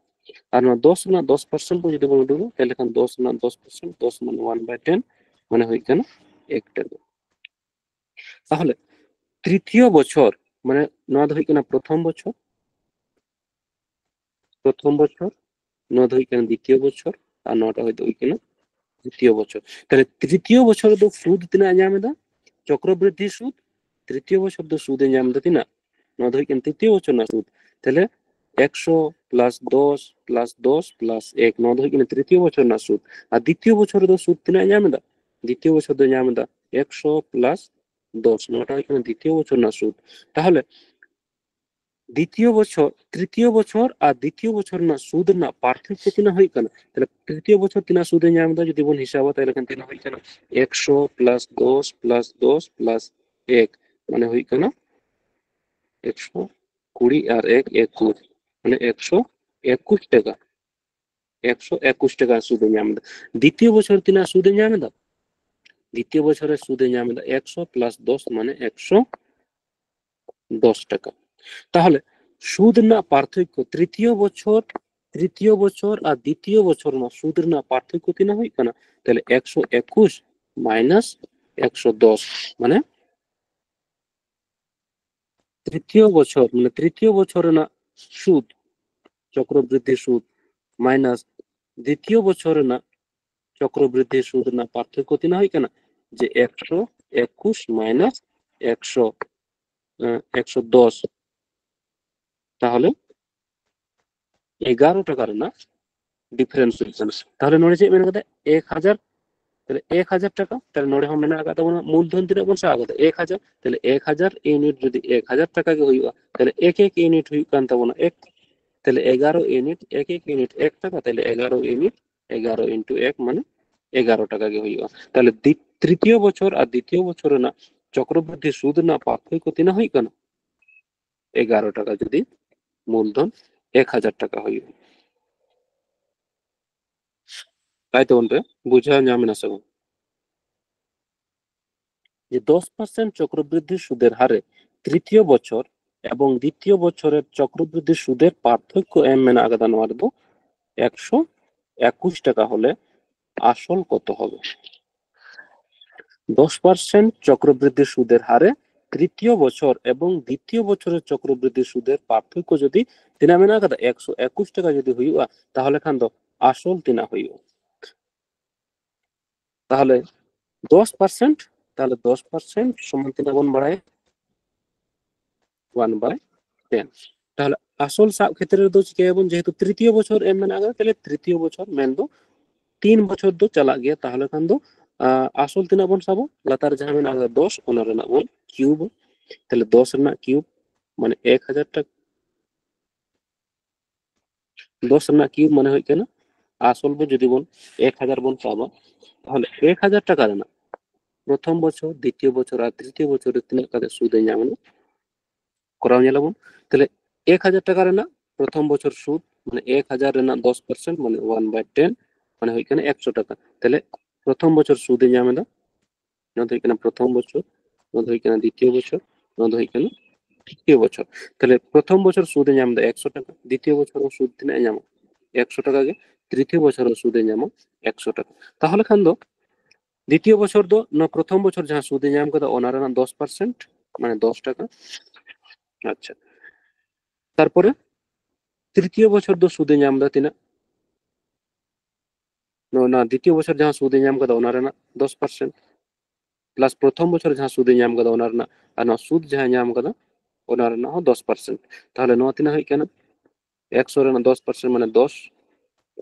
ᱟᱨ ᱱᱚᱣᱟ ᱫᱚᱥ ᱨᱮᱱᱟᱜ ᱫᱚᱥ ᱯᱟᱨᱥᱮᱱᱴ ᱵᱚᱱ ᱡᱩᱫᱤ ᱵᱚᱱ ᱩᱰᱩᱠᱟ, ᱛᱟᱦᱚᱞᱮ ᱠᱷᱟᱱ ᱫᱚᱥ ᱨᱮᱱᱟᱜ ᱫᱚᱥ ᱯᱟᱨᱥᱮᱱᱴ, ᱫᱚᱥ ᱢᱟᱱᱮ ᱚᱣᱟᱱ ᱵᱟᱭ ᱴᱮᱱ, ᱢᱟᱱᱮ ᱦᱩᱭᱩᱜ ᱠᱟᱱᱟ ᱮᱠ ᱴᱟᱠᱟ᱾ ᱛᱟᱦᱚᱞᱮ ᱛᱨᱤᱛᱤᱭᱚ ᱵᱚᱪᱷᱚᱨ, ᱢᱟᱱᱮ ᱱᱚᱣᱟ ᱫᱚ ᱦᱩᱭᱩᱜ ᱠᱟᱱᱟ ᱯᱨᱚᱛᱷᱚᱢ ᱵᱚᱪᱷᱚᱨ, ᱯᱨᱚᱛᱷᱚᱢ ᱵᱚᱪᱷᱚᱨ, ᱱᱚᱣᱟ ᱫᱚ ᱦᱩᱭᱩᱜ ᱠᱟᱱᱟ ᱫᱤᱛᱤᱭᱚ ᱵᱚᱪᱷᱚᱨ, ᱟᱨ ᱱᱚᱣᱟᱴᱟᱜ ᱦᱚᱭᱛᱳ ᱦᱩᱭᱩᱜ ᱠᱟᱱᱟ ᱛᱨᱤᱛᱤᱭᱚ ᱵᱚᱪᱷᱚᱨ᱾ ᱛᱟᱦᱞᱮ ᱛᱨᱤᱛᱤᱭᱚ ᱵᱚᱪᱷᱚᱨ ᱨᱮᱫᱚ ᱥᱩᱫ ᱛᱤᱱᱟᱹᱜ ᱮ ᱧᱟᱢ ᱮᱫᱟ? ᱪᱚᱠᱨᱚᱵᱨᱤᱫᱽᱫᱷᱤ ᱥᱩᱫ᱾ ᱛᱨᱤᱛᱤᱭᱚ ᱵᱚᱪᱷᱚᱨ ᱫᱚ ᱥᱩᱫ ᱮ ᱧᱟᱢ ᱮᱫᱟ ᱛᱤᱱᱟᱹᱜ? ᱱᱚᱣᱟ ᱫᱚ ᱦᱩᱭᱩᱜ ᱠᱟᱱᱟ ᱛᱨᱤᱛᱤᱭᱚ ᱵᱚᱪᱷᱚᱨ ᱨᱮᱱᱟᱜ ᱥᱩᱫ᱾ ᱛᱟᱦᱞᱮ ᱮᱠᱥᱚ ᱯᱞᱟᱥ ᱫᱚᱥ ᱯᱞᱟᱥ ᱫᱚᱥ ᱯᱞᱟᱥ ᱮᱠ, ᱱᱚᱣᱟ ᱫᱚ ᱦᱩᱭᱩᱜ ᱠᱟᱱᱟ ᱛᱨᱤᱛᱤᱭᱚ ᱵᱚᱪᱷᱚᱨ ᱨᱮᱱᱟᱜ ᱥᱩᱫ᱾ ᱟᱨ ᱫᱤᱛᱤᱭᱚ ᱵᱚᱪᱷᱚᱨ ᱨᱮᱫᱚ ᱥᱩᱫ ᱛᱤᱱᱟᱹᱜ ᱮ ᱧᱟᱢ ᱮᱫᱟ? ᱫᱤᱛᱤᱭᱚ ᱵᱚᱪᱷᱚᱨ ᱫᱚ ᱧᱟᱢ ᱮᱫᱟ ᱮᱠᱥᱚ ᱯᱞᱟᱥ ᱫᱚᱥ, ᱱᱚᱣᱟᱴᱟᱜ ᱦᱩᱭᱩᱜ ᱠᱟᱱᱟ ᱫᱤᱛᱤᱭᱚ ᱵᱚᱪᱷᱚᱨ ᱨᱮᱱᱟᱜ ᱥᱩᱫ᱾ ᱛᱟᱦᱚᱞᱮ ᱫᱤᱛᱤᱭᱚ ᱵᱚᱪᱷᱚᱨ, ᱛᱨᱤᱛᱤᱭᱚ ᱵᱚᱪᱷᱚᱨ ᱟᱨ ᱫᱤᱛᱤᱭᱚ ᱵᱚᱪᱷᱚᱨ ᱨᱮᱱᱟᱜ ᱥᱩᱫ ᱨᱮᱱᱟᱜ ᱯᱟᱨᱛᱷᱚᱠᱠᱚ ᱛᱤᱱᱟᱹᱜ ᱦᱩᱭᱩᱜ ᱠᱟᱱᱟ? ᱛᱟᱦᱞᱮ ᱛᱨᱤᱛᱤᱭᱚ ᱵᱚᱪᱷᱚᱨ ᱛᱤᱱᱟᱹᱜ ᱥᱩᱫ ᱮ ᱧᱟᱢ ᱮᱫᱟ ᱡᱩᱫᱤ ᱵᱚᱱ ᱦᱤᱥᱟᱵᱟ, ᱛᱟᱦᱞᱮ ᱠᱷᱟᱱ ᱛᱤᱱᱟᱹᱜ ᱦᱩᱭᱩᱜ ᱠᱟᱱᱟ? ᱮᱠᱥᱚ ᱯᱞᱟᱥ ᱫᱚᱥ ᱯᱞᱟᱥ ᱫᱚᱥ ᱯᱞᱟᱥ ᱮᱠ, ᱢᱟᱱᱮ ᱦᱩᱭᱩᱜ ᱠᱟᱱᱟ ᱮᱠᱥᱚ ᱠᱩᱲᱤ ᱟᱨ ᱮᱠ ᱮᱠᱩᱥ, ᱢᱟᱱᱮ ᱮᱠᱥᱚ ᱮᱠᱩᱥ ᱴᱟᱠᱟ᱾ ᱮᱠᱥᱚ ᱮᱠᱩᱥ ᱴᱟᱠᱟ ᱥᱩᱫ ᱮ ᱧᱟᱢ ᱮᱫᱟ᱾ ᱫᱤᱛᱤᱭᱚ ᱵᱚᱪᱷᱚᱨ ᱛᱤᱱᱟᱹᱜ ᱥᱩᱫ ᱮ ᱧᱟᱢ ᱮᱫᱟ? ᱫᱤᱛᱤᱭᱚ ᱵᱚᱪᱷᱚᱨ ᱨᱮ ᱥᱩᱫ ᱮ ᱧᱟᱢ ᱮᱫᱟ ᱮᱠᱥᱚ ᱯᱞᱟᱥ ᱫᱚᱥ, ᱢᱟᱱᱮ ᱮᱠᱥᱚ ᱫᱚᱥ ᱴᱟᱠᱟ᱾ ᱛᱟᱦᱚᱞᱮ ᱥᱩᱫ ᱨᱮᱱᱟᱜ ᱯᱟᱨᱛᱷᱚᱠᱠᱚ, ᱛᱨᱤᱛᱤᱭᱚ ᱵᱚᱪᱷᱚᱨ, ᱛᱨᱤᱛᱤᱭᱚ ᱵᱚᱪᱷᱚᱨ ᱟᱨ ᱫᱤᱛᱤᱭᱚ ᱵᱚᱪᱷᱚᱨ ᱨᱮᱱᱟᱜ ᱥᱩᱫ ᱨᱮᱱᱟᱜ ᱯᱟᱨᱛᱷᱚᱠᱠᱚ ᱛᱤᱱᱟᱹᱜ ᱦᱩᱭᱩᱜ ᱠᱟᱱᱟ? ᱛᱟᱦᱞᱮ ᱮᱠᱥᱚ ᱮᱠᱩᱥ ᱢᱟᱭᱱᱟᱥ ᱮᱠᱥᱚ ᱫᱚᱥ, ᱢᱟᱱᱮ ᱛᱨᱤᱛᱤᱭᱚ ᱵᱚᱪᱷᱚᱨ, ᱢᱟᱱᱮ ᱛᱨᱤᱛᱤᱭᱚ ᱵᱚᱪᱷᱚᱨ ᱨᱮᱱᱟᱜ ᱥᱩᱫ, ᱪᱚᱠᱨᱚᱵᱨᱤᱫᱽᱫᱷᱤ ᱥᱩᱫ ᱢᱟᱭᱱᱟᱥ ᱫᱤᱛᱤᱭᱚ ᱵᱚᱪᱷᱚᱨ ᱨᱮᱱᱟᱜ ᱪᱚᱠᱨᱚᱵᱨᱤᱫᱽᱫᱷᱤ ᱥᱩᱫ ᱨᱮᱱᱟᱜ ᱯᱟᱨᱛᱷᱚᱠᱠᱚ ᱛᱤᱱᱟᱹᱜ ᱦᱩᱭᱩᱜ ᱠᱟᱱᱟ? ᱡᱮ ᱮᱠᱥᱚ ᱮᱠᱩᱥ ᱢᱟᱭᱱᱟᱥ ᱮᱠᱥᱚ, ᱮ, ᱮᱠᱥᱚ ᱫᱚᱥ, ᱛᱟᱦᱚᱞᱮ ᱮᱜᱟᱨᱚ ᱴᱟᱠᱟ ᱨᱮᱱᱟᱜ ᱰᱤᱯᱷᱟᱨᱮᱱᱥ ᱦᱩᱭᱩᱜ ᱠᱟᱱᱟ᱾ ᱛᱟᱦᱚᱞᱮ ᱱᱚᱰᱮ ᱪᱮᱫ ᱢᱮᱱᱟᱜ ᱠᱟᱫᱟ? ᱮᱠ ᱦᱟᱡᱟᱨ᱾ ᱛᱟᱦᱚᱞᱮ ᱮᱠ ᱦᱟᱡᱟᱨ ᱴᱟᱠᱟ, ᱛᱟᱦᱚᱞᱮ ᱱᱚᱰᱮ ᱦᱚᱸ ᱢᱮᱱᱟᱜ ᱟᱠᱟᱫ ᱛᱟᱵᱚᱱᱟ ᱢᱩᱞᱫᱷᱚᱱ ᱛᱤᱱᱟᱹᱜ ᱵᱚᱱ ᱥᱟᱵ ᱟᱠᱟᱫᱟ? ᱮᱠ ᱦᱟᱡᱟᱨ᱾ ᱛᱟᱦᱚᱞᱮ ᱮᱠ ᱦᱟᱡᱟᱨ ᱤᱭᱩᱱᱤᱴ ᱡᱩᱫᱤ ᱮᱠ ᱦᱟᱡᱟᱨ ᱴᱟᱠᱟ ᱜᱮ ᱦᱩᱭᱩᱜᱼᱟ, ᱛᱟᱦᱚᱞᱮ ᱮᱠ ᱮᱠ ᱤᱭᱩᱱᱤᱴ ᱦᱩᱭᱩᱜ ᱠᱟᱱ ᱛᱟᱵᱚᱱᱟ ᱮᱠ, ᱛᱟᱦᱚᱞᱮ ᱮᱜᱟᱨᱚ ᱤᱭᱩᱱᱤᱴ, ᱮᱠ ᱮᱠ ᱤᱭᱩᱱᱤᱴ ᱮᱠ ᱴᱟᱠᱟ, ᱛᱟᱦᱚᱞᱮ ᱮᱜᱟᱨᱚ ᱤᱭᱩᱱᱤᱴ ᱮᱜᱟᱨᱚ ᱤᱱᱴᱩ ᱮᱠ ᱢᱟᱱᱮ ᱮᱜᱟᱨᱚ ᱴᱟᱠᱟ ᱜᱮ ᱦᱩᱭᱩᱜᱼᱟ᱾ ᱛᱟᱦᱚᱞᱮ ᱫᱤ-, ᱛᱨᱤᱛᱤᱭᱚ ᱵᱚᱪᱷᱚᱨ ᱟᱨ ᱫᱤᱛᱤᱭᱚ ᱵᱚᱪᱷᱚᱨ ᱨᱮᱱᱟᱜ ᱪᱚᱠᱨᱚᱵᱨᱤᱫᱽᱫᱷᱤ ᱥᱩᱫ ᱨᱮᱱᱟᱜ ᱯᱟᱨᱛᱷᱚᱠᱠᱚ ᱛᱤᱱᱟᱹᱜ ᱦᱩᱭᱩᱜ ᱠᱟᱱᱟ? ᱮᱜᱟᱨᱚ ᱴᱟᱠᱟ ᱡᱩᱫᱤ ᱢᱩᱞᱫᱷᱚᱱ ᱮᱠ ᱦᱟᱡᱟᱨ ᱴᱟᱠᱟ ᱦᱩᱭᱩᱜᱼᱟ᱾ ᱛᱟᱭ ᱛᱟᱵᱚᱱ ᱯᱮ, ᱵᱩᱡᱷᱟᱹᱣ ᱧᱟᱢ ᱮᱱᱟ ᱥᱮ ᱵᱟᱝ? ᱡᱮ ᱫᱚᱥ ᱯᱟᱨᱥᱮᱱᱴ ᱪᱚᱠᱨᱚᱵᱨᱤᱫᱽᱫᱷᱤ ᱥᱩᱫᱮᱨ ᱦᱟᱨᱮ ᱛᱨᱤᱛᱤᱭᱚ ᱵᱚᱪᱷᱚᱨ ᱮᱵᱚᱝ ᱫᱤᱛᱤᱭᱚ ᱵᱚᱪᱷᱚᱨᱮᱨ ᱪᱚᱠᱨᱚᱵᱨᱤᱫᱽᱫᱷᱤ ᱥᱩᱫᱮᱨ ᱯᱟᱨᱛᱷᱚᱠᱠᱚ ᱮᱢ ᱢᱮᱱᱟᱜ ᱟᱠᱟᱫᱟ ᱱᱚᱣᱟ ᱨᱮᱫᱚ ᱮᱠᱥᱚ ᱮᱠᱩᱥ ᱴᱟᱠᱟ ᱦᱚᱞᱮ ᱟᱥᱚᱞ ᱠᱚᱛᱚ ᱦᱚᱵᱮ? ᱫᱚᱥ ᱯᱟᱨᱥᱮᱱᱴ ᱪᱚᱠᱨᱚᱵᱨᱤᱫᱽᱫᱷᱤ ᱥᱩᱫᱮᱨ ᱦᱟᱨᱮ ᱛᱨᱤᱛᱤᱭᱚ ᱵᱚᱪᱷᱚᱨ ᱮᱵᱚᱝ ᱫᱤᱛᱤᱭᱚ ᱵᱚᱪᱷᱚᱨᱮᱨ ᱪᱚᱠᱨᱚᱵᱨᱤᱫᱽᱫᱷᱤ ᱥᱩᱫᱮᱨ ᱯᱟᱨᱛᱷᱚᱠᱠᱚ ᱡᱩᱫᱤ ᱛᱤᱱᱟᱹᱜ ᱢᱮᱱᱟᱜ ᱟᱠᱟᱫᱟ? ᱮᱠᱥᱚ ᱮᱠᱩᱥ ᱴᱟᱠᱟ ᱡᱩᱫᱤ ᱦᱩᱭᱩᱜᱼᱟ, ᱛᱟᱦᱚᱞᱮ ᱠᱷᱟᱱ ᱫᱚ ᱟᱥᱚᱞ ᱛᱤᱱᱟᱹᱜ ᱦᱩᱭᱩᱜᱼᱟ? ᱛᱟᱦᱚᱞᱮ ᱫᱚᱥ ᱯᱟᱨᱥᱮᱱᱴ, ᱛᱟᱦᱚᱞᱮ ᱫᱚᱥ ᱯᱟᱨᱥᱮᱱᱴ ᱥᱚᱢᱟᱱ ᱛᱤᱱᱟᱹᱜ ᱵᱚᱱ ᱵᱟᱲᱟᱭᱟ? ᱚᱣᱟᱱ ᱵᱟᱭ ᱴᱮᱱ᱾ ᱛᱟᱦᱚᱞᱮ ᱟᱥᱚᱞ ᱥᱟᱵ ᱠᱷᱮᱛᱨᱮ ᱨᱮᱫᱚ ᱪᱤᱠᱟᱹᱭᱟᱵᱚᱱ? ᱡᱮᱦᱮᱛᱩ ᱛᱨᱤᱛᱤᱭᱚ ᱵᱚᱪᱷᱚᱨ ᱮᱢ ᱢᱮᱱᱟᱜ ᱟᱠᱟᱫᱟ, ᱛᱟᱦᱚᱞᱮ ᱛᱨᱤᱛᱤᱭᱚ ᱵᱚᱪᱷᱚᱨ ᱢᱮᱱᱫᱚ ᱛᱤᱱ ᱵᱚᱪᱷᱚᱨ ᱫᱚ ᱪᱟᱞᱟᱜ ᱜᱮᱭᱟ᱾ ᱛᱟᱦᱚᱞᱮ ᱠᱷᱟᱱ ᱫᱚ, ᱟᱸ, ᱟᱥᱚᱞ ᱛᱤᱱᱟᱹᱜ ᱵᱚᱱ ᱥᱟᱵᱟ? ᱞᱟᱛᱟᱨ ᱡᱟᱦᱟᱸ ᱢᱮᱱᱟᱜ ᱟᱠᱟᱫᱟ ᱫᱚᱥ, ᱚᱱᱟ ᱨᱮᱱᱟᱜ ᱵᱚᱱ ᱠᱤᱭᱩᱵᱟ᱾ ᱛᱟᱦᱚᱞᱮ ᱫᱚᱥ ᱨᱮᱱᱟᱜ ᱠᱤᱭᱩᱵ ᱢᱟᱱᱮ ᱮᱠ ᱦᱟᱡᱟᱨ ᱴᱟᱠᱟ᱾ ᱫᱚᱥ ᱨᱮᱱᱟᱜ ᱠᱤᱭᱩᱵ ᱢᱟᱱᱮ ᱦᱩᱭᱩᱜ ᱠᱟᱱᱟ ᱟᱥᱚᱞ ᱵᱚ ᱡᱩᱫᱤ ᱵᱚᱱ ᱮᱠ ᱦᱟᱡᱟᱨ ᱵᱚᱱ ᱥᱟᱵᱟ, ᱛᱟᱦᱚᱞᱮ ᱮᱠ ᱦᱟᱡᱟᱨ ᱴᱟᱠᱟ ᱨᱮᱱᱟᱜ ᱯᱨᱚᱛᱷᱚᱢ ᱵᱚᱪᱷᱚᱨ, ᱫᱤᱛᱤᱭᱚ ᱵᱚᱪᱷᱚᱨ ᱟᱨ ᱛᱨᱤᱛᱤᱭᱚ ᱵᱚᱪᱷᱚᱨ ᱨᱮ ᱛᱤᱱᱟᱹᱜ ᱠᱟᱛᱮ ᱥᱩᱫ ᱮ ᱧᱟᱢ ᱮᱫᱟ? ᱠᱚᱨᱟᱣ ᱧᱮᱞᱟᱵᱚᱱ᱾ ᱛᱟᱦᱞᱮ ᱮᱠ ᱦᱟᱡᱟᱨ ᱴᱟᱠᱟ ᱨᱮᱱᱟᱜ ᱯᱨᱚᱛᱷᱚᱢ ᱵᱚᱪᱷᱚᱨ ᱥᱩᱫ, ᱢᱟᱱᱮ ᱮᱠ ᱦᱟᱡᱟᱨ ᱨᱮᱱᱟᱜ ᱫᱚᱥ ᱯᱟᱨᱥᱮᱱᱴ, ᱢᱟᱱᱮ ᱚᱣᱟᱱ ᱵᱟᱭ ᱴᱮᱱ, ᱢᱟᱱᱮ ᱦᱩᱭᱩᱜ ᱠᱟᱱᱟ ᱮᱠᱥᱚ ᱴᱟᱠᱟ᱾ ᱛᱟᱦᱞᱮ ᱯᱨᱚᱛᱷᱚᱢ ᱵᱚᱪᱷᱚᱨ ᱥᱩᱫ ᱮ ᱧᱟᱢ ᱮᱫᱟ, ᱱᱚᱣᱟ ᱫᱚ ᱦᱩᱭᱩᱜ ᱠᱟᱱᱟ ᱯᱨᱚᱛᱷᱚᱢ ᱵᱚᱪᱷᱚᱨ, ᱱᱚᱣᱟ ᱫᱚ ᱦᱩᱭᱩᱜ ᱠᱟᱱᱟ ᱫᱤᱛᱤᱭᱚ ᱵᱚᱪᱷᱚᱨ, ᱱᱚᱣᱟ ᱫᱚ ᱦᱩᱭᱩᱜ ᱠᱟᱱᱟ ᱛᱨᱤᱛᱤᱭᱚ ᱵᱚᱪᱷᱚᱨ᱾ ᱛᱟᱦᱞᱮ ᱯᱨᱚᱛᱷᱚᱢ ᱵᱚᱪᱷᱚᱨ ᱥᱩᱫ ᱮ ᱧᱟᱢ ᱮᱫᱟ ᱮᱠᱥᱚ ᱴᱟᱠᱟ, ᱫᱤᱛᱤᱭᱚ ᱵᱚᱪᱷᱚᱨ ᱦᱚᱸ ᱥᱩᱫ ᱛᱤᱱᱟᱹᱜ ᱮ ᱧᱟᱢᱟ? ᱮᱠᱥᱚ ᱴᱟᱠᱟ ᱜᱮ᱾ ᱛᱨᱤᱛᱤᱭᱚ ᱵᱚᱪᱷᱚᱨ ᱦᱚᱸ ᱥᱩᱫ ᱮ ᱧᱟᱢᱟ ᱮᱠᱥᱚ ᱴᱟᱠᱟ᱾ ᱛᱟᱦᱚᱞᱮ ᱠᱷᱟᱱ ᱫᱚ ᱫᱤᱛᱤᱭᱚ ᱵᱚᱪᱷᱚᱨ ᱫᱚ ᱱᱚᱣᱟ ᱯᱨᱚᱛᱷᱚᱢ ᱵᱚᱪᱷᱚᱨ ᱡᱟᱦᱟᱸ ᱥᱩᱫ ᱮ ᱧᱟᱢ ᱠᱟᱫᱟ, ᱚᱱᱟ ᱨᱮᱱᱟᱜ ᱫᱚᱥ ᱯᱟᱨᱥᱮᱱᱴ, ᱢᱟᱱᱮ ᱫᱚᱥ ᱴᱟᱠᱟ᱾ ᱟᱪᱪᱷᱟ, ᱛᱟᱨᱯᱚᱨᱮ ᱛᱨᱤᱛᱤᱭᱚ ᱵᱚᱪᱷᱚᱨ ᱫᱚ ᱥᱩᱫ ᱮ ᱧᱟᱢ ᱮᱫᱟ ᱛᱤᱱᱟᱹᱜ? ᱱᱚᱣᱟ ᱫᱤᱛᱤᱭᱚ ᱵᱚᱪᱷᱚᱨ ᱡᱟᱦᱟᱸ ᱥᱩᱫ ᱮ ᱧᱟᱢ ᱠᱟᱫᱟ ᱚᱱᱟ ᱨᱮᱱᱟᱜ ᱫᱚᱥ ᱯᱟᱨᱥᱮᱱᱴ, ᱯᱞᱟᱥ ᱯᱨᱚᱛᱷᱚᱢ ᱵᱚᱪᱷᱚᱨ ᱡᱟᱦᱟᱸ ᱥᱩᱫ ᱮ ᱧᱟᱢ ᱠᱟᱫᱟ ᱚᱱᱟ ᱨᱮᱱᱟᱜ, ᱟᱨ ᱱᱚᱣᱟ ᱥᱩᱫ ᱡᱟᱦᱟᱸ ᱧᱟᱢ ᱠᱟᱫᱟ ᱚᱱᱟ ᱨᱮᱱᱟᱜ ᱦᱚᱸ ᱫᱚᱥ ᱯᱟᱨᱥᱮᱱᱴ᱾ ᱛᱟᱦᱚᱞᱮ ᱱᱚᱣᱟ ᱛᱤᱱᱟᱹᱜ ᱦᱩᱭᱩᱜ ᱠᱟᱱᱟ? ᱮᱠᱥᱚ ᱨᱮᱱᱟᱜ ᱫᱚᱥ ᱯᱟᱨᱥᱮᱱᱴ ᱢᱟᱱᱮ ᱫᱚᱥ,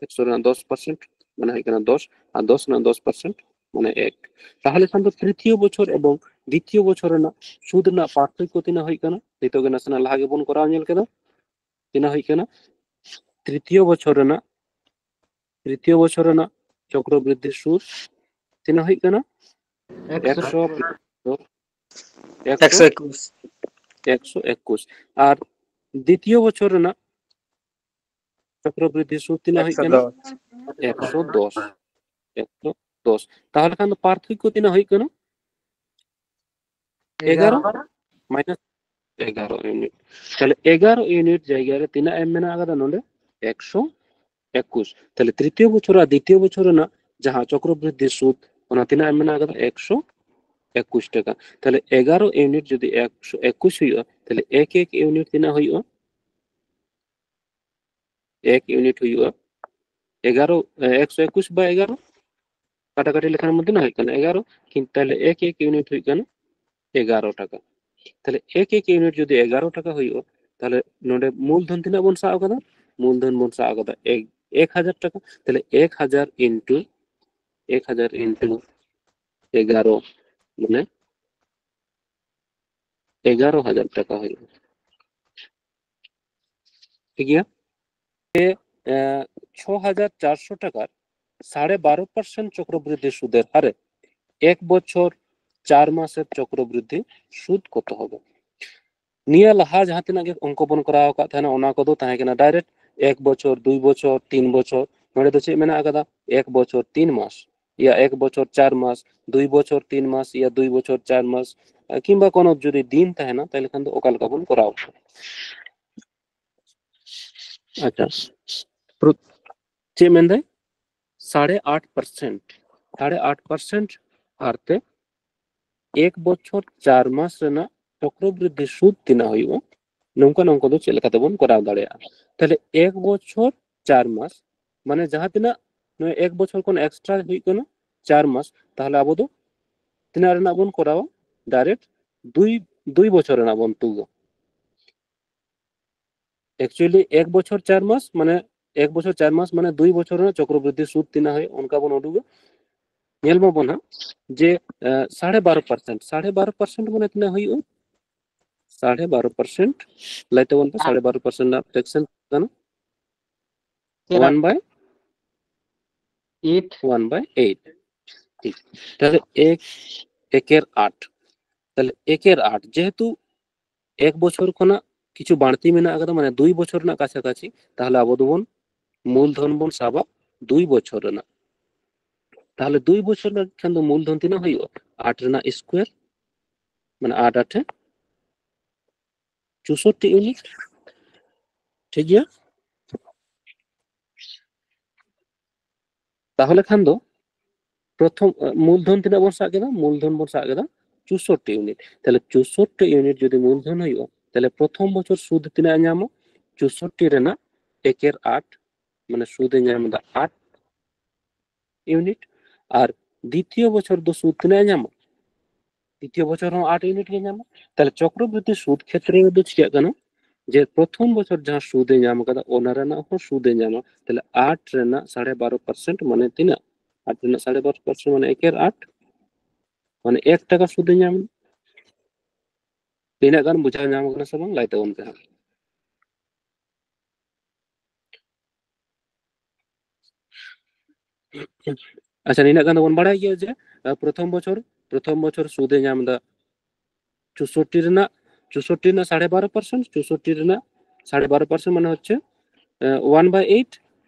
ᱮᱠᱥᱚ ᱨᱮᱱᱟᱜ ᱫᱚᱥ ᱯᱟᱨᱥᱮᱱᱴ ᱢᱟᱱᱮ ᱦᱩᱭᱩᱜ ᱠᱟᱱᱟ ᱫᱚᱥ, ᱟᱨ ᱫᱚᱥ ᱨᱮᱱᱟᱜ ᱫᱚᱥ ᱯᱟᱨᱥᱮᱱᱴ ᱢᱟᱱᱮ ᱮᱠ᱾ ᱛᱟᱦᱚᱞᱮ ᱠᱷᱟᱱ ᱫᱚ ᱛᱨᱤᱛᱤᱭᱚ ᱵᱚᱪᱷᱚᱨ ᱮᱵᱚᱝ ᱫᱤᱛᱤᱭᱚ ᱵᱚᱪᱷᱚᱨ ᱨᱮᱱᱟᱜ ᱥᱩᱫ ᱨᱮᱱᱟᱜ ᱯᱟᱨᱛᱷᱚᱠᱠᱚ ᱛᱤᱱᱟᱹᱜ ᱦᱩᱭᱩᱜ ᱠᱟᱱᱟ? ᱱᱤᱛᱚᱜ ᱜᱮ ᱱᱟᱥᱮᱱᱟᱜ ᱞᱟᱦᱟ ᱜᱮᱵᱚᱱ ᱠᱚᱨᱟᱣ ᱧᱮᱞ ᱠᱮᱫᱟ᱾ ᱛᱤᱱᱟᱹᱜ ᱦᱩᱭᱩᱜ ᱠᱟᱱᱟ? ᱛᱨᱤᱛᱤᱭᱚ ᱵᱚᱪᱷᱚᱨ ᱨᱮᱱᱟᱜ, ᱛᱨᱤᱛᱤᱭᱚ ᱵᱚᱪᱷᱚᱨ ᱨᱮᱱᱟᱜ ᱪᱚᱠᱨᱚᱵᱨᱤᱫᱽᱫᱷᱤ ᱥᱩᱫ ᱛᱤᱱᱟᱹᱜ ᱦᱩᱭᱩᱜ ᱠᱟᱱᱟ? ᱮᱠᱥᱚ᱾ ᱮᱠᱥᱚ, ᱮᱠᱥᱚ ᱮᱠᱩᱥ᱾ ᱮᱠᱥᱚ ᱮᱠᱩᱥ᱾ ᱟᱨ ᱫᱤᱛᱤᱭᱚ ᱵᱚᱪᱷᱚᱨ ᱨᱮᱱᱟᱜ ᱪᱚᱠᱨᱚᱵᱨᱤᱫᱽᱫᱷᱤ ᱥᱩᱫ ᱛᱤᱱᱟᱹᱜ ᱦᱩᱭᱩᱜ ᱠᱟᱱᱟ? ᱮᱠᱥᱚ ᱫᱚᱥ᱾ ᱮᱠᱥᱚ ᱫᱚᱥ᱾ ᱛᱟᱦᱚᱞᱮ ᱠᱷᱟᱱ ᱫᱚ ᱯᱟᱨᱛᱷᱚᱠᱠᱚ ᱛᱤᱱᱟᱹᱜ ᱦᱩᱭᱩᱜ ᱠᱟᱱᱟ? ᱮᱜᱟᱨᱚ᱾ ᱮᱜᱟᱨᱚ ᱢᱟᱭᱱᱟᱥ ᱮᱜᱟᱨᱚ ᱤᱭᱩᱱᱤᱴ᱾ ᱛᱟᱦᱞᱮ ᱮᱜᱟᱨᱚ ᱤᱭᱩᱱᱤᱴ ᱡᱟᱭᱜᱟ ᱨᱮ ᱛᱤᱱᱟᱹᱜ ᱮᱢ ᱢᱮᱱᱟᱜ ᱟᱠᱟᱫᱟ ᱱᱚᱰᱮ? ᱮᱠᱥᱚ ᱮᱠᱩᱥ᱾ ᱛᱟᱦᱞᱮ ᱛᱨᱤᱛᱤᱭᱚ ᱵᱚᱪᱷᱚᱨ ᱟᱨ ᱫᱤᱛᱤᱭᱚ ᱵᱚᱪᱷᱚᱨ ᱨᱮᱱᱟᱜ ᱡᱟᱦᱟᱸ ᱪᱚᱠᱨᱚᱵᱨᱤᱫᱽᱫᱷᱤ ᱥᱩᱫ, ᱚᱱᱟ ᱛᱤᱱᱟᱹᱜ ᱮᱢ ᱢᱮᱱᱟᱜ ᱟᱠᱟᱫᱟ? ᱮᱠᱥᱚ ᱮᱠᱩᱥ ᱴᱟᱠᱟ᱾ ᱛᱟᱦᱞᱮ ᱮᱜᱟᱨᱚ ᱤᱭᱩᱱᱤᱴ ᱡᱩᱫᱤ ᱮᱠᱥᱚ ᱮᱠᱩᱥ ᱦᱩᱭᱩᱜᱼᱟ, ᱛᱟᱦᱞᱮ ᱮᱠ ᱮᱠ ᱤᱭᱩᱱᱤᱴ ᱛᱤᱱᱟᱹᱜ ᱦᱩᱭᱩᱜᱼᱟ? ᱮᱠ ᱤᱭᱩᱱᱤᱴ ᱦᱩᱭᱩᱜᱼᱟ ᱮᱜᱟᱨᱚ, ᱮ, ᱮᱠᱥᱚ ᱮᱠᱩᱥ ᱵᱟᱭ ᱮᱜᱟᱨᱚ, ᱠᱟᱴᱟᱠᱟᱴᱤ ᱞᱮᱠᱷᱟᱱ ᱢᱚᱫᱽᱫᱷᱮ ᱦᱩᱭᱩᱜ ᱠᱟᱱᱟ ᱮᱜᱟᱨᱚ, ᱠᱤᱱᱛᱩ ᱛᱟᱦᱞᱮ ᱮᱠ ᱮᱠ ᱤᱭᱩᱱᱤᱴ ᱦᱩᱭᱩᱜ ᱠᱟᱱᱟ ᱮᱜᱟᱨᱚ ᱴᱟᱠᱟ᱾ ᱛᱟᱦᱞᱮ ᱮᱠ ᱮᱠ ᱤᱭᱩᱱᱤᱴ ᱡᱩᱫᱤ ᱮᱜᱟᱨᱚ ᱴᱟᱠᱟ ᱦᱩᱭᱩᱜᱼᱟ, ᱛᱟᱦᱞᱮ ᱱᱚᱰᱮ ᱢᱩᱞᱫᱷᱚᱱ ᱛᱤᱱᱟᱹᱜ ᱵᱚᱱ ᱥᱟᱵ ᱟᱠᱟᱫᱟ? ᱢᱩᱞᱫᱷᱚᱱ ᱵᱚᱱ ᱥᱟᱵ ᱟᱠᱟᱫᱟ ᱮᱠ, ᱮᱠ ᱦᱟᱡᱟᱨ ᱴᱟᱠᱟ᱾ ᱛᱟᱦᱞᱮ ᱮᱠ ᱦᱟᱡᱟᱨ ᱤᱱᱴᱩ, ᱮᱠ ᱦᱟᱡᱟᱨ ᱤᱱᱴᱩ ᱮᱜᱟᱨᱚ, ᱢᱟᱱᱮ ᱮᱜᱟᱨᱚ ᱦᱟᱡᱟᱨ ᱴᱟᱠᱟ ᱦᱩᱭᱩᱜᱼᱟ᱾ ᱴᱷᱤᱠ ᱜᱮᱭᱟ? ᱮ, ᱪᱷᱚ ᱦᱟᱡᱟᱨ ᱪᱟᱨᱥᱚ ᱴᱟᱠᱟর সাড়ে বারো পার্সেন্ট চক্রবৃদ্ধি সুদের হারে এক বছর চার মাসের চক্রবৃদ্ধি সুদ কত হবে? ᱱᱤᱭᱟᱹ ᱞᱟᱦᱟ ᱡᱟᱦᱟᱸ ᱛᱤᱱᱟᱹᱜ ᱜᱮ ᱚᱝᱠᱚ ᱵᱚᱱ ᱠᱚᱨᱟᱣ ᱟᱠᱟᱫ ᱛᱟᱦᱮᱱᱟ, ᱚᱱᱟ ᱠᱚᱫᱚ ᱛᱟᱦᱮᱸ ᱠᱟᱱᱟ ᱰᱟᱭᱨᱮᱠᱴ ᱮᱠ ᱵᱚᱪᱷᱚᱨ, ᱫᱩᱭ ᱵᱚᱪᱷᱚᱨ, ᱛᱤᱱ ᱵᱚᱪᱷᱚᱨ᱾ ᱱᱚᱰᱮ ᱫᱚ ᱪᱮᱫ ᱢᱮᱱᱟᱜ ᱟᱠᱟᱫᱟ? ᱮᱠ ᱵᱚᱪᱷᱚᱨ ᱛᱤᱱ ᱢᱟᱥ, ᱭᱟ ᱮᱠ ᱵᱚᱪᱷᱚᱨ ᱪᱟᱨ ᱢᱟᱥ, ᱫᱩᱭ ᱵᱚᱪᱷᱚᱨ ᱛᱤᱱ ᱢᱟᱥ, ᱭᱟ ᱫᱩᱭ ᱵᱚᱪᱷᱚᱨ ᱪᱟᱨ ᱢᱟᱥ, ᱠᱤᱝᱵᱟ ᱠᱳᱱᱳ ᱡᱩᱫᱤ ᱫᱤᱱ ᱛᱟᱦᱮᱱᱟ, ᱛᱟᱦᱞᱮ ᱠᱷᱟᱱ ᱫᱚ ᱚᱠᱟ ᱞᱮᱠᱟ ᱵᱚᱱ ᱠᱚᱨᱟᱣ? ᱟᱪᱪᱷᱟ, ᱯᱨᱚ-, ᱪᱮᱫ ᱢᱮᱱᱫᱟᱭ? সাড়ে আট পার্সেন্ট, সাড়ে আট পার্সেন্ট ᱦᱟᱨᱛᱮ ᱮᱠ ᱵᱚᱪᱷᱚᱨ ᱪᱟᱨ ᱢᱟᱥ ᱨᱮᱱᱟᱜ ᱪᱚᱠᱨᱚᱵᱨᱤᱫᱽᱫᱷᱤ ᱥᱩᱫ ᱛᱤᱱᱟᱹᱜ ᱦᱩᱭᱩᱜᱼᱟ? ᱱᱚᱝᱠᱟ ᱱᱚᱝᱠᱟ ᱫᱚ ᱪᱮᱫ ᱞᱮᱠᱟ ᱛᱮᱵᱚᱱ ᱠᱚᱨᱟᱣ ᱫᱟᱲᱮᱭᱟᱜᱼᱟ? ᱛᱟᱦᱞᱮ ᱮᱠ ᱵᱚᱪᱷᱚᱨ ᱪᱟᱨ ᱢᱟᱥ, ᱢᱟᱱᱮ ᱡᱟᱦᱟᱸ ᱛᱤᱱᱟᱹᱜ ᱱᱚᱣᱟ ᱮᱠ ᱵᱚᱪᱷᱚᱨ ᱠᱷᱚᱱ ᱮᱠᱥᱴᱨᱟ ᱦᱩᱭᱩᱜ ᱠᱟᱱᱟ ᱪᱟᱨ ᱢᱟᱥ, ᱛᱟᱦᱞᱮ ᱟᱵᱚ ᱫᱚ ᱛᱤᱱᱟᱹᱜ ᱨᱮᱱᱟᱜ ᱵᱚᱱ ᱠᱚᱨᱟᱣᱟ? ᱰᱟᱭᱨᱮᱠᱴ ᱫᱩᱭ ᱫᱩᱭ ᱵᱚᱪᱷᱚᱨ ᱨᱮᱱᱟᱜ ᱵᱚᱱ ᱛᱩᱫᱟ᱾ ᱮᱠᱪᱩᱭᱮᱞᱤ ᱮᱠ ᱵᱚᱪᱷᱚᱨ ᱪᱟᱨ ᱢᱟᱥ ᱢᱟᱱᱮ ᱮᱠ ᱵᱚᱪᱷᱚᱨ ᱪᱟᱨ ᱢᱟᱥ ᱢᱟᱱᱮ ᱫᱩᱭ ᱵᱚᱪᱷᱚᱨ ᱨᱮᱱᱟᱜ ᱪᱚᱠᱨᱚᱵᱨᱤᱫᱽᱫᱷᱤ ᱥᱩᱫ ᱛᱤᱱᱟᱹᱜ ᱦᱩᱭᱩᱜᱼᱟ ᱚᱱᱠᱟ ᱵᱚᱱ ᱩᱰᱩᱠᱟ᱾ ᱧᱮᱞ ᱢᱟᱵᱚᱱ ᱦᱟᱸᱜ ᱡᱮ ᱥᱟᱲᱮ ᱵᱟᱨᱚ ᱯᱟᱨᱥᱮᱱᱴ, ᱥᱟᱲᱮ ᱵᱟᱨᱚ ᱯᱟᱨᱥᱮᱱᱴ ᱢᱟᱱᱮ ᱛᱤᱱᱟᱹᱜ ᱦᱩᱭᱩᱜᱼᱟ? ᱥᱟᱲᱮ ᱵᱟᱨᱚ ᱯᱟᱨᱥᱮᱱᱴ ᱞᱟᱹᱭ ᱛᱟᱵᱚᱱ ᱯᱮ, ᱥᱟᱲᱮ ᱵᱟᱨᱚ ᱯᱟᱨᱥᱮᱱᱴ ᱨᱮᱱᱟᱜ ᱯᱷᱨᱮᱠᱥᱚᱱ ᱠᱟᱱᱟ ᱪᱮᱫᱟᱜ? ᱚᱣᱟᱱ ᱵᱟᱭ ᱮᱭᱤᱴ᱾ ᱚᱣᱟᱱ ᱵᱟᱭ ᱮᱭᱤᱴ᱾ ᱴᱷᱤᱠ, ᱛᱟᱦᱞᱮ ᱮᱠ ᱮᱠᱮᱨ ᱟᱴ, ᱛᱟᱦᱞᱮ ᱮᱠᱮᱨ ᱟᱴ ᱡᱮᱦᱮᱛᱩ ᱮᱠ ᱵᱚᱪᱷᱚᱨ ᱠᱷᱚᱱᱟᱜ ᱠᱤᱪᱷᱩ ᱵᱟᱹᱲᱛᱤ ᱢᱮᱱᱟᱜ ᱟᱠᱟᱫᱟ, ᱢᱟᱱᱮ ᱫᱩᱭ ᱵᱚᱪᱷᱚᱨ ᱨᱮᱱᱟᱜ ᱠᱟᱪᱷᱟ ᱠᱟᱪᱷᱤ, ᱛᱟᱦᱞᱮ ᱟᱵᱚ ᱫᱚᱵᱚᱱ ᱢᱩᱞᱫᱷᱚᱱ ᱵᱚᱱ ᱥᱟᱵᱟ ᱫᱩᱭ ᱵᱚᱪᱷᱚᱨ ᱨᱮᱱᱟᱜ᱾ ᱛᱟᱦᱞᱮ ᱫᱩᱭ ᱵᱚᱪᱷᱚᱨ ᱨᱮᱱᱟᱜ ᱠᱷᱟᱱ ᱫᱚ ᱢᱩᱞᱫᱷᱚᱱ ᱛᱤᱱᱟᱹᱜ ᱦᱩᱭᱩᱜᱼᱟ? ᱟᱴ ᱨᱮᱱᱟᱜ ᱥᱠᱚᱭᱟᱨ, ᱢᱟᱱᱮ ᱟᱴ ᱟᱴᱮ ᱪᱩᱥᱚᱴᱴᱤ ᱤᱭᱩᱱᱤᱴ᱾ ᱴᱷᱤᱠ ᱜᱮᱭᱟ, ᱛᱟᱦᱞᱮ ᱠᱷᱟᱱ ᱫᱚ ᱯᱨᱚᱛᱷᱚᱢ ᱢᱩᱞᱫᱷᱚᱱ ᱛᱤᱱᱟᱹᱜ ᱵᱚᱱ ᱥᱟᱵ ᱠᱮᱫᱟ? ᱢᱩᱞᱫᱷᱚᱱ ᱵᱚᱱ ᱥᱟᱵ ᱠᱮᱫᱟ ᱪᱩᱥᱚᱴᱴᱤ ᱤᱭᱩᱱᱤᱴ᱾ ᱛᱟᱦᱞᱮ ᱪᱩᱥᱚᱴᱴᱤ ᱤᱭᱩᱱᱤᱴ ᱡᱩᱫᱤ ᱢᱩᱞᱫᱷᱚᱱ ᱦᱩᱭᱩᱜᱼᱟ, ᱛᱟᱦᱞᱮ ᱯᱨᱚᱛᱷᱚᱢ ᱵᱚᱪᱷᱚᱨ ᱥᱩᱫ ᱛᱤᱱᱟᱹᱜ ᱮ ᱧᱟᱢᱟ? ᱪᱩᱥᱚᱴᱴᱤ ᱨᱮᱱᱟᱜ ᱮᱠᱮᱨ ᱟᱴ, ᱢᱟᱱᱮ ᱥᱩᱫ ᱮ ᱧᱟᱢ ᱮᱫᱟ ᱟᱴ ᱤᱭᱩᱱᱤᱴ᱾ ᱟᱨ ᱫᱤᱛᱤᱭᱚ ᱵᱚᱪᱷᱚᱨ ᱫᱚ ᱥᱩᱫ ᱛᱤᱱᱟᱹᱜ ᱮ ᱧᱟᱢᱟ? ᱫᱤᱛᱤᱭᱚ ᱵᱚᱪᱷᱚᱨ ᱦᱚᱸ ᱟᱴ ᱤᱭᱩᱱᱤᱴ ᱜᱮ ᱧᱟᱢᱟ᱾ ᱛᱟᱦᱞᱮ ᱪᱚᱠᱨᱚᱵᱨᱤᱫᱽᱫᱷᱤ ᱥᱩᱫ ᱠᱷᱮᱛᱨᱮ ᱨᱮᱫᱚ ᱪᱤᱠᱟᱹᱜ ᱠᱟᱱᱟ ᱡᱮ ᱯᱨᱚᱛᱷᱚᱢ ᱵᱚᱪᱷᱚᱨ ᱡᱟᱦᱟᱸ ᱥᱩᱫ ᱮ ᱧᱟᱢ ᱟᱠᱟᱫᱟ ᱚᱱᱟ ᱨᱮᱱᱟᱜ ᱦᱚᱸ ᱥᱩᱫ ᱮ ᱧᱟᱢᱟ᱾ ᱛᱟᱦᱞᱮ ᱟᱴ ᱨᱮᱱᱟᱜ ᱥᱟᱲᱮ ᱵᱟᱨᱚ ᱯᱟᱨᱥᱮᱱᱴ ᱢᱟᱱᱮ ᱛᱤᱱᱟᱹᱜ? ᱟᱴ ᱨᱮᱱᱟᱜ ᱥᱟᱲᱮ ᱵᱟᱨᱚ ᱯᱟᱨᱥᱮᱱᱴ ᱢᱟᱱᱮ ᱮᱠᱮᱨ ᱟᱴ, ᱢᱟᱱᱮ ᱮᱠ ᱴᱟᱠᱟ ᱥᱩᱫ ᱮ ᱧᱟᱢ᱾ ᱛᱤᱱᱟᱹᱜ ᱜᱟᱱ ᱵᱩᱡᱷᱟᱹᱣ ᱧᱟᱢ ᱠᱟᱱᱟ ᱥᱮ ᱵᱟᱝ ᱞᱟᱹᱭ ᱛᱟᱵᱚᱱ ᱯᱮ ᱦᱟᱸᱜ᱾ ᱟᱪᱪᱷᱟ, ᱱᱤᱱᱟᱹᱜ ᱜᱟᱱ ᱫᱚᱵᱚᱱ ᱵᱟᱲᱟᱭ ᱜᱮᱭᱟ ᱡᱮ ᱯᱨᱚᱛᱷᱚᱢ ᱵᱚᱪᱷᱚᱨ ᱯᱨᱚᱛᱷᱚᱢ ᱵᱚᱪᱷᱚᱨ ᱥᱩᱫ ᱮ ᱧᱟᱢ ᱮᱫᱟ ᱪᱩᱥᱚᱴᱴᱤ ᱨᱮᱱᱟᱜ ᱪᱩᱥᱚᱴᱴᱤ ᱨᱮᱱᱟᱜ ᱥᱟᱲᱮ ᱵᱟᱨᱚ ᱯᱟᱨᱥᱮᱱᱴ, ᱪᱩᱥᱚᱴᱴᱤ ᱨᱮᱱᱟᱜ ᱥᱟᱲᱮ ᱵᱟᱨᱚ ᱯᱟᱨᱥᱮᱱᱴ ᱢᱟᱱᱮ ᱦᱚᱪᱪᱷᱮ ᱚᱣᱟᱱ ᱵᱟᱭ ᱮᱭᱤᱴ᱾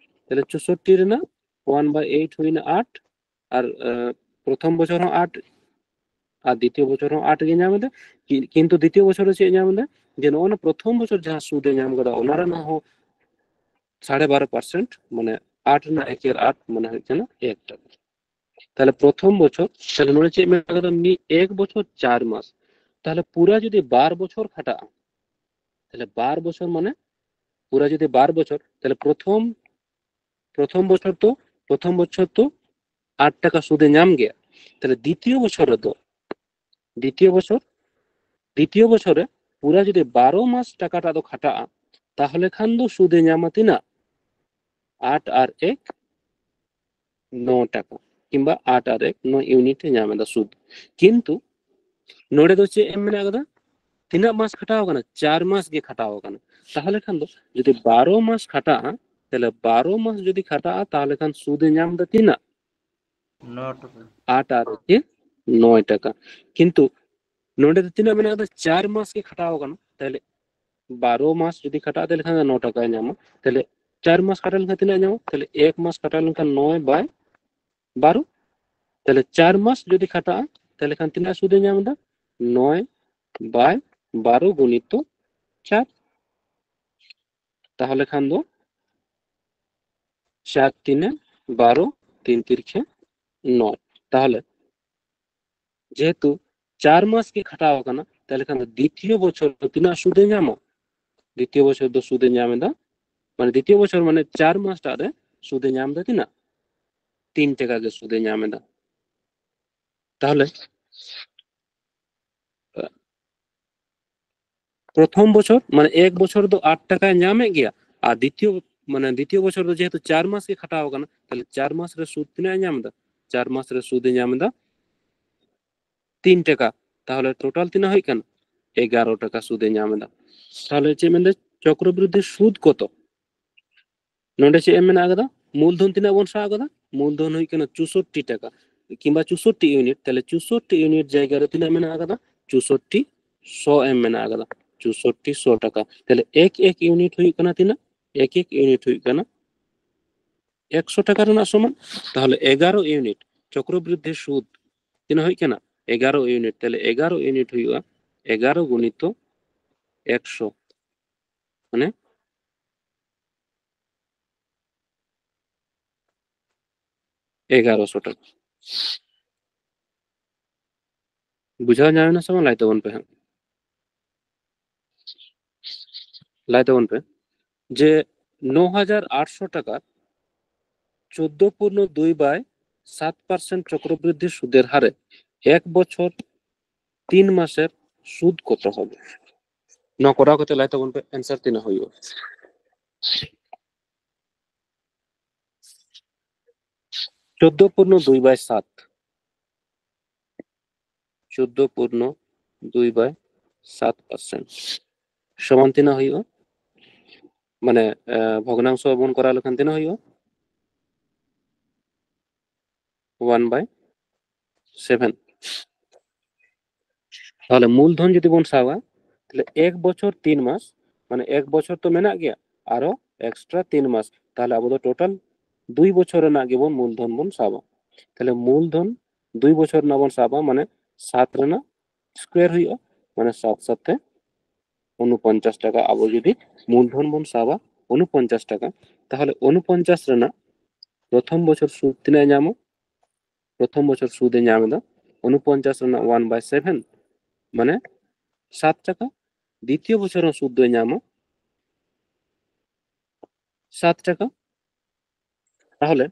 ᱛᱟᱦᱞᱮ ᱪᱩᱥᱚᱴᱴᱤ ᱨᱮᱱᱟᱜ ᱚᱣᱟᱱ ᱵᱟᱭ ᱮᱭᱤᱴ ᱦᱩᱭᱱᱟ ᱟᱴ, ᱟᱨ ᱯᱨᱚᱛᱷᱚᱢ ᱵᱚᱪᱷᱚᱨ ᱦᱚᱸ ᱟᱴ, ᱟᱨ ᱫᱤᱛᱤᱭᱚ ᱵᱚᱪᱷᱚᱨ ᱦᱚᱸ ᱟᱴ ᱜᱮ ᱧᱟᱢ ᱮᱫᱟ᱾ ᱠᱤᱱᱛᱩ ᱫᱤᱛᱤᱭᱚ ᱵᱚᱪᱷᱚᱨ ᱨᱮ ᱪᱮᱫ ᱧᱟᱢ ᱮᱫᱟ? ᱡᱮ ᱱᱚᱜᱼᱚ ᱱᱟ ᱯᱨᱚᱛᱷᱚᱢ ᱵᱚᱪᱷᱚᱨ ᱡᱟᱦᱟᱸ ᱥᱩᱫ ᱮ ᱧᱟᱢ ᱠᱟᱫᱟ ᱚᱱᱟ ᱨᱮᱱᱟᱜ ᱦᱚᱸ ᱥᱟᱲᱮ ᱵᱟᱨᱚ ᱯᱟᱨᱥᱮᱱᱴ, ᱢᱟᱱᱮ ᱟᱴ ᱨᱮᱱᱟᱜ ᱮᱠᱮᱨ ᱟᱴ ᱢᱟᱱᱮ ᱦᱩᱭᱩᱜ ᱠᱟᱱᱟ ᱮᱠ ᱴᱟᱠᱟ᱾ ᱛᱟᱦᱞᱮ ᱯᱨᱚᱛᱷᱚᱢ ᱵᱚᱪᱷᱚᱨ, ᱛᱟᱦᱞᱮ ᱱᱚᱰᱮ ᱪᱮᱫ ᱢᱮᱱᱟᱜ ᱠᱟᱫᱟ? ᱢᱤᱫ ᱮᱠ ᱵᱚᱪᱷᱚᱨ ᱪᱟᱨ ᱢᱟᱥ᱾ ᱛᱟᱦᱞᱮ ᱯᱩᱨᱟᱹ ᱡᱩᱫᱤ ᱵᱟᱨ ᱵᱚᱪᱷᱚᱨ ᱠᱷᱟᱴᱟᱜᱼᱟ, ᱛᱟᱦᱚᱞᱮ ᱵᱟᱨ ᱵᱚᱪᱷᱚᱨ ᱢᱟᱱᱮ ᱯᱩᱨᱟᱹ ᱡᱩᱫᱤ ᱵᱟᱨ ᱵᱚᱪᱷᱚᱨ, ᱛᱟᱦᱚᱞᱮ ᱯᱨᱚᱛᱷᱚᱢ ᱯᱨᱚᱛᱷᱚᱢ ᱵᱚᱪᱷᱚᱨ ᱛᱚ ᱯᱨᱚᱛᱷᱚᱢ ᱵᱚᱪᱷᱚᱨ ᱛᱚ ᱟᱴ ᱴᱟᱠᱟ ᱥᱩᱫᱮ ᱧᱟᱢ ᱜᱮᱭᱟ᱾ ᱛᱟᱦᱚᱞᱮ ᱫᱤᱛᱤᱭᱚ ᱵᱚᱪᱷᱚᱨ ᱨᱮᱫᱚ ᱫᱤᱛᱤᱭᱚ ᱵᱚᱪᱷᱚᱨ ᱫᱤᱛᱤᱭᱚ ᱵᱚᱪᱷᱚᱨ ᱨᱮ ᱯᱩᱨᱟᱹ ᱡᱩᱫᱤ ᱵᱟᱨᱚ ᱢᱟᱥ ᱴᱟᱠᱟᱴᱟᱜ ᱫᱚ ᱠᱷᱟᱴᱟᱜᱼᱟ, ᱛᱟᱦᱚᱞᱮ ᱠᱷᱟᱱ ᱫᱚ ᱥᱩᱫᱮ ᱧᱟᱢᱟ ᱛᱤᱱᱟᱹᱜ? ᱟᱴ ᱟᱨ ᱮᱠ ᱱᱚ ᱴᱟᱠᱟ, ᱠᱤᱝᱵᱟ ᱟᱴ ᱟᱨ ᱮᱠ ᱱᱚ ᱤᱭᱩᱱᱤᱴ ᱮ ᱧᱟᱢ ᱮᱫᱟ ᱥᱩᱫ᱾ ᱠᱤᱱᱛᱩ ᱱᱚᱰᱮ ᱫᱚ ᱪᱮᱫ ᱮᱢ ᱢᱮᱱᱟᱜ ᱟᱠᱟᱫᱟ? ᱛᱤᱱᱟᱹᱜ ᱢᱟᱥ ᱠᱷᱟᱴᱟᱣ ᱟᱠᱟᱱᱟ? ᱪᱟᱨ ᱢᱟᱥ ᱜᱮ ᱠᱷᱟᱴᱟᱣ ᱟᱠᱟᱱᱟ᱾ ᱛᱟᱦᱚᱞᱮ ᱠᱷᱟᱱ ᱫᱚ ᱡᱩᱫᱤ ᱵᱟᱨᱚ ᱢᱟᱥ ᱠᱷᱟᱴᱟᱜᱼᱟ, ᱛᱟᱦᱚᱞᱮ ᱵᱟᱨᱚ ᱢᱟᱥ ᱡᱩᱫᱤ ᱠᱷᱟᱴᱟᱜᱼᱟ, ᱛᱟᱦᱚᱞᱮ ᱠᱷᱟᱱ ᱥᱩᱫ ᱮ ᱧᱟᱢ ᱮᱫᱟ ᱛᱤᱱᱟᱹᱜ? ᱱᱚ ᱴᱟᱠᱟ᱾ ᱟᱴ ᱟᱨ ᱮᱠᱮ ᱱᱚᱭ ᱴᱟᱠᱟ᱾ ᱠᱤᱱᱛᱩ ᱱᱚᱰᱮ ᱫᱚ ᱛᱤᱱᱟᱹᱜ ᱢᱮᱱᱟᱜ ᱟᱠᱟᱫᱟ? ᱪᱟᱨ ᱢᱟᱥ ᱜᱮ ᱠᱷᱟᱴᱟᱣ ᱟᱠᱟᱱᱟ᱾ ᱛᱟᱦᱚᱞᱮ ᱵᱟᱨᱚ ᱢᱟᱥ ᱡᱩᱫᱤ ᱠᱷᱟᱴᱟᱜᱼᱟ, ᱛᱟᱦᱚᱞᱮ ᱠᱷᱟᱱ ᱫᱚ ᱱᱚ ᱴᱟᱠᱟᱭ ᱧᱟᱢᱟ᱾ ᱛᱟᱦᱚᱞᱮ ᱪᱟᱨ ᱢᱟᱥ ᱠᱷᱟᱴᱟᱣ ᱞᱮᱱᱠᱷᱟᱱ ᱛᱤᱱᱟᱹᱜ ᱧᱟᱢᱟ? ᱛᱟᱦᱚᱞᱮ ᱮᱠ ᱢᱟᱥ ᱠᱷᱟᱴᱟᱣ ᱞᱮᱱᱠᱷᱟᱱ ᱱᱚᱭ ᱵᱟᱭ ᱵᱟᱨᱚ᱾ ᱛᱟᱦᱚᱞᱮ ᱪᱟᱨ ᱢᱟᱥ ᱡᱩᱫᱤ ᱠᱷᱟᱴᱟᱜᱼᱟ, ᱛᱟᱦᱚᱞᱮ ᱠᱷᱟᱱ ᱛᱤᱱᱟᱹᱜ ᱥᱩᱫ ᱮ ᱧᱟᱢ ᱮᱫᱟ? ᱱᱚᱭ ᱵᱟᱭ ᱵᱟᱨᱚ ᱜᱩᱱᱤᱛᱚ ᱪᱟᱨ᱾ ᱛᱟᱦᱚᱞᱮ ᱠᱷᱟᱱ ᱫᱚ ᱪᱟᱨ ᱛᱤᱱᱮ ᱵᱟᱨᱚ, ᱛᱤᱱ ᱛᱤᱨᱠᱷᱮ ᱱᱚᱭ᱾ ᱛᱟᱦᱚᱞᱮ ᱡᱮᱦᱮᱛᱩ ᱪᱟᱨ ᱢᱟᱥ ᱜᱮ ᱠᱷᱟᱴᱟᱣ ᱟᱠᱟᱱᱟ, ᱛᱟᱦᱚᱞᱮ ᱠᱷᱟᱱ ᱫᱚ ᱫᱤᱛᱤᱭᱚ ᱵᱚᱪᱷᱚᱨ ᱫᱚ ᱛᱤᱱᱟᱹᱜ ᱥᱩᱫ ᱮ ᱧᱟᱢᱟ? ᱫᱤᱛᱤᱭᱚ ᱵᱚᱪᱷᱚᱨ ᱫᱚ ᱥᱩᱫ ᱮ ᱧᱟᱢ ᱮᱫᱟ, ᱢᱟᱱᱮ ᱫᱤᱛᱤᱭᱚ ᱵᱚᱪᱷᱚᱨ ᱢᱟᱱᱮ ᱪᱟᱨ ᱢᱟᱥ ᱴᱟᱜ ᱨᱮ ᱥᱩᱫ ᱮ ᱧᱟᱢ ᱮᱫᱟ ᱛᱤᱱᱟᱹᱜ? ᱛᱤᱱ ᱴᱟᱠᱟ ᱜᱮ ᱥᱩᱫ ᱮ ᱧᱟᱢ ᱮᱫᱟ᱾ ᱛᱟᱦᱚᱞᱮ ᱯᱨᱚᱛᱷᱚᱢ ᱵᱚᱪᱷᱚᱨ ᱢᱟᱱᱮ ᱮᱠ ᱵᱚᱪᱷᱚᱨ ᱫᱚ ᱟᱴ ᱴᱟᱠᱟᱭ ᱧᱟᱢᱮᱫ ᱜᱮᱭᱟ, ᱟᱨ ᱫᱤᱛᱤᱭᱚ ᱢᱟᱱᱮ ᱫᱤᱛᱤᱭᱚ ᱵᱚᱪᱷᱚᱨ ᱫᱚ ᱡᱮᱦᱮᱛᱩ ᱪᱟᱨ ᱢᱟᱥ ᱜᱮ ᱠᱷᱟᱴᱟᱣ ᱟᱠᱟᱱᱟ, ᱛᱟᱦᱚᱞᱮ ᱪᱟᱨ ᱢᱟᱥ ᱨᱮ ᱥᱩᱫ ᱛᱤᱱᱟᱹᱜ ᱮ ᱧᱟᱢ ᱮᱫᱟ? ᱪᱟᱨ ᱢᱟᱥ ᱨᱮ ᱥᱩᱫ ᱮ ᱧᱟᱢ ᱮᱫᱟ ᱛᱤᱱ ᱴᱟᱠᱟ᱾ ᱛᱟᱦᱚᱞᱮ ᱴᱳᱴᱟᱞ ᱛᱤᱱᱟᱹᱜ ᱦᱩᱭᱩᱜ ᱠᱟᱱᱟ? ᱮᱜᱟᱨᱚ ᱴᱟᱠᱟ ᱥᱩᱫ ᱮ ᱧᱟᱢ ᱮᱫᱟ᱾ ᱛᱟᱦᱚᱞᱮ ᱪᱮᱫ ᱢᱮᱱᱫᱟ? ᱪᱚᱠᱨᱚᱵᱨᱤᱫᱽᱫᱷᱤ ᱥᱩᱫ ᱠᱚᱛᱚ? ᱱᱚᱰᱮ ᱪᱮᱫ ᱮᱢ ᱢᱮᱱᱟᱜ ᱟᱠᱟᱫᱟ? ᱢᱩᱞᱫᱷᱚᱱ ᱛᱤᱱᱟᱹᱜ ᱵᱚᱱ ᱥᱟᱵ ᱟᱠᱟᱫᱟ? ᱢᱩᱞᱫᱷᱚᱱ ᱦᱩᱭᱩᱜ ᱠᱟᱱᱟ ᱪᱩᱥᱚᱴᱴᱤ ᱴᱟᱠᱟ, ᱠᱤᱝᱵᱟ ᱪᱩᱥᱚᱴᱴᱤ ᱤᱭᱩᱱᱤᱴ᱾ ᱛᱟᱦᱚᱞᱮ ᱪᱩᱥᱚᱴᱴᱤ ᱤᱭᱩᱱᱤᱴ ᱡᱟᱭᱜᱟ ᱨᱮ ᱛᱤᱱᱟᱹᱜ ᱢᱮᱱᱟᱜ ᱟᱠᱟᱫᱟ? ᱪᱩᱥᱚᱴᱴᱤ ᱥᱚ ᱮᱢ ᱢᱮᱱᱟᱜ ᱟᱠᱟᱫᱟ, ᱪᱩᱥᱚᱴᱴᱤ ᱥᱚ ᱴᱟᱠᱟ᱾ ᱛᱟᱦᱚᱞᱮ ᱮᱠ ᱮᱠ ᱤᱭᱩᱱᱤᱴ ᱦᱩᱭᱩᱜ ᱠᱟᱱᱟ ᱛᱤᱱᱟᱹᱜ? ᱮᱠ ᱮᱠ ᱤᱭᱩᱱᱤᱴ ᱦᱩᱭᱩᱜ ᱠᱟᱱᱟ ᱮᱠᱥᱚ ᱴᱟᱠᱟ ᱨᱮᱱᱟᱜ ᱥᱚᱢᱟᱱ᱾ ᱛᱟᱦᱚᱞᱮ ᱮᱜᱟᱨᱚ ᱤᱭᱩᱱᱤᱴ ᱪᱚᱠᱨᱚᱵᱨᱤᱫᱽᱫᱷᱤ ᱥᱩᱫ ᱛᱤᱱᱟᱹᱜ ᱦᱩᱭᱩᱜ ᱠᱟᱱᱟ? ᱮᱜᱟᱨᱚ ᱤᱭᱩᱱᱤᱴ᱾ ᱛᱟᱦᱚᱞᱮ ᱮᱜᱟᱨᱚ ᱤᱭᱩᱱᱤᱴ ᱦᱩᱭᱩᱜᱼᱟ ᱮᱜᱟᱨᱚ ᱜᱩᱱᱤᱛᱚ ᱮᱠᱥᱚ, ᱢᱟᱱᱮ ᱮᱜᱟᱨᱚᱥᱚ ᱴᱟᱠᱟ᱾ ᱵᱩᱡᱷᱟᱹᱣ ᱧᱟᱢ ᱮᱱᱟ ᱥᱮ ᱵᱟᱝ? ᱞᱟᱹᱭ ᱛᱟᱵᱚᱱ ᱯᱮ ᱦᱟᱸᱜ᱾ ᱞᱟᱹᱭ ᱛᱟᱵᱚᱱ ᱯᱮ ᱡᱮ ᱱᱚ ᱦᱟᱡᱟᱨ ᱟᱴᱥᱚ ᱴᱟᱠᱟ ᱪᱳᱫᱽᱫᱳ ᱯᱩᱨᱱᱚ ᱫᱩᱭ ᱵᱟᱭ ᱥᱟᱛ ᱯᱟᱨᱥᱮᱱᱴ ᱪᱚᱠᱨᱚᱵᱨᱤᱫᱽᱫᱷᱤ ᱥᱩᱫᱮᱨ ᱦᱟᱨᱮ ᱮᱠ ᱵᱚᱪᱷᱚᱨ ᱛᱤᱱ ᱢᱟᱥᱮᱨ ᱥᱩᱫ ᱠᱚᱛᱚ ᱦᱚᱵᱮ? ᱱᱚᱣᱟ ᱠᱚᱨᱟᱣ ᱠᱟᱛᱮ ᱞᱟᱹᱭ ᱛᱟᱵᱚᱱ ᱯᱮ, ᱮᱱᱥᱟᱨ ᱛᱤᱱᱟᱹᱜ ᱦᱩᱭᱩᱜᱼᱟ? ᱪᱳᱫᱽᱫᱳ ᱯᱩᱨᱱᱚ ᱫᱩᱭ ᱵᱟᱭ ᱥᱟᱛ, ᱪᱳᱫᱽᱫᱳ ᱯᱩᱨᱱᱚ ᱫᱩᱭ ᱵᱟᱭ ᱥᱟᱛ ᱯᱟᱨᱥᱮᱱᱴ ᱥᱚᱢᱟᱱ ᱛᱤᱱᱟᱹᱜ ᱦᱩᱭᱩᱜᱼᱟ? ᱢᱟᱱᱮ ᱵᱷᱚᱜᱽᱱᱟᱝᱥᱚ ᱵᱚᱱ ᱠᱚᱨᱟᱣ ᱞᱮᱠᱷᱟᱱ ᱛᱤᱱᱟᱹᱜ ᱦᱩᱭᱩᱜᱼᱟ? ᱚᱣᱟᱱ ᱵᱟᱭ ᱥᱮᱵᱷᱮᱱ᱾ ᱛᱟᱦᱚᱞᱮ ᱢᱩᱞᱫᱷᱚᱱ ᱡᱩᱫᱤ ᱵᱚᱱ ᱥᱟᱵᱟ, ᱛᱟᱦᱚᱞᱮ ᱮᱠ ᱵᱚᱪᱷᱚᱨ ᱛᱤᱱ ᱢᱟᱥ, ᱢᱟᱱᱮ ᱮᱠ ᱵᱚᱪᱷᱚᱨ ᱛᱚ ᱢᱮᱱᱟᱜ ᱜᱮᱭᱟ, ᱟᱨᱚ ᱮᱠᱥᱴᱨᱟ ᱛᱤᱱ ᱢᱟᱥ, ᱛᱟᱦᱚᱞᱮ ᱟᱵᱚ ᱫᱚ ᱴᱳᱴᱟᱞ ᱫᱩᱭ ᱵᱚᱪᱷᱚᱨ ᱨᱮᱱᱟᱜ ᱜᱮᱵᱚᱱ ᱢᱩᱞᱫᱷᱚᱱ ᱵᱚᱱ ᱥᱟᱵᱟ᱾ ᱛᱟᱦᱚᱞᱮ ᱢᱩᱞᱫᱷᱚᱱ ᱫᱩᱭ ᱵᱚᱪᱷᱚᱨ ᱨᱮᱱᱟᱜ ᱵᱚᱱ ᱥᱟᱵᱟ, ᱢᱟᱱᱮ ᱥᱟᱛ ᱨᱮᱱᱟᱜ ᱥᱠᱚᱭᱟᱨ ᱦᱩᱭᱩᱜᱼᱟ, ᱢᱟᱱᱮ ᱥᱟᱛ ᱥᱟᱛᱮ ᱩᱱᱩᱯᱚᱧᱪᱟᱥ ᱴᱟᱠᱟ ᱟᱵᱚ ᱡᱩᱫᱤ ᱢᱩᱞᱫᱷᱚᱱ ᱵᱚᱱ ᱥᱟᱵᱟ ᱩᱱᱩᱯᱚᱧᱪᱟᱥ ᱴᱟᱠᱟ, ᱛᱟᱦᱚᱞᱮ ᱩᱱᱩᱯᱚᱧᱪᱟᱥ ᱨᱮᱱᱟᱜ ᱯᱨᱚᱛᱷᱚᱢ ᱵᱚᱪᱷᱚᱨ ᱥᱩᱫ ᱛᱤᱱᱟᱹᱜ ᱮ ᱧᱟᱢᱟ? ᱯᱨᱚᱛᱷᱚᱢ ᱵᱚᱪᱷᱚᱨ ᱥᱩᱫ ᱮ ᱧᱟᱢ ᱮᱫᱟ ᱩᱱᱩᱯᱚᱧᱪᱟᱥ ᱨᱮᱱᱟᱜ ᱚᱣᱟᱱ ᱵᱟᱭ ᱥᱮᱵᱷᱮᱱ, ᱢᱟᱱᱮ ᱥᱟᱛ ᱴᱟᱠᱟ᱾ ᱫᱤᱛᱤᱭᱚ ᱵᱚᱪᱷᱚᱨ ᱦᱚᱸ ᱥᱩᱫ ᱫᱚᱭ ᱧᱟᱢᱟ ᱥᱟᱛ ᱴᱟᱠᱟ᱾ ᱛᱟᱦᱚᱞᱮ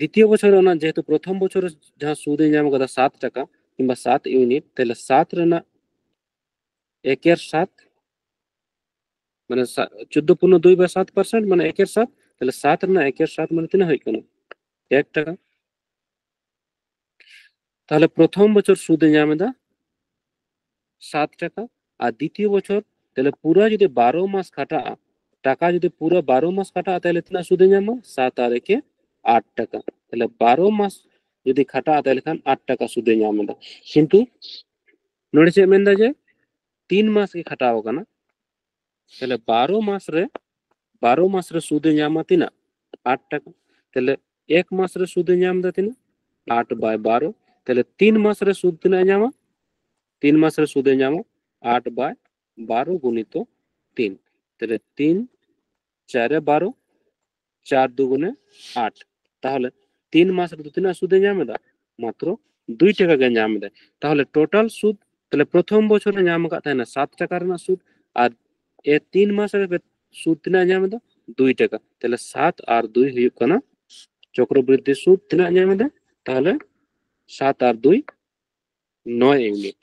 ᱫᱤᱛᱤᱭᱚ ᱵᱚᱪᱷᱚᱨ ᱚᱱᱟ ᱡᱮᱦᱮᱛᱩ ᱯᱨᱚᱛᱷᱚᱢ ᱵᱚᱪᱷᱚᱨ ᱡᱟᱦᱟᱸ ᱥᱩᱫ ᱮ ᱧᱟᱢ ᱠᱟᱫᱟ ᱥᱟᱛ ᱴᱟᱠᱟ ᱠᱤᱝᱵᱟ ᱥᱟᱛ ᱤᱭᱩᱱᱤᱴ, ᱛᱟᱦᱚᱞᱮ ᱥᱟᱛ ᱨᱮᱱᱟᱜ ᱮᱠᱮᱨ ᱥᱟᱛ, ᱢᱟᱱᱮ ᱪᱳᱫᱽᱫᱳ ᱯᱩᱨᱱᱚ ᱫᱩᱭ ᱵᱟᱭ ᱥᱟᱛ ᱯᱟᱨᱥᱮᱱᱴ, ᱢᱟᱱᱮ ᱮᱠᱮᱨ ᱥᱟᱛ, ᱛᱟᱦᱚᱞᱮ ᱥᱟᱛ ᱨᱮᱱᱟᱜ ᱮᱠᱮᱨ ᱥᱟᱛ ᱢᱟᱱᱮ ᱛᱤᱱᱟᱹᱜ ᱦᱩᱭᱩᱜ ᱠᱟᱱᱟ? ᱮᱠ ᱴᱟᱠᱟ᱾ ᱛᱟᱦᱚᱞᱮ ᱯᱨᱚᱛᱷᱚᱢ ᱵᱚᱪᱷᱚᱨ ᱥᱩᱫ ᱮ ᱧᱟᱢ ᱮᱫᱟ ᱥᱟᱛ ᱴᱟᱠᱟ, ᱟᱨ ᱫᱤᱛᱤᱭᱚ ᱵᱚᱪᱷᱚᱨ ᱛᱟᱦᱚᱞᱮ ᱯᱩᱨᱟᱹ ᱡᱩᱫᱤ ᱵᱟᱨᱚ ᱢᱟᱥ ᱠᱷᱟᱴᱟᱜᱼᱟ, ᱴᱟᱠᱟ ᱡᱩᱫᱤ ᱯᱩᱨᱟᱹ ᱵᱟᱨᱚ ᱢᱟᱥ ᱠᱷᱟᱴᱟᱜᱼᱟ, ᱛᱟᱦᱚᱞᱮ ᱛᱤᱱᱟᱹᱜ ᱥᱩᱫ ᱮ ᱧᱟᱢᱟ? ᱥᱟᱛ ᱟᱨ ᱮᱠᱮ ᱟᱴ ᱴᱟᱠᱟ᱾ ᱛᱟᱦᱚᱞᱮ ᱵᱟᱨᱚ ᱢᱟᱥ ᱡᱩᱫᱤ ᱠᱷᱟᱴᱟᱜᱼᱟ, ᱛᱟᱦᱚᱞᱮ ᱠᱷᱟᱱ ᱟᱴ ᱴᱟᱠᱟ ᱥᱩᱫ ᱮ ᱧᱟᱢ ᱮᱫᱟ᱾ ᱠᱤᱱᱛᱩ ᱱᱚᱰᱮ ᱪᱮᱫ ᱢᱮᱱᱫᱟ ᱡᱮ ᱛᱤᱱ ᱢᱟᱥ ᱜᱮ ᱠᱷᱟᱴᱟᱣ ᱟᱠᱟᱱᱟ, ᱛᱟᱦᱞᱮ ᱵᱟᱨᱚ ᱢᱟᱥ ᱨᱮ, ᱵᱟᱨᱚ ᱢᱟᱥ ᱨᱮ ᱥᱩᱫ ᱮ ᱧᱟᱢᱟ ᱛᱤᱱᱟᱹᱜ? ᱟᱴ ᱴᱟᱠᱟ᱾ ᱛᱟᱦᱞᱮ ᱮᱠ ᱢᱟᱥ ᱨᱮ ᱥᱩᱫ ᱮ ᱧᱟᱢ ᱮᱫᱟ ᱛᱤᱱᱟᱹᱜ? ᱟᱴ ᱵᱟᱭ ᱵᱟᱨᱚ᱾ ᱛᱟᱦᱞᱮ ᱛᱤᱱ ᱢᱟᱥ ᱨᱮ ᱥᱩᱫ ᱛᱤᱱᱟᱹᱜ ᱮ ᱧᱟᱢᱟ? ᱛᱤᱱ ᱢᱟᱥ ᱨᱮ ᱥᱩᱫ ᱮ ᱧᱟᱢᱟ ᱟᱴ ᱵᱟᱭ ᱵᱟᱨᱚ ᱜᱩᱱᱤᱛᱚ ᱛᱤᱱ᱾ ᱛᱟᱦᱞᱮ ᱛᱤᱱ ᱪᱟᱨᱮ ᱵᱟᱨᱚ, ᱪᱟᱨ ᱫᱩᱜᱩᱱᱮ ᱟᱴ᱾ ᱛᱟᱦᱚᱞᱮ ᱛᱤᱱ ᱢᱟᱥ ᱨᱮᱫᱚ ᱛᱤᱱᱟᱹᱜ ᱥᱩᱫ ᱮ ᱧᱟᱢ ᱮᱫᱟ? ᱢᱟᱛᱨᱚ ᱫᱩᱭ ᱴᱟᱠᱟ ᱜᱮ ᱧᱟᱢ ᱮᱫᱟ᱾ ᱛᱟᱦᱚᱞᱮ ᱴᱳᱴᱟᱞ ᱥᱩᱫ, ᱛᱟᱦᱞᱮ ᱯᱨᱚᱛᱷᱚᱢ ᱵᱚᱪᱷᱚᱨ ᱮ ᱧᱟᱢ ᱟᱠᱟᱫ ᱛᱟᱦᱮᱱᱟ ᱥᱟᱛ ᱴᱟᱠᱟ ᱨᱮᱱᱟᱜ ᱥᱩᱫ, ᱟᱨ ᱮ ᱛᱤᱱ ᱢᱟᱥ ᱨᱮ ᱥᱩᱫ ᱛᱤᱱᱟᱹᱜ ᱧᱟᱢ ᱮᱫᱟ? ᱫᱩᱭ ᱴᱟᱠᱟ᱾ ᱛᱟᱦᱞᱮ ᱥᱟᱛ ᱟᱨ ᱫᱩᱭ ᱦᱩᱭᱩᱜ ᱠᱟᱱᱟ ᱪᱚᱠᱨᱚᱵᱨᱤᱫᱽᱫᱷᱤ ᱥᱩᱫ᱾ ᱛᱤᱱᱟᱹᱜ ᱧᱟᱢ ᱮᱫᱟ? ᱛᱟᱦᱞᱮ ᱥᱟᱛ ᱟᱨ ᱫᱩᱭ ᱱᱚᱭ ᱤᱭᱩᱱᱤᱴ᱾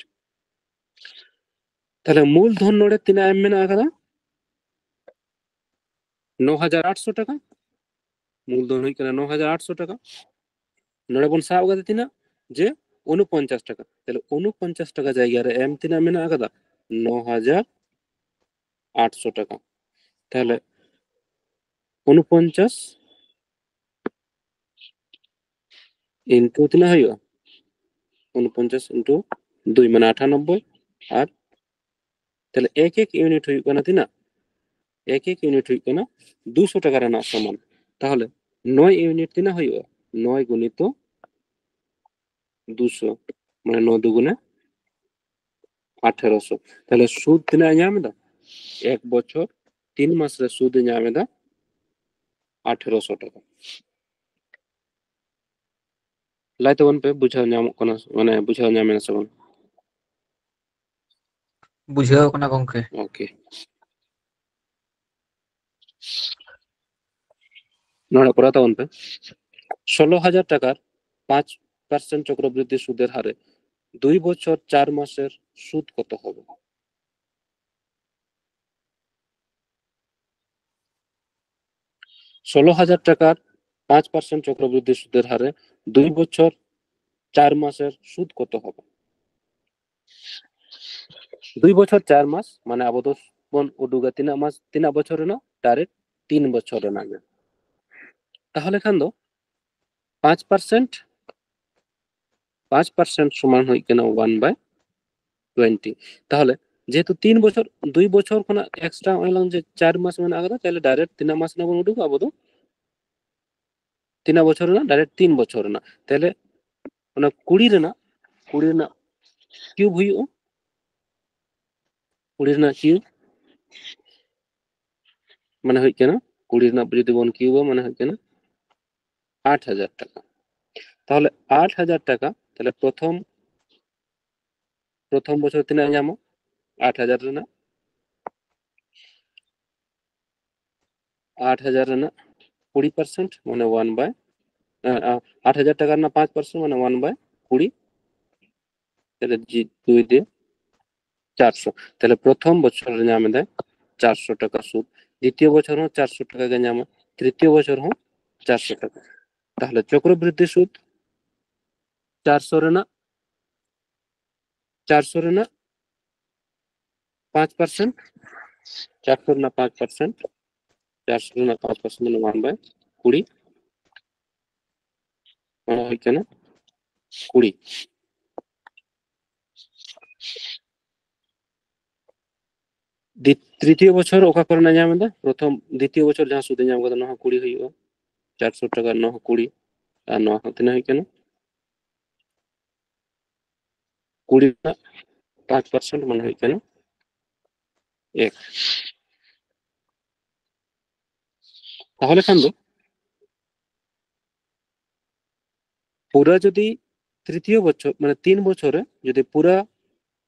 ᱛᱟᱦᱞᱮ ᱢᱩᱞ ᱫᱷᱚᱱ ᱱᱚᱰᱮ ᱛᱤᱱᱟᱹᱜ ᱮᱢ ᱢᱮᱱᱟᱜ ᱟᱠᱟᱫᱟ? ᱱᱚ ᱦᱟᱡᱟᱨ ᱟᱴᱥᱚ ᱴᱟᱠᱟ᱾ ᱢᱩᱞ ᱫᱷᱚᱱ ᱦᱩᱭᱩᱜ ᱠᱟᱱᱟ ᱱᱚ ᱦᱟᱡᱟᱨ ᱟᱴᱥᱚ ᱴᱟᱠᱟ᱾ ᱱᱚᱰᱮ ᱵᱚᱱ ᱥᱟᱵ ᱟᱠᱟᱫᱟ ᱛᱤᱱᱟᱹᱜ? ᱡᱮ ᱩᱱᱩᱯᱚᱧᱪᱟᱥ ᱴᱟᱠᱟ᱾ ᱛᱟᱦᱞᱮ ᱩᱱᱩᱯᱚᱧᱪᱟᱥ ᱴᱟᱠᱟ ᱡᱟᱭᱜᱟ ᱨᱮ ᱮᱢ ᱛᱤᱱᱟᱹᱜ ᱢᱮᱱᱟᱜ ᱟᱠᱟᱫᱟ? ᱱᱚ ᱦᱟᱡᱟᱨ ᱟᱴᱥᱚ ᱴᱟᱠᱟ᱾ ᱛᱟᱦᱞᱮ ᱩᱱᱩᱯᱚᱧᱪᱟᱥ ᱤᱱᱴᱩ ᱛᱤᱱᱟᱹᱜ ᱦᱩᱭᱩᱜᱼᱟ? ᱩᱱᱩᱯᱚᱧᱪᱟᱥ ᱤᱱᱴᱩ ᱫᱩᱭ ᱢᱟᱱᱮ ᱟᱴᱷᱟᱱᱚᱵᱵᱳᱭ᱾ ᱟᱨ ᱛᱟᱦᱞᱮ ᱮᱠ ᱮᱠ ᱤᱭᱩᱱᱤᱴ ᱦᱩᱭᱩᱜ ᱠᱟᱱᱟ ᱛᱤᱱᱟᱹᱜ? ᱮᱠ ᱮᱠ ᱤᱭᱩᱱᱤᱴ ᱦᱩᱭᱩᱜ ᱠᱟᱱᱟ ᱫᱩᱥᱚ ᱴᱟᱠᱟ ᱨᱮᱱᱟᱜ ᱥᱟᱢᱟᱱ᱾ ᱛᱟᱦᱞᱮ ᱱᱚᱭ ᱤᱭᱩᱱᱤᱴ ᱛᱤᱱᱟᱹᱜ ᱦᱩᱭᱩᱜᱼᱟ? ᱱᱚᱭ ᱜᱩᱱᱤᱛᱚ ᱫᱩᱥᱚ, ᱢᱟᱱᱮ ᱱᱚ ᱫᱩᱜᱩᱱᱮ ᱟᱴᱷᱮᱨᱚᱥᱚ᱾ ᱛᱟᱦᱞᱮ ᱥᱩᱫ ᱛᱤᱱᱟᱹᱜ ᱮ ᱧᱟᱢ ᱮᱫᱟ? ᱮᱠ ᱵᱚᱪᱷᱚᱨ ᱛᱤᱱ ᱢᱟᱥ ᱨᱮ ᱥᱩᱫ ᱮ ᱧᱟᱢ ᱮᱫᱟ ᱟᱴᱷᱮᱨᱚᱥᱚ ᱴᱟᱠᱟ᱾ ᱞᱟᱹᱭ ᱛᱟᱵᱚᱱ ᱯᱮ, ᱵᱩᱡᱷᱟᱹᱣ ᱧᱟᱢᱚᱜ ᱠᱟᱱᱟ, ᱢᱟᱱᱮ ᱵᱩᱡᱷᱟᱹᱣ ᱧᱟᱢ ᱮᱱᱟ ᱥᱮ ᱵᱟᱝ? ᱵᱩᱡᱷᱟᱹᱣ ᱠᱟᱱᱟ ᱜᱚᱝᱠᱮ᱾ ᱳᱠᱮ, ᱱᱚᱰᱮ ᱠᱚᱨᱟᱣ ᱛᱟᱵᱚᱱ ᱯᱮ᱾ ষোলো হাজার টাকার পাঁচ পার্সেন্ট চক্রবৃদ্ধি সুদের হারে দুই বছর চার মাসের সুদ কত হবে? ষোলো হাজার টাকার পাঁচ পার্সেন্ট চক্রবৃদ্ধি সুদের হারে দুই বছর চার মাসের সুদ কত হবে? দুই বছর চার মাস, ᱢᱟᱱᱮ ᱟᱵᱚ ᱫᱚ ᱵᱚᱱ ᱩᱰᱩᱠᱟ ᱛᱤᱱᱟᱹᱜ ᱢᱟᱥ, ᱛᱤᱱᱟᱹᱜ ᱵᱚᱪᱷᱚᱨ ᱨᱮᱱᱟᱜ? ᱰᱟᱭᱨᱮᱠᱴ ᱛᱤᱱ ᱵᱚᱪᱷᱚᱨ ᱨᱮᱱᱟᱜ ᱜᱮ᱾ ᱛᱟᱦᱚᱞᱮ ᱠᱷᱟᱱ ᱫᱚ ᱯᱟᱸᱪ ᱯᱟᱨᱥᱮᱱᱴ, ᱯᱟᱸᱪ ᱯᱟᱨᱥᱮᱱᱴ ᱥᱚᱢᱟᱱ ᱦᱩᱭᱩᱜ ᱠᱟᱱᱟ ᱳᱣᱟᱱ ᱵᱟᱭ ᱴᱩᱭᱮᱱᱴᱤ᱾ ᱛᱟᱦᱚᱞᱮ ᱡᱮᱦᱮᱛᱩ ᱛᱤᱱ ᱵᱚᱪᱷᱚᱨ, ᱫᱩᱭ ᱵᱚᱪᱷᱚᱨ ᱠᱷᱚᱱᱟᱜ ᱮᱠᱥᱴᱨᱟ ᱱᱚᱜᱼᱚᱭ ᱞᱟᱝ ᱡᱮ ᱪᱟᱨ ᱢᱟᱥ ᱢᱮᱱᱟᱜ ᱟᱠᱟᱫᱟ, ᱛᱟᱦᱚᱞᱮ ᱰᱟᱭᱨᱮᱠᱴ ᱛᱤᱱᱟᱹᱜ ᱢᱟᱥ ᱨᱮᱱᱟᱜ ᱵᱚᱱ ᱩᱰᱩᱠᱟ ᱟᱵᱚ ᱫᱚ? ᱛᱤᱱᱟᱹᱜ ᱵᱚᱪᱷᱚᱨ ᱨᱮᱱᱟᱜ? ᱰᱟᱭᱨᱮᱠᱴ ᱛᱤᱱ ᱵᱚᱪᱷᱚᱨ ᱨᱮᱱᱟᱜ᱾ ᱛᱟᱦᱚᱞᱮ ᱚᱱᱟ ᱠᱩᱲᱤ ᱨᱮᱱᱟᱜ, ᱠᱩᱲᱤ ᱨᱮᱱᱟᱜ ᱠᱤᱭᱩᱵ ᱦᱩᱭᱩᱜᱼᱟ, ᱠᱩᱲᱤ ᱨᱮᱱᱟᱜ ᱠᱤᱭᱩᱵ ᱢᱟᱱᱮ ᱦᱩᱭᱩᱜ ᱠᱟᱱᱟ, ᱠᱩᱲᱤ ᱨᱮᱱᱟᱜ ᱡᱩᱫᱤ ᱵᱚᱱ ᱠᱤᱭᱩᱵᱟ, ᱢᱟᱱᱮ ᱦᱩᱭᱩᱜ ᱠᱟᱱᱟ ᱟᱴ ᱦᱟᱡᱟᱨ ᱴᱟᱠᱟ᱾ ᱛᱟᱦᱚᱞᱮ ᱟᱴ ᱦᱟᱡᱟᱨ ᱴᱟᱠᱟ, ᱛᱟᱦᱚᱞᱮ ᱯᱨᱚᱛᱷᱚᱢ, ᱯᱨᱚᱛᱷᱚᱢ ᱵᱚᱪᱷᱚᱨ ᱛᱤᱱᱟᱹᱜ ᱧᱟᱢᱟ? ᱟᱴ ᱦᱟᱡᱟᱨ ᱨᱮᱱᱟᱜ ᱟᱴ ᱦᱟᱡᱟᱨ ᱨᱮᱱᱟᱜ ᱠᱩᱲᱤ ᱯᱟᱨᱥᱮᱱᱴ, ᱢᱟᱱᱮ ᱚᱣᱟᱱ ᱵᱟᱭ ᱟᱴ ᱦᱟᱡᱟᱨ ᱴᱟᱠᱟ ᱨᱮᱱᱟᱜ ᱯᱟᱸᱪ ᱯᱟᱨᱥᱮᱱᱴ, ᱢᱟᱱᱮ ᱚᱣᱟᱱ ᱵᱟᱭ ᱠᱩᱲᱤ᱾ ᱛᱟᱦᱞᱮ ᱡᱤ- ᱫᱩᱭ ᱫᱤᱭᱮ ᱪᱟᱨᱥᱚ᱾ ᱛᱟᱦᱞᱮ ᱯᱨᱚᱛᱷᱚᱢ ᱵᱚᱪᱷᱚᱨ ᱨᱮ ᱧᱟᱢ ᱮᱫᱟᱭ ᱪᱟᱨᱥᱚ ᱴᱟᱠᱟ ᱥᱩᱫ, ᱫᱤᱛᱤᱭᱚ ᱵᱚᱪᱷᱚᱨ ᱦᱚᱸ ᱪᱟᱨᱥᱚ ᱴᱟᱠᱟ ᱜᱮ ᱧᱟᱢᱟ, ᱛᱨᱤᱛᱤᱭᱚ ᱵᱚᱪᱷᱚᱨ ᱦᱚᱸ ᱪᱟᱨᱥᱚ ᱴᱟᱠᱟ᱾ ᱛᱟᱦᱞᱮ ᱪᱚᱠᱨᱚᱵᱨᱤᱫᱽᱫᱷᱤ ᱥᱩᱫ ᱪᱟᱨᱥᱚ ᱨᱮᱱᱟᱜ ᱪᱟᱨᱥᱚ ᱨᱮᱱᱟᱜ ᱯᱟᱸᱪ ᱯᱟᱨᱥᱮᱱᱴ, ᱪᱟᱨᱥᱚ ᱨᱮᱱᱟᱜ ᱯᱟᱸᱪ ᱯᱟᱨᱥᱮᱱᱴ, ᱪᱟᱨᱥᱚ ᱨᱮᱱᱟᱜ ᱯᱟᱸᱪ ᱯᱟᱨᱥᱮᱱᱴ ᱢᱟᱱᱮ ᱚᱣᱟᱱ ᱵᱟᱭ ᱠᱩᱲᱤ, ᱚᱱᱟ ᱦᱩᱭᱩᱜ ᱠᱟᱱᱟ ᱠᱩᱲᱤ᱾ ᱫᱤ- ᱛᱨᱤᱛᱤᱭᱚ ᱵᱚᱪᱷᱚᱨ ᱚᱠᱟ ᱠᱚᱨᱮᱱᱟᱜ ᱧᱟᱢ ᱮᱫᱟ? ᱯᱨᱚᱛᱷᱚᱢ, ᱫᱤᱛᱤᱭᱚ ᱵᱚᱪᱷᱚᱨ ᱡᱟᱦᱟᱸ ᱥᱩᱫ ᱮ ᱧᱟᱢ ᱠᱟᱫᱟ, ᱱᱚᱣᱟ ᱦᱚᱸ ᱠᱩᱲᱤ ᱦᱩᱭᱩᱜᱼᱟ, ᱪᱟᱨᱥᱚ ᱴᱟᱠᱟ, ᱱᱚᱣᱟ ᱦᱚᱸ ᱠᱩᱲᱤ, ᱟᱨ ᱱᱚᱣᱟ ᱦᱚᱸ ᱛᱤᱱᱟᱹᱜ ᱦᱩᱭᱩᱜ ᱠᱟᱱᱟ? ᱠᱩᱲᱤ ᱨᱮᱱᱟᱜ ᱯᱟᱸᱪ ᱯᱟᱨᱥᱮᱱᱴ ᱢᱟᱱᱮ ᱦᱩᱭᱩᱜ ᱠᱟᱱᱟ ᱮᱠ᱾ ᱛᱟᱦᱚᱞᱮ ᱠᱷᱟᱱ ᱫᱚ ᱯᱩᱨᱟᱹ ᱡᱩᱫᱤ ᱛᱨᱤᱛᱤᱭᱚ ᱵᱚᱪᱷᱚᱨ, ᱢᱟᱱᱮ ᱛᱤᱱ ᱵᱚᱪᱷᱚᱨ ᱨᱮ ᱡᱩᱫᱤ ᱯᱩᱨᱟᱹ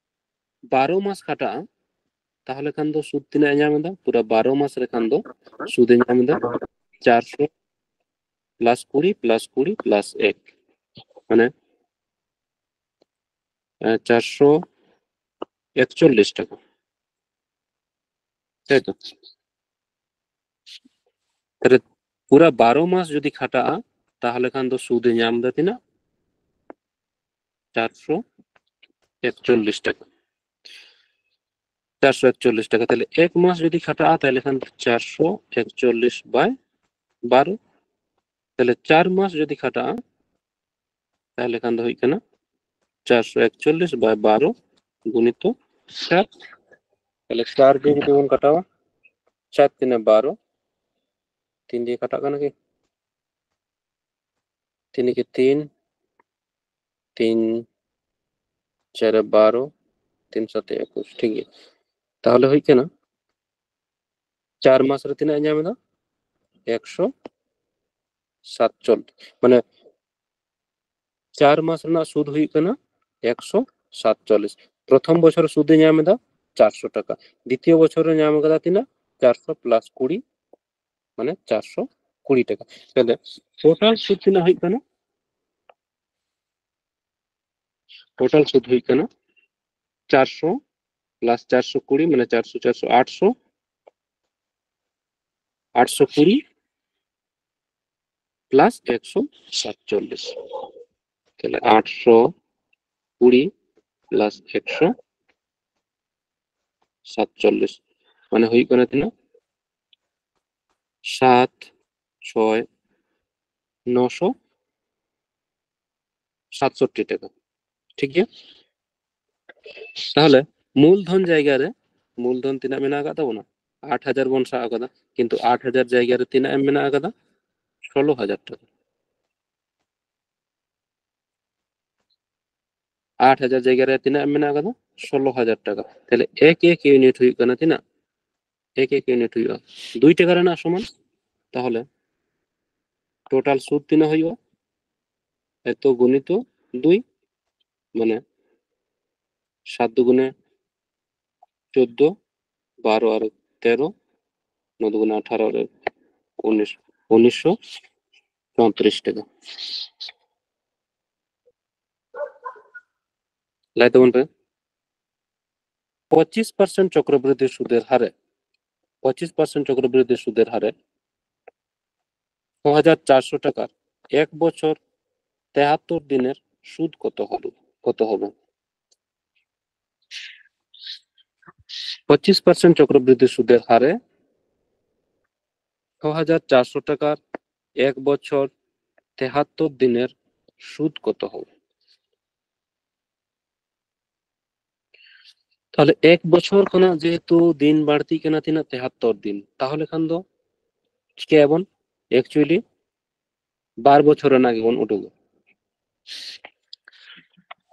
ᱵᱟᱨᱚ ᱢᱟᱥ ᱠᱷᱟᱴᱟᱜᱼᱟ, ᱛᱟᱦᱚᱞᱮ ᱠᱷᱟᱱ ᱫᱚ ᱥᱩᱫ ᱛᱤᱱᱟᱹᱜ ᱮ ᱧᱟᱢ ᱮᱫᱟ? ᱯᱩᱨᱟᱹ ᱵᱟᱨᱚ ᱢᱟᱥ ᱨᱮ ᱠᱷᱟᱱ ᱫᱚ ᱥᱩᱫ ᱮ ᱧᱟᱢ ᱮᱫᱟ ᱪᱟᱨᱥᱚ ᱯᱞᱟᱥ ᱠᱩᱲᱤ ᱯᱞᱟᱥ ᱠᱩᱲᱤ ᱯᱞᱟᱥ ᱮᱠ, ᱢᱟᱱᱮ ᱪᱟᱨᱥᱚ ᱮᱠᱪᱚᱞᱞᱤᱥ ᱴᱟᱠᱟ, ᱛᱟᱭᱛᱚ? ᱛᱟᱦᱞᱮ ᱯᱩᱨᱟᱹ ᱵᱟᱨᱚ ᱢᱟᱥ ᱡᱩᱫᱤ ᱠᱷᱟᱴᱟᱜᱼᱟ, ᱛᱟᱦᱚᱞᱮ ᱠᱷᱟᱱ ᱫᱚ ᱥᱩᱫ ᱮ ᱧᱟᱢ ᱮᱫᱟ ᱛᱤᱱᱟᱹᱜ? ᱪᱟᱨᱥᱚ ᱮᱠᱪᱚᱞᱞᱤᱥ ᱴᱟᱠᱟ᱾ ᱪᱟᱨᱥᱚ ᱮᱠᱪᱚᱞᱞᱤᱥ ᱴᱟᱠᱟ᱾ ᱛᱟᱦᱞᱮ ᱮᱠ ᱢᱟᱥ ᱡᱩᱫᱤ ᱠᱷᱟᱴᱟᱜᱼᱟ, ᱛᱟᱦᱞᱮ ᱠᱷᱟᱱ ᱪᱟᱨᱥᱚ ᱮᱠᱪᱚᱞᱞᱤᱥ ᱵᱟᱭ ᱵᱟᱨᱚ᱾ ᱛᱟᱦᱞᱮ ᱪᱟᱨ ᱢᱟᱥ ᱡᱩᱫᱤ ᱠᱷᱟᱴᱟᱜᱼᱟ, ᱛᱟᱦᱞᱮ ᱠᱷᱟᱱ ᱫᱚ ᱦᱩᱭᱩᱜ ᱠᱟᱱᱟ ᱪᱟᱨᱥᱚ ᱮᱠᱪᱚᱞᱞᱤᱥ ᱵᱟᱭ ᱵᱟᱨᱚ ᱜᱩᱱᱤᱛᱚ ᱪᱟᱨ᱾ ᱛᱟᱦᱞᱮ ᱪᱟᱨ ᱫᱤᱭᱮ ᱡᱩᱫᱤ ᱵᱚᱱ ᱠᱟᱴᱟᱣᱟ, ᱪᱟᱨ ᱛᱤᱱᱮ ᱵᱟᱨᱚ, ᱛᱤᱱ ᱫᱤᱭᱮ ᱠᱟᱴᱟᱜ ᱠᱟᱱᱟ ᱠᱤ? ᱛᱤᱱ ᱮᱠᱮ ᱛᱤᱱ, ᱛᱤᱱ ᱪᱟᱨᱮ ᱵᱟᱨᱚ, ᱛᱤᱱ ᱥᱟᱛᱮ ᱮᱠᱩᱥ, ᱴᱷᱤᱠ ᱜᱮᱭᱟ᱾ ᱛᱟᱦᱚᱞᱮ ᱦᱩᱭᱩᱜ ᱠᱟᱱᱟ ᱪᱟᱨ ᱢᱟᱥ ᱨᱮ ᱛᱤᱱᱟᱹᱜ ᱮ ᱧᱟᱢ ᱮᱫᱟ? ᱮᱠᱥᱚ ᱥᱟᱛᱪᱚᱞᱞᱤᱥ, ᱢᱟᱱᱮ ᱪᱟᱨ ᱢᱟᱥ ᱨᱮᱱᱟᱜ ᱥᱩᱫ ᱦᱩᱭᱩᱜ ᱠᱟᱱᱟ ᱮᱠᱥᱚ ᱥᱟᱛᱪᱚᱞᱞᱤᱥ᱾ ᱯᱨᱚᱛᱷᱚᱢ ᱵᱚᱪᱷᱚᱨ ᱥᱩᱫ ᱮ ᱧᱟᱢ ᱮᱫᱟ ᱪᱟᱨᱥᱚ ᱴᱟᱠᱟ, ᱫᱤᱛᱤᱭᱚ ᱵᱚᱪᱷᱚᱨ ᱨᱮ ᱧᱟᱢ ᱟᱠᱟᱫᱟ ᱛᱤᱱᱟᱹᱜ? ᱪᱟᱨᱥᱚ ᱯᱞᱟᱥ ᱠᱩᱲᱤ, ᱢᱟᱱᱮ ᱪᱟᱨᱥᱚ ᱠᱩᱲᱤ ᱴᱟᱠᱟ᱾ ᱛᱟᱦᱞᱮ ᱴᱳᱴᱟᱞ ᱥᱩᱫ ᱛᱤᱱᱟᱹᱜ ᱦᱩᱭᱩᱜ ᱠᱟᱱᱟ? ᱴᱳᱴᱟᱞ ᱥᱩᱫ ᱦᱩᱭᱩᱜ ᱠᱟᱱᱟ ᱪᱟᱨᱥᱚ ᱯᱞᱟᱥ ᱪᱟᱨᱥᱚ ᱠᱩᱲᱤ, ᱢᱟᱱᱮ ᱪᱟᱨᱥᱚ, ᱪᱟᱨᱥᱚ, ᱟᱴᱥᱚ, ᱟᱴᱥᱚ ᱠᱩᱲᱤ ᱯᱞᱟᱥ ᱮᱠᱥᱚ ᱥᱟᱛᱪᱚᱞᱞᱤᱥ᱾ ᱛᱟᱦᱞᱮ ᱟᱴᱥᱚ ᱠᱩᱲᱤ ᱯᱞᱟᱥ ᱮᱠᱥᱚ ᱥᱟᱛᱪᱚᱞᱞᱤᱥ, ᱢᱟᱱᱮ ᱦᱩᱭᱩᱜ ᱠᱟᱱᱟ ᱛᱤᱱᱟᱹᱜ? ᱥᱟᱛ ᱪᱷᱚᱭ ᱱᱚᱥᱚ ᱥᱟᱛᱥᱚᱴᱴᱤ ᱴᱟᱠᱟ᱾ ᱴᱷᱤᱠ ᱜᱮᱭᱟ? ᱛᱟᱦᱞᱮ ᱢᱩᱞᱫᱷᱚᱱ ᱡᱟᱭᱜᱟ ᱨᱮ, ᱢᱩᱞᱫᱷᱚᱱ ᱛᱤᱱᱟᱹᱜ ᱢᱮᱱᱟᱜ ᱟᱠᱟᱫ ᱛᱟᱵᱚᱱᱟ? ᱟᱴ ᱦᱟᱡᱟᱨ ᱵᱚᱱ ᱥᱟᱵ ᱟᱠᱟᱫᱟ, ᱠᱤᱱᱛᱩ ᱟᱴ ᱦᱟᱡᱟᱨ ᱡᱟᱭᱜᱟ ᱨᱮ ᱛᱤᱱᱟᱹᱜ ᱮᱢ ᱢᱮᱱᱟᱜ ᱟᱠᱟᱫᱟ? ᱥᱳᱞᱳ ᱦᱟᱡᱟᱨ ᱴᱟᱠᱟ᱾ ᱟᱴ ᱦᱟᱡᱟᱨ ᱡᱟᱭᱜᱟ ᱨᱮ ᱛᱤᱱᱟᱹᱜ ᱮᱢ ᱢᱮᱱᱟᱜ ᱟᱠᱟᱫᱟ? ᱥᱳᱞᱳ ᱦᱟᱡᱟᱨ ᱴᱟᱠᱟ᱾ ᱛᱟᱦᱞᱮ ᱮᱠ ᱮᱠ ᱤᱭᱩᱱᱤᱴ ᱦᱩᱭᱩᱜ ᱠᱟᱱᱟ ᱛᱤᱱᱟᱹᱜ? ᱮᱠ ᱮᱠ ᱤᱭᱩᱱᱤᱴ ᱦᱩᱭᱩᱜᱼᱟ ᱫᱩᱭ ᱴᱟᱠᱟ ᱨᱮᱱᱟᱜ ᱥᱚᱢᱟᱱ᱾ ᱛᱟᱦᱞᱮ ᱴᱳᱴᱟᱞ ᱥᱩᱫ ᱛᱤᱱᱟᱹᱜ ᱦᱩᱭᱩᱜᱼᱟ? ᱮᱛᱚ ᱜᱩᱱᱤᱛᱚ ᱫᱩᱭ, ᱢᱟᱱᱮ ᱥᱟᱛ ᱫᱩᱜᱩᱱᱮ ᱪᱳᱫᱫᱳ, ᱵᱟᱨᱚ ᱟᱨ ᱛᱮᱨᱚ, ᱱᱚ ᱫᱩᱜᱩᱱᱮ ᱟᱴᱷᱟᱨᱚ ᱟᱨ ᱩᱱᱤᱥ, ᱩᱱᱤᱥᱥᱚ ᱪᱳᱭᱛᱨᱤᱥ ᱴᱟᱠᱟ᱾ ᱞᱟᱹᱭ ᱛᱟᱵᱚᱱ ᱯᱮ, ᱯᱚᱸᱪᱤᱥ ᱯᱟᱨᱥᱮᱱᱴ ᱪᱚᱠᱨᱚᱵᱨᱤᱫᱽᱫᱷᱤ ᱥᱩᱫᱮᱨ ᱦᱟᱨᱮ, ᱯᱚᱸᱪᱤᱥ ᱯᱟᱨᱥᱮᱱᱴ ᱪᱚᱠᱨᱚᱵᱨᱤᱫᱽᱫᱷᱤ ᱥᱩᱫᱮᱨ ᱦᱟᱨᱮ ছ হাজার চারশো টাকার এক বছর তেহাত্তর দিনের সুদ কত হবে, কত হবে? পঁচিশ পার্সেন্ট চক্রবৃদ্ধি সুদের হারে ছ হাজার চারশো টাকার এক বছর তেহাত্তর দিনের সুদ কত হবে? ᱛᱟᱦᱞᱮ ᱮᱠ ᱵᱚᱪᱷᱚᱨ ᱠᱷᱚᱱᱟᱜ ᱡᱮᱦᱮᱛᱩ ᱫᱤᱱ ᱵᱟᱹᱲᱛᱤᱜ ᱠᱟᱱᱟ ᱛᱤᱱᱟᱹᱜ? ᱛᱮᱦᱟᱛᱛᱚᱨ ᱫᱤᱱ᱾ ᱛᱟᱦᱞᱮ ᱠᱷᱟᱱ ᱫᱚ ᱪᱤᱠᱟᱹᱭᱟᱵᱚᱱ? ᱮᱠᱪᱩᱭᱮᱞᱤ ᱵᱟᱨ ᱵᱚᱪᱷᱚᱨ ᱨᱮᱱᱟᱜ ᱜᱮᱵᱚᱱ ᱩᱰᱩᱠᱟ᱾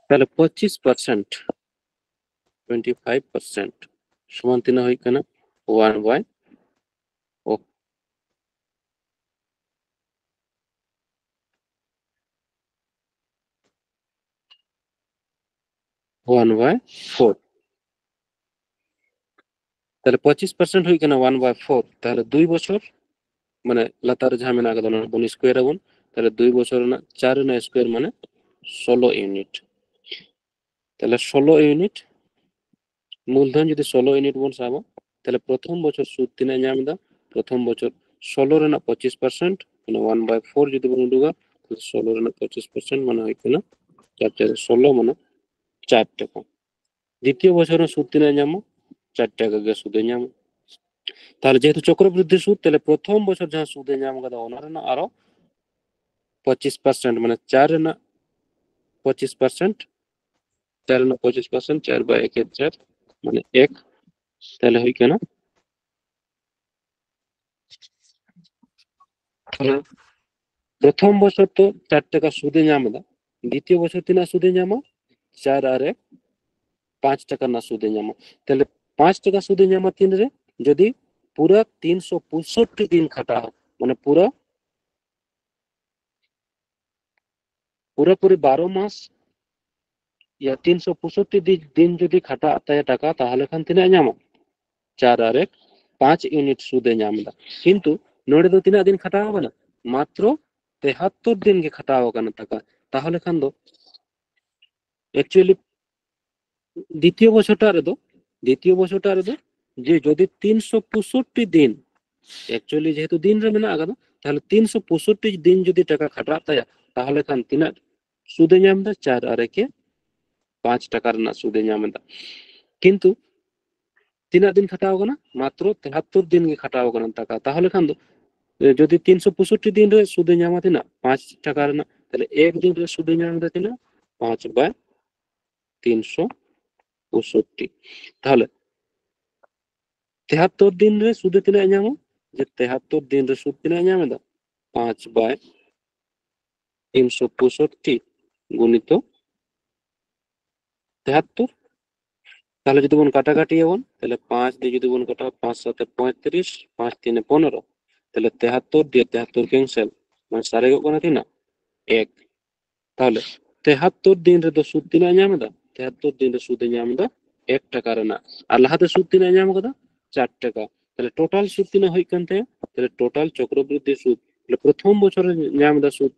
ᱛᱟᱦᱞᱮ ᱯᱚᱸᱪᱤᱥ ᱯᱟᱨᱥᱮᱱᱴ, ᱴᱩᱭᱮᱱᱴᱤ ᱯᱷᱟᱭᱤᱵᱷ ᱯᱟᱨᱥᱮᱱᱴ ᱥᱚᱢᱟᱱ ᱛᱤᱱᱟᱹᱜ ᱦᱩᱭᱩᱜ ᱠᱟᱱᱟ? ᱳᱣᱟᱱ ᱵᱟᱭ ᱳᱣᱟᱱ ᱵᱟᱭ ᱯᱷᱳᱨ᱾ ᱛᱟᱦᱞᱮ ᱯᱚᱸᱪᱤᱥ ᱯᱟᱨᱥᱮᱱᱴ ᱦᱩᱭᱩᱜ ᱠᱟᱱᱟ ᱳᱣᱟᱱ ᱵᱟᱭ ᱯᱷᱳᱨ᱾ ᱛᱟᱦᱞᱮ ᱫᱩᱭ ᱵᱚᱪᱷᱚᱨ ᱢᱟᱱᱮ ᱞᱟᱛᱟᱨ ᱨᱮ ᱡᱟᱦᱟᱸ ᱢᱮᱱᱟᱜ ᱟᱠᱟᱫᱟ, ᱚᱱᱟ ᱵᱚᱱ ᱥᱠᱚᱭᱟᱨ ᱟᱵᱚᱱ᱾ ᱛᱟᱦᱚᱞᱮ ᱫᱩᱭ ᱵᱚᱪᱷᱚᱨ ᱨᱮᱱᱟᱜ ᱪᱟᱨ ᱨᱮᱱᱟᱜ ᱥᱠᱚᱭᱟᱨ ᱢᱟᱱᱮ ᱥᱳᱞᱳ ᱤᱭᱩᱱᱤᱴ᱾ ᱛᱟᱦᱚᱞᱮ ᱥᱳᱞᱳ ᱤᱭᱩᱱᱤᱴ ᱢᱩᱞᱫᱷᱚᱱ ᱡᱩᱫᱤ ᱥᱳᱞᱳ ᱤᱭᱩᱱᱤᱴ ᱵᱚᱱ ᱥᱟᱵᱟ, ᱛᱟᱦᱚᱞᱮ ᱯᱨᱚᱛᱷᱚᱢ ᱵᱚᱪᱷᱚᱨ ᱥᱩᱫ ᱛᱤᱱᱟᱹᱜ ᱧᱟᱢ ᱮᱫᱟ? ᱯᱨᱚᱛᱷᱚᱢ ᱵᱚᱪᱷᱚᱨ ᱥᱳᱞᱳ ᱨᱮᱱᱟᱜ ᱯᱚᱸᱪᱤᱥ ᱯᱟᱨᱥᱮᱱᱴ, ᱢᱟᱱᱮ ᱚᱣᱟᱱ ᱵᱟᱭ ᱯᱷᱳᱨ ᱡᱩᱫᱤ ᱵᱚᱱ ᱩᱰᱩᱠᱟ, ᱛᱟᱦᱚᱞᱮ ᱥᱳᱞᱳ ᱨᱮᱱᱟᱜ ᱯᱚᱸᱪᱤᱥ ᱯᱟᱨᱥᱮᱱᱴ ᱢᱟᱱᱮ ᱦᱩᱭᱩᱜ ᱠᱟᱱᱟ ᱪᱟᱨ ᱪᱟᱨ ᱥᱳᱞᱳ, ᱢᱟᱱᱮ ᱪᱟᱨ ᱴᱟᱠᱟ᱾ ᱫᱤᱛᱤᱭᱚ ᱵᱚᱪᱷᱚᱨ ᱦᱚᱸ ᱥᱩᱫ ᱛᱤᱱᱟᱹᱜ ᱧᱟᱢᱟ? ᱪᱟᱨ ᱴᱟᱠᱟ ᱜᱮ ᱥᱩᱫ ᱮ ᱧᱟᱢᱟ᱾ ᱛᱟᱦᱚᱞᱮ ᱡᱮᱦᱮᱛᱩ ᱪᱚᱠᱨᱚᱵᱨᱤᱫᱽᱫᱷᱤ ᱥᱩᱫ, ᱛᱟᱦᱚᱞᱮ ᱯᱨᱚᱛᱷᱚᱢ ᱵᱚᱪᱷᱚᱨ ᱡᱟᱦᱟᱸ ᱥᱩᱫ ᱮ ᱧᱟᱢ ᱠᱟᱫᱟ, ᱚᱱᱟ ᱨᱮᱱᱟᱜ ᱟᱨᱚ ᱯᱚᱸᱪᱤᱥ ᱯᱟᱨᱥᱮᱱᱴ, ᱢᱟᱱᱮ ᱪᱟᱨ ᱨᱮᱱᱟᱜ ᱯᱚᱸᱪᱤᱥ ᱯᱟᱨᱥᱮᱱᱴ, ᱪᱟᱨ ᱨᱮᱱᱟᱜ ᱯᱚᱸᱪᱤᱥ ᱯᱟᱨᱥᱮᱱᱴ, ᱪᱟᱨ ᱵᱟᱭ ᱮᱠ ᱪᱟᱨ, ᱢᱟᱱᱮ ᱮᱠ, ᱛᱟᱦᱚᱞᱮ ᱦᱩᱭ ᱠᱟᱱᱟ᱾ ᱯᱨᱚᱛᱷᱚᱢ ᱵᱚᱪᱷᱚᱨ ᱛᱚ ᱪᱟᱨ ᱴᱟᱠᱟ ᱥᱩᱫ ᱮ ᱧᱟᱢ ᱮᱫᱟ, ᱫᱤᱛᱤᱭᱚ ᱵᱚᱪᱷᱚᱨ ᱛᱤᱱᱟᱹᱜ ᱥᱩᱫ ᱮ ᱧᱟᱢᱟ? ᱪᱟᱨ ᱟᱨ ᱮᱠ ᱯᱟᱸᱪ ᱴᱟᱠᱟ ᱨᱮᱱᱟᱜ ᱥᱩᱫ ᱮ ᱧᱟᱢᱟ᱾ ᱛᱟᱦᱚᱞᱮ ᱯᱟᱸᱪ ᱴᱟᱠᱟ ᱥᱩᱫ ᱮ ᱧᱟᱢᱟ ᱛᱤᱱᱨᱮ? ᱡᱩᱫᱤ ᱯᱩᱨᱟᱹ ᱛᱤᱱᱥᱚ ᱯᱚᱸᱭᱥᱚᱴᱴᱤ ᱫᱤᱱ ᱠᱷᱟᱴᱟᱣ, ᱢᱟᱱᱮ ᱯᱩᱨᱟᱹ ᱯᱩᱨᱟᱹᱯᱩᱨᱤ ᱵᱟᱨᱚ ᱢᱟᱥ, ᱤᱭᱟᱹ, ᱛᱤᱱᱥᱚ ᱯᱚᱸᱭᱥᱚᱴᱴᱤ ᱫᱤ-, ᱫᱤᱱ ᱡᱩᱫᱤ ᱠᱷᱟᱴᱟᱜ ᱛᱟᱭᱟ ᱴᱟᱠᱟ, ᱛᱟᱦᱚᱞᱮ ᱠᱷᱟᱱ ᱛᱤᱱᱟᱹᱜ ᱧᱟᱢᱟ? ᱪᱟᱨ ᱟᱨ ᱮᱠ ᱯᱟᱸᱪ ᱤᱭᱩᱱᱤᱴ ᱥᱩᱫ ᱮ ᱧᱟᱢ ᱮᱫᱟ᱾ ᱠᱤᱱᱛᱩ ᱱᱚᱰᱮ ᱫᱚ ᱛᱤᱱᱟᱹᱜ ᱫᱤᱱ ᱠᱷᱟᱴᱟᱣ ᱟᱠᱟᱱᱟ? ᱢᱟᱛᱨᱚ ᱛᱮᱦᱟᱛᱛᱚᱨ ᱫᱤᱱ ᱜᱮ ᱠᱷᱟᱴᱟᱣ ᱟᱠᱟᱱᱟ ᱴᱟᱠᱟ᱾ ᱛᱟᱦᱚᱞᱮ ᱠᱷᱟᱱ ᱫᱚ actually ᱫᱤᱛᱤᱭᱚ ᱵᱚᱪᱷᱚᱨᱴᱟᱜ ᱨᱮᱫᱚ, ᱫᱤᱛᱤᱭᱚ ᱵᱚᱪᱷᱚᱨᱴᱟᱜ ᱨᱮᱫᱚ ᱡᱮ ᱡᱩᱫᱤ ᱛᱤᱱᱥᱚ ᱯᱚᱸᱭᱥᱚᱴᱴᱤ ᱫᱤᱱ, actually ᱡᱮᱦᱮᱛᱩ ᱫᱤᱱ ᱨᱮ ᱢᱮᱱᱟᱜ ᱟᱠᱟᱫᱟ, ᱛᱟᱦᱚᱞᱮ ᱛᱤᱱᱥᱚ ᱯᱚᱸᱭᱥᱚᱴᱴᱤ ᱫᱤᱱ ᱡᱩᱫᱤ ᱴᱟᱠᱟ ᱠᱷᱟᱴᱟᱜ ᱛᱟᱭᱟ, ᱛᱟᱦᱚᱞᱮ ᱠᱷᱟᱱ ᱛᱤᱱᱟᱹᱜ ᱥᱩᱫ ᱮ ᱧᱟᱢ ᱮᱫᱟ? ᱪᱟᱨ ᱟᱨ ᱮᱠᱮ ᱯᱟᱸᱪ ᱴᱟᱠᱟ ᱨᱮᱱᱟᱜ ᱥᱩᱫ ᱮ ᱧᱟᱢ ᱮᱫᱟ᱾ ᱠᱤᱱᱛᱩ ᱛᱤᱱᱟᱹᱜ ᱫᱤᱱ ᱠᱷᱟᱴᱟᱣ ᱟᱠᱟᱱᱟ? ᱢᱟᱛᱨᱚ ᱛᱮᱦᱟᱛᱛᱚᱨ ᱫᱤᱱ ᱜᱮ ᱠᱷᱟᱴᱟᱣ ᱟᱠᱟᱱᱟ ᱴᱟᱠᱟ᱾ ᱛᱟᱦᱚᱞᱮ ᱠᱷᱟᱱ ᱫᱚ, ᱮ, ᱡᱩᱫᱤ ᱛᱤᱱᱥᱚ ᱯᱚᱸᱭᱥᱚᱴᱴᱤ ᱫᱤᱱ ᱨᱮ ᱥᱩᱫ ᱮ ᱧᱟᱢᱟ ᱛᱤᱱᱟᱹᱜ? ᱯᱟᱸᱪ ᱴᱟᱠᱟ ᱨᱮᱱᱟᱜ, ᱛᱟᱦᱞᱮ ᱮᱠ ᱫᱤᱱ ᱨᱮ ᱥᱩᱫ ᱮ ᱧᱟᱢ ᱮᱫᱟ ᱛᱤᱱᱟᱹᱜ? ᱯᱟᱸᱪ ᱵᱟᱭ ᱛᱤᱱᱥᱚ ᱯᱚᱸᱭᱥᱚᱴᱴᱤ᱾ ᱛᱟᱦᱚᱞᱮ ᱛᱮᱦᱟᱛᱛᱚᱨ ᱫᱤᱱ ᱨᱮ ᱥᱩᱫ ᱮ ᱛᱤᱱᱟᱹᱜ ᱮ ᱧᱟᱢᱟ? ᱡᱮ ᱛᱮᱦᱟᱛᱛᱚᱨ ᱫᱤᱱ ᱨᱮ ᱥᱩᱫ ᱛᱤᱱᱟᱹᱜ ᱮ ᱧᱟᱢ ᱮᱫᱟ? ᱯᱟᱸᱪ ᱵᱟᱭ ᱛᱤᱱᱥᱚ ᱯᱚᱸᱭᱥᱚᱴᱴᱤ ᱜᱩᱱᱤᱛᱚ ᱛᱮᱦᱟᱛᱛᱚᱨ᱾ ᱛᱟᱦᱚᱞᱮ ᱡᱩᱫᱤ ᱵᱚᱱ ᱠᱟᱴᱟᱠᱟᱴᱤᱭᱟᱵᱚᱱ, ᱛᱟᱦᱚᱞᱮ ᱯᱟᱸᱪ ᱫᱤᱭᱮ ᱡᱩᱫᱤ ᱵᱚᱱ ᱠᱟᱴᱟᱣᱟ, ᱯᱟᱸᱪ ᱥᱟᱛᱮ ᱯᱚᱸᱭᱛᱨᱤᱥ, ᱯᱟᱸᱪ ᱛᱤᱱᱮ ᱯᱚᱱᱮᱨᱚ, ᱛᱟᱦᱚᱞᱮ ᱛᱮᱦᱟᱛᱛᱚᱨ ᱫᱤᱭᱮ ᱛᱮᱦᱟᱛᱛᱚᱨ ᱠᱮᱱᱥᱮᱞ, ᱢᱟᱱᱮ ᱥᱟᱨᱮᱡᱚᱜ ᱠᱟᱱᱟ ᱛᱤᱱᱟᱹᱜ? ᱮᱠ᱾ ᱛᱟᱦᱚᱞᱮ ᱛᱮᱦᱟᱛᱛᱚᱨ ᱫᱤᱱ ᱨᱮᱫᱚ ᱥᱩᱫ ᱛᱤᱱᱟᱹᱜ ᱮ ᱧᱟᱢ ᱮᱫᱟ? ᱛᱮᱦᱟᱛᱛᱚᱨ ᱫᱤᱱ ᱨᱮ ᱥᱩᱫ ᱮ ᱧᱟᱢ ᱮᱫᱟ ᱮᱠ ᱴᱟᱠᱟ ᱨᱮᱱᱟᱜ᱾ ᱟᱨ ᱞᱟᱦᱟᱛᱮ ᱥᱩᱫ ᱛᱤᱱᱟᱹᱜ ᱮ ᱧᱟᱢ ᱟᱠᱟᱫᱟ? ᱪᱟᱨ ᱴᱟᱠᱟ᱾ ᱛᱟᱦᱚᱞᱮ ᱴᱳᱴᱟᱞ ᱥᱩᱫ ᱛᱤᱱᱟᱹᱜ ᱦᱩᱭᱩᱜ ᱠᱟᱱ ᱛᱟᱭᱟ? ᱛᱟᱦᱚᱞᱮ ᱴᱳᱴᱟᱞ ᱪᱚᱠᱨᱚᱵᱨᱤᱫᱽᱫᱷᱤ ᱥᱩᱫ, ᱛᱟᱦᱚᱞᱮ ᱯᱨᱚᱛᱷᱚᱢ ᱵᱚᱪᱷᱚᱨ ᱨᱮ ᱧᱟᱢ ᱮᱫᱟ ᱥᱩᱫ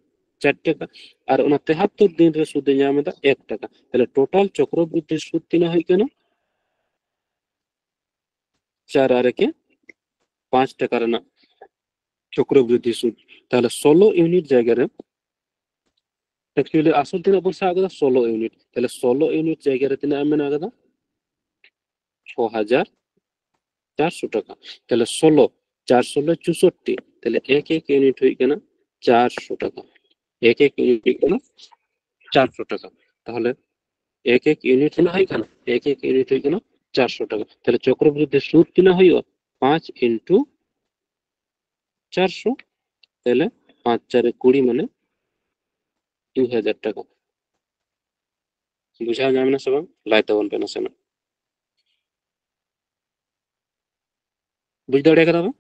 ᱪᱟᱨ ᱴᱟᱠᱟ, ᱟᱨ ᱚᱱᱟ ᱛᱮᱦᱟᱛᱛᱚᱨ ᱫᱤᱱ ᱨᱮ ᱥᱩᱫ ᱮ ᱧᱟᱢ ᱮᱫᱟ ᱮᱠ ᱴᱟᱠᱟ᱾ ᱛᱟᱦᱚᱞᱮ ᱴᱳᱴᱟᱞ ᱪᱚᱠᱨᱚᱵᱨᱤᱫᱽᱫᱷᱤ ᱥᱩᱫ ᱛᱤᱱᱟᱹᱜ ᱦᱩᱭᱩᱜ ᱠᱟᱱᱟ? ᱪᱟᱨ ᱟᱨ ᱮᱠᱮ ᱯᱟᱸᱪ ᱴᱟᱠᱟ ᱨᱮᱱᱟᱜ ᱪᱚᱠᱨᱚᱵᱨᱤᱫᱽᱫᱷᱤ ᱥᱩᱫ᱾ ᱛᱟᱦᱚᱞᱮ ᱥᱳᱞᱳ ᱤᱭᱩᱱᱤᱴ ᱡᱟᱭᱜᱟ ᱨᱮ, actually ᱟᱥᱚᱞ ᱛᱤᱱᱟᱹᱜ ᱵᱚᱱ ᱥᱟᱵ ᱠᱟᱫᱟ? ᱥᱳᱞᱳ ᱤᱭᱩᱱᱤᱴ᱾ ᱛᱟᱦᱚᱞᱮ ᱥᱳᱞᱳ ᱤᱭᱩᱱᱤᱴ ᱡᱟᱭᱜᱟ ᱨᱮ ᱛᱤᱱᱟᱹᱜ ᱮᱢ ᱢᱮᱱᱟᱜ ᱠᱟᱫᱟ? ᱪᱷᱚ ᱦᱟᱡᱟᱨ ᱪᱟᱨᱥᱚ ᱴᱟᱠᱟ᱾ ᱛᱟᱦᱚᱞᱮ ᱥᱳᱞᱳ, ᱪᱟᱨ ᱥᱳᱞᱳ ᱪᱩᱥᱚᱴᱴᱤ, ᱛᱟᱦᱚᱞᱮ ᱮᱠ ᱮᱠ ᱤᱭᱩᱱᱤᱴ ᱦᱩᱭᱩᱜ ᱠᱟᱱᱟ ᱪᱟᱨᱥᱚ ᱴᱟᱠᱟ᱾ ᱮᱠ ᱮᱠ ᱤᱭᱩᱱᱤᱴ ᱦᱩᱭᱩᱜ ᱠᱟᱱᱟ ᱪᱟᱨᱥᱚ ᱴᱟᱠᱟ᱾ ᱛᱟᱦᱚᱞᱮ ᱮᱠ ᱮᱠ ᱤᱭᱩᱱᱤᱴ ᱛᱤᱱᱟᱹᱜ ᱦᱩᱭᱩᱜ ᱠᱟᱱᱟ? ᱮᱠ ᱮᱠ ᱤᱭᱩᱱᱤᱴ ᱦᱩᱭᱩᱜ ᱠᱟᱱᱟ ᱪᱟᱨᱥᱚ ᱴᱟᱠᱟ᱾ ᱛᱟᱦᱚᱞᱮ ᱪᱚᱠᱨᱚᱵᱨᱤᱫᱽᱫᱷᱤ ᱥᱩᱫ ᱛᱤᱱᱟᱹᱜ ᱦᱩᱭᱩᱜᱼᱟ? ᱯᱟᱸᱪ ᱤᱱᱴᱩ ᱪᱟᱨᱥᱚ, ᱛᱟᱦᱚᱞᱮ ᱯᱟᱸᱪ ᱪᱟᱨᱮ ᱠᱩᱲᱤ, ᱢᱟᱱᱮ ᱫᱩ ᱦᱟᱡᱟᱨ ᱴᱟᱠᱟ᱾ ᱵᱩᱡᱷᱟᱹᱣ ᱧᱟᱢ ᱮᱱᱟ ᱥᱮ ᱵᱟᱝ? ᱞᱟᱹᱭ ᱛᱟᱵᱚᱱ ᱯᱮ ᱱᱟᱥᱮᱱᱟᱜ᱾ ᱵᱩᱡᱽ ᱫᱟᱲᱮ ᱠᱟᱫᱟ ᱵᱚᱱ?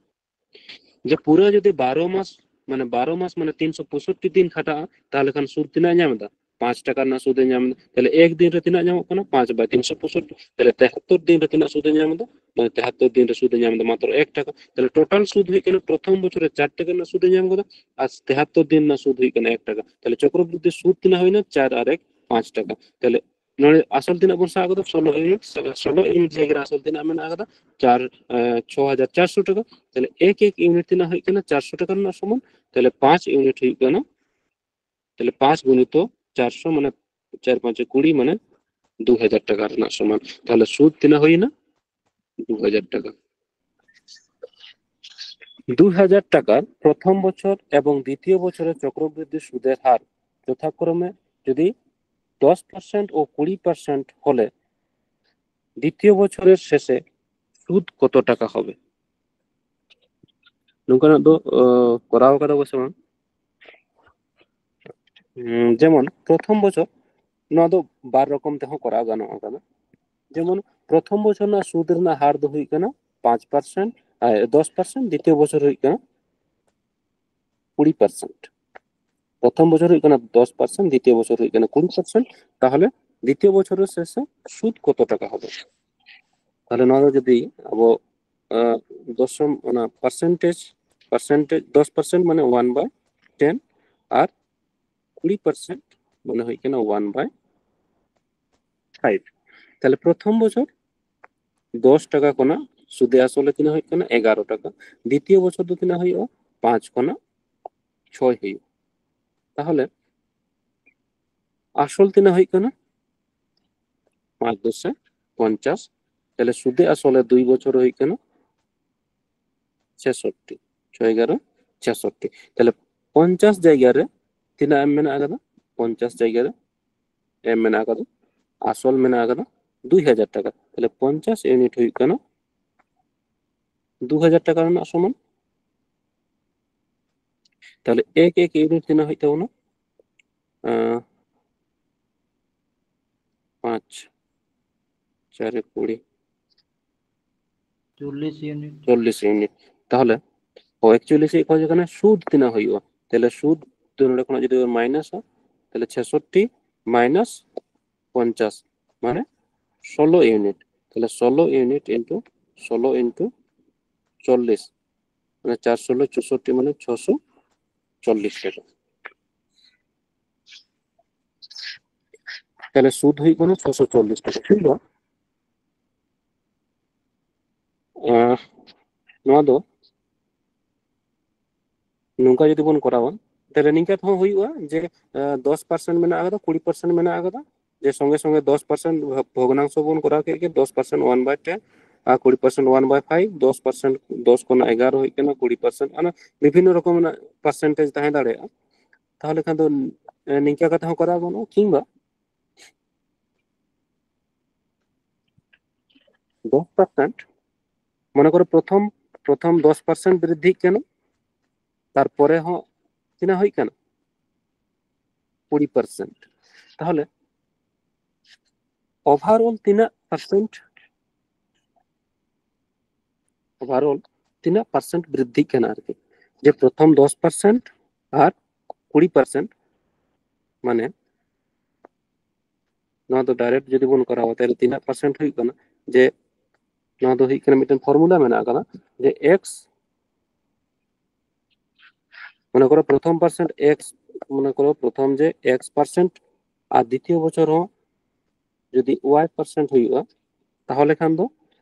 ᱡᱮ ᱯᱩᱨᱟᱹ ᱡᱩᱫᱤ ᱵᱟᱨᱚ ᱢᱟᱥ, ᱢᱟᱱᱮ ᱵᱟᱨᱚ ᱢᱟᱥ ᱢᱟᱱᱮ ᱛᱤᱱᱥᱚ ᱯᱚᱸᱭᱥᱚᱴᱴᱤ ᱫᱤᱱ ᱠᱷᱟᱴᱟᱜᱼᱟ, ᱛᱟᱦᱚᱞᱮ ᱠᱷᱟᱱ ᱥᱩᱫ ᱛᱤᱱᱟᱹᱜ ᱧᱟᱢ ᱮᱫᱟ? ᱯᱟᱸᱪ ᱴᱟᱠᱟ ᱨᱮᱱᱟᱜ ᱥᱩᱫ ᱮ ᱧᱟᱢ ᱮᱫᱟ᱾ ᱛᱟᱦᱚᱞᱮ ᱮᱠ ᱫᱤᱱ ᱨᱮ ᱛᱤᱱᱟᱹᱜ ᱧᱟᱢᱚᱜ ᱠᱟᱱᱟ? ᱯᱟᱸᱪ ᱵᱟᱭ ᱛᱤᱱᱥᱚ ᱯᱚᱸᱭᱥᱚᱴᱴᱤ᱾ ᱛᱟᱦᱚᱞᱮ ᱛᱮᱦᱟᱛᱛᱚᱨ ᱫᱤᱱ ᱨᱮ ᱛᱤᱱᱟᱹᱜ ᱥᱩᱫ ᱮ ᱧᱟᱢ ᱮᱫᱟ? ᱢᱟᱱᱮ ᱛᱮᱦᱟᱛᱛᱚᱨ ᱫᱤᱱ ᱨᱮ ᱥᱩᱫ ᱮ ᱧᱟᱢ ᱮᱫᱟ ᱢᱟᱛᱨᱚ ᱮᱠ ᱴᱟᱠᱟ᱾ ᱛᱟᱦᱚᱞᱮ ᱴᱳᱴᱟᱞ ᱥᱩᱫ ᱦᱩᱭᱩᱜ ᱠᱟᱱᱟ, ᱯᱨᱚᱛᱷᱚᱢ ᱵᱚᱪᱷᱚᱨ ᱨᱮ ᱪᱟᱨ ᱴᱟᱠᱟ ᱨᱮᱱᱟᱜ ᱥᱩᱫ ᱮ ᱧᱟᱢ ᱠᱟᱫᱟ, ᱟᱨ ᱛᱮᱦᱟᱛᱛᱚᱨ ᱫᱤᱱ ᱨᱮᱱᱟᱜ ᱥᱩᱫ ᱦᱩᱭᱩᱜ ᱠᱟᱱᱟ ᱮᱠ ᱴᱟᱠᱟ᱾ ᱛᱟᱦᱚᱞᱮ ᱪᱚᱠᱨᱚᱵᱨᱤᱫᱽᱫᱷᱤ ᱥᱩᱫ ᱛᱤᱱᱟᱹᱜ ᱦᱩᱭᱱᱟ? ᱪᱟᱨ ᱟᱨ ᱮᱠ ᱯᱟᱸᱪ ᱴᱟᱠᱟ᱾ ᱛᱟᱦᱚᱞᱮ ᱱᱚᱰᱮ ᱟᱥᱚᱞ ᱛᱤᱱᱟᱹᱜ ᱵᱚᱱ ᱥᱟᱵ ᱠᱟᱫᱟ? ᱥᱳᱞᱳ ᱤᱭᱩᱱᱤᱴ᱾ ᱥᱳᱞᱳ ᱤᱭᱩᱱᱤᱴ ᱡᱟᱭᱜᱟ ᱨᱮ ᱟᱥᱚᱞ ᱛᱤᱱᱟᱹᱜ ᱢᱮᱱᱟᱜ ᱠᱟᱫᱟ? ᱪᱟᱨ, ᱮ, ᱪᱷᱚ ᱦᱟᱡᱟᱨ ᱪᱟᱨᱥᱚ ᱴᱟᱠᱟ᱾ ᱛᱟᱦᱚᱞᱮ ᱮᱠ ᱮᱠ ᱤᱭᱩᱱᱤᱴ ᱛᱤᱱᱟᱹᱜ ᱦᱩᱭᱩᱜ ᱠᱟᱱᱟ? ᱪᱟᱨᱥᱚ ᱴᱟᱠᱟ ᱨᱮᱱᱟᱜ ᱥᱚᱢᱟᱱ᱾ ᱛᱟᱦᱚᱞᱮ ᱯᱟᱸᱪ ᱤᱭᱩᱱᱤᱴ ᱦᱩᱭᱩᱜ ᱠᱟᱱᱟ, ᱛᱟᱦᱚᱞᱮ ᱯᱟᱸᱪ ᱜᱩᱱᱤᱛᱚ ᱪᱟᱨᱥᱚ, ᱢᱟᱱᱮ ᱪᱟᱨ ᱯᱟᱸᱪᱮ ᱠᱩᱲᱤ, ᱢᱟᱱᱮ ᱫᱩ ᱦᱟᱡᱟᱨ ᱴᱟᱠᱟ ᱨᱮᱱᱟᱜ ᱥᱚᱢᱟᱱ᱾ ᱛᱟᱦᱚᱞᱮ ᱥᱩᱫ ᱛᱤᱱᱟᱹᱜ ᱦᱩᱭᱱᱟ? ᱫᱩ ᱦᱟᱡᱟᱨ ᱴᱟᱠᱟ᱾ ᱫᱩ ᱦᱟᱡᱟᱨ ᱴᱟᱠᱟর প্রথম বছর এবং দ্বিতীয় বছরের চক্রবৃদ্ধি সুদের হার যথাক্রমে যদি দশ পার্সেন্ট ও কুড়ি পার্সেন্ট হলে দ্বিতীয় বছরের শেষে সুদ কত টাকা হবে? ᱱᱚᱝᱠᱟᱱᱟᱜ ᱫᱚ, ᱟᱸ, ᱠᱚᱨᱟᱣ ᱠᱟᱫᱟ ᱠᱚ ᱥᱮ ᱵᱟᱝ? ᱩᱸ, ᱡᱮᱢᱚᱱ ᱯᱨᱚᱛᱷᱚᱢ ᱵᱚᱪᱷᱚᱨ, ᱱᱚᱣᱟ ᱫᱚ ᱵᱟᱨ ᱨᱚᱠᱚᱢ ᱛᱮᱦᱚᱸ ᱠᱚᱨᱟᱣ ᱜᱟᱱᱚᱜ ᱠᱟᱱᱟ᱾ ᱡᱮᱢᱚᱱ ᱯᱨᱚᱛᱷᱚᱢ ᱵᱚᱪᱷᱚᱨ ᱨᱮᱱᱟᱜ ᱥᱩᱫ ᱨᱮᱱᱟᱜ ᱦᱟᱨ ᱫᱚ ᱦᱩᱭᱩᱜ ᱠᱟᱱᱟ ᱯᱟᱸᱪ ᱯᱟᱨᱥᱮᱱᱴ, ᱟᱨ ᱫᱚᱥ ᱯᱟᱨᱥᱮᱱᱴ, ᱫᱤᱛᱤᱭᱚ ᱵᱚᱪᱷᱚᱨ ᱦᱩᱭᱩᱜ ᱠᱟᱱᱟ ᱠᱩᱲᱤ ᱯᱟᱨᱥᱮᱱᱴ᱾ ᱯᱨᱚᱛᱷᱚᱢ ᱵᱚᱪᱷᱚᱨ ᱦᱩᱭᱩᱜ ᱠᱟᱱᱟ ᱫᱚᱥ ᱯᱟᱨᱥᱮᱱᱴ, ᱫᱤᱛᱤᱭᱚ ᱵᱚᱪᱷᱚᱨ ᱦᱩᱭᱩᱜ ᱠᱟᱱᱟ ᱠᱩᱲᱤ ᱯᱟᱨᱥᱮᱱᱴ᱾ ᱛᱟᱦᱚᱞᱮ ᱫᱤᱛᱤᱭᱚ ᱵᱚᱪᱷᱚᱨ ᱨᱮ ᱥᱮᱥᱮ ᱥᱩᱫ ᱠᱚᱛᱚ ᱴᱟᱠᱟ ᱦᱚᱵᱮ? ᱛᱟᱦᱚᱞᱮ ᱱᱚᱣᱟ ᱫᱚ ᱡᱩᱫᱤ ᱟᱵᱚ, ᱟᱸ, ᱫᱚᱥᱚᱢ, ᱚᱱᱟ ᱯᱟᱨᱥᱮᱱᱴᱮᱡᱽ percentage, ᱫᱚᱥ percent ᱢᱟᱱᱮ one by ten, ᱟᱨ ᱠᱩᱲᱤ percent ᱢᱟᱱᱮ ᱦᱩᱭᱩᱜ ᱠᱟᱱᱟ one by five᱾ ᱛᱟᱦᱞᱮ ᱯᱨᱚᱛᱷᱚᱢ ᱵᱚᱪᱷᱚᱨ ᱫᱚᱥ ᱴᱟᱠᱟ ᱠᱷᱚᱱᱟᱜ ᱥᱩᱫᱮ ᱟᱥᱚᱞᱮ ᱛᱤᱱᱟᱹᱜ ᱦᱩᱭᱩᱜ ᱠᱟᱱᱟ? ᱮᱜᱟᱨᱚ ᱴᱟᱠᱟ᱾ ᱫᱤᱛᱤᱭᱚ ᱵᱚᱪᱷᱚᱨ ᱫᱚ ᱛᱤᱱᱟᱹᱜ ᱦᱩᱭᱩᱜᱼᱟ? ᱯᱟᱸᱪ ᱠᱷᱚᱱᱟᱜ ᱪᱷᱚᱭ ᱦᱩᱭᱩᱜᱼᱟ᱾ ᱛᱟᱦᱚᱞᱮ ᱟᱥᱚᱞ ᱛᱤᱱᱟᱹᱜ ᱦᱩᱭᱩᱜ ᱠᱟᱱᱟ? ᱯᱟᱸᱪ ᱫᱚᱥᱮ ᱯᱚᱧᱪᱟᱥ᱾ ᱛᱟᱦᱞᱮ ᱥᱩᱫᱮ ᱟᱥᱚᱞᱮ ᱫᱩᱭ ᱵᱚᱪᱷᱚᱨ ᱦᱩᱭᱩᱜ ᱠᱟᱱᱟ ᱪᱷᱮᱥᱚᱴᱴᱤ᱾ ᱪᱷᱚᱭ ᱮᱜᱟᱨᱚ ᱪᱷᱮᱥᱚᱴᱴᱤ᱾ ᱛᱟᱦᱞᱮ ᱯᱚᱧᱪᱟᱥ ᱡᱟᱭᱜᱟ ᱨᱮ ᱛᱤᱱᱟᱹᱜ ᱮᱢ ᱢᱮᱱᱟᱜ ᱟᱠᱟᱫᱟ? ᱯᱚᱧᱪᱟᱥ ᱡᱟᱭᱜᱟ ᱨᱮ ᱮᱢ ᱢᱮᱱᱟᱜ ᱟᱠᱟᱫᱟ, ᱟᱥᱚᱞ ᱢᱮᱱᱟᱜ ᱟᱠᱟᱫᱟ ᱫᱩᱭ ᱦᱟᱡᱟᱨ ᱴᱟᱠᱟ᱾ ᱛᱟᱦᱞᱮ ᱯᱚᱧᱪᱟᱥ ᱤᱭᱩᱱᱤᱴ ᱦᱩᱭᱩᱜ ᱠᱟᱱᱟ ᱫᱩ ᱦᱟᱡᱟᱨ ᱴᱟᱠᱟ ᱨᱮᱱᱟᱜ ᱥᱚᱢᱟᱱ᱾ ᱛᱟᱦᱞᱮ ᱮᱠ ᱮᱠ ᱤᱭᱩᱱᱤᱴ ᱛᱤᱱᱟᱹᱜ ᱦᱩᱭᱩᱜ ᱛᱟᱵᱚᱱᱟ? ᱟᱸ, ᱯᱟᱸᱪ ᱪᱟᱨᱮ ᱠᱩᱲᱤ, ᱪᱚᱞᱞᱤᱥ ᱤᱭᱩᱱᱤᱴ᱾ ᱪᱚᱞᱞᱤᱥ ᱤᱭᱩᱱᱤᱴ᱾ ᱛᱟᱦᱚᱞᱮ ᱚ, actually ᱪᱮᱫ ᱠᱷᱚᱡ ᱠᱟᱱᱟ? ᱥᱩᱫ ᱛᱤᱱᱟᱹᱜ ᱦᱩᱭᱩᱜᱼᱟ? ᱛᱟᱦᱞᱮ ᱥᱩᱫ ᱫᱚ ᱱᱚᱰᱮ ᱠᱷᱚᱱᱟᱜ ᱡᱩᱫᱤ ᱵᱚᱱ ᱢᱟᱭᱱᱟᱥᱟ, ᱛᱟᱦᱞᱮ ᱪᱷᱮᱥᱚᱴᱴᱤ ᱢᱟᱭᱱᱟᱥ ᱯᱚᱧᱪᱟᱥ ᱢᱟᱱᱮ ᱥᱳᱞᱳ ᱤᱭᱩᱱᱤᱴ᱾ ᱛᱟᱦᱞᱮ ᱥᱳᱞᱳ ᱤᱭᱩᱱᱤᱴ ᱤᱱᱴᱩ ᱥᱳᱞᱳ ᱤᱱᱴᱩ ᱪᱚᱞᱞᱤᱥ, ᱢᱟᱱᱮ ᱪᱟᱨ ᱥᱳᱞᱳ ᱪᱳᱥᱚᱴᱴᱤ ᱢᱟᱱᱮ ᱪᱷᱚᱥᱚ ᱪᱚᱞᱞᱤᱥ ᱴᱟᱠᱟ᱾ ᱛᱟᱦᱞᱮ ᱥᱩᱫ ᱦᱩᱭᱩᱜ ᱠᱟᱱᱟ ᱪᱷᱚᱥᱚ ᱪᱚᱞᱞᱤᱥ ᱴᱟᱠᱟ, ᱴᱷᱤᱠ ᱜᱮᱭᱟ? ᱟᱸ, ᱱᱚᱣᱟ ᱫᱚ ᱱᱚᱝᱠᱟ ᱡᱩᱫᱤ ᱵᱚᱱ ᱠᱚᱨᱟᱣᱟ, ᱛᱟᱦᱞᱮ ᱱᱤᱝᱠᱟ ᱛᱮᱦᱚᱸ ᱦᱩᱭᱩᱜᱼᱟ ᱡᱮ, ᱟᱸ, ᱫᱚᱥ percent ᱢᱮᱱᱟᱜ ᱟᱠᱟᱫᱟ, ᱠᱩᱲᱤ percent ᱢᱮᱱᱟᱜ ᱟᱠᱟᱫᱟ, ᱡᱮ ᱥᱚᱸᱜᱮ ᱥᱚᱸᱜᱮ ᱫᱚᱥ percent ᱵᱷᱚᱜᱽᱱᱟᱝᱥᱚ ᱵᱚᱱ ᱠᱚᱨᱟᱣ ᱠᱮᱫ ᱜᱮ, ᱫᱚᱥ percent one by ten ᱟᱨ ᱠᱩᱲᱤ percent one by five, ᱫᱚᱥ percent, ᱫᱚᱥ ᱠᱷᱚᱱᱟᱜ ᱮᱜᱟᱨᱚ ᱦᱩᱭᱩᱜ ᱠᱟᱱᱟ ᱠᱩᱲᱤ percent, ᱚᱱᱟ ᱵᱤᱵᱷᱤᱱᱱᱚ ᱨᱚᱠᱚᱢ ᱨᱮᱱᱟᱜ percentage ᱛᱟᱦᱮᱸ ᱫᱟᱲᱮᱭᱟᱜᱼᱟ᱾ ᱛᱟᱦᱚᱞᱮ ᱠᱷᱟᱱ ᱫᱚ, ᱮ, ᱱᱤᱝᱠᱟ ᱠᱟᱛᱮ ᱦᱚᱸ ᱠᱚᱨᱟᱣ ᱜᱟᱱᱚᱜᱼᱟ, ᱠᱤᱝᱵᱟ ᱫᱚᱥ percent, ᱢᱚᱱᱮ ᱠᱚᱨᱚ ᱯᱨᱚᱛᱷᱚᱢ, ᱯᱨᱚᱛᱷᱚᱢ ᱫᱚᱥ percent ᱵᱨᱤᱫᱽᱫᱷᱤᱜ ᱠᱟᱱᱟ, ᱛᱟᱨᱯᱚᱨᱮ ᱦᱚᱸ ᱛᱤᱱᱟᱹᱜ ᱦᱩᱭᱩᱜ ᱠᱟᱱᱟ? ᱠᱩᱲᱤ percent᱾ ᱛᱟᱦᱚᱞᱮ overall ᱛᱤᱱᱟᱹᱜ percent, overall ᱛᱤᱱᱟᱹᱜ percent ᱵᱨᱤᱫᱽᱫᱷᱤᱜ ᱠᱟᱱᱟ ᱟᱨᱠᱤ, ᱡᱮ ᱯᱨᱚᱛᱷᱚᱢ ᱫᱚᱥ percent ᱟᱨ ᱠᱩᱲᱤ percent, ᱢᱟᱱᱮ ᱱᱚᱣᱟ ᱫᱚ direct ᱡᱩᱫᱤ ᱵᱚᱱ ᱠᱚᱨᱟᱣᱟ, ᱛᱟᱦᱞᱮ ᱛᱤᱱᱟᱹᱜ percent ᱦᱩᱭᱩᱜ ᱠᱟᱱᱟ? ᱡᱮ ᱱᱚᱣᱟ ᱫᱚ ᱦᱩᱭᱩᱜ ᱠᱟᱱᱟ, ᱢᱤᱫᱴᱮᱱ formula ᱢᱮᱱᱟᱜ ᱟᱠᱟᱫᱟ ᱡᱮ x ᱢᱚᱱᱮ ᱠᱚᱨᱚ ᱯᱨᱚᱛᱷᱚᱢ ᱯᱟᱨᱥᱮᱱᱴ ᱮᱠᱥ, ᱢᱚᱱᱮ ᱠᱚᱨᱚ ᱯᱨᱚᱛᱷᱚᱢ ᱡᱮ ᱮᱠᱥ ᱯᱟᱨᱥᱮᱱᱴ ᱟᱨ ᱫᱤᱛᱤᱭᱚ ᱵᱚᱪᱷᱚᱨ ᱦᱚᱸ ᱡᱩᱫᱤ ᱳᱣᱟᱭ ᱯᱟᱨᱥᱮᱱᱴ ᱦᱩᱭᱩᱜᱼᱟ, ᱛᱟᱦᱚᱞᱮ ᱠᱷᱟᱱ ᱫᱚ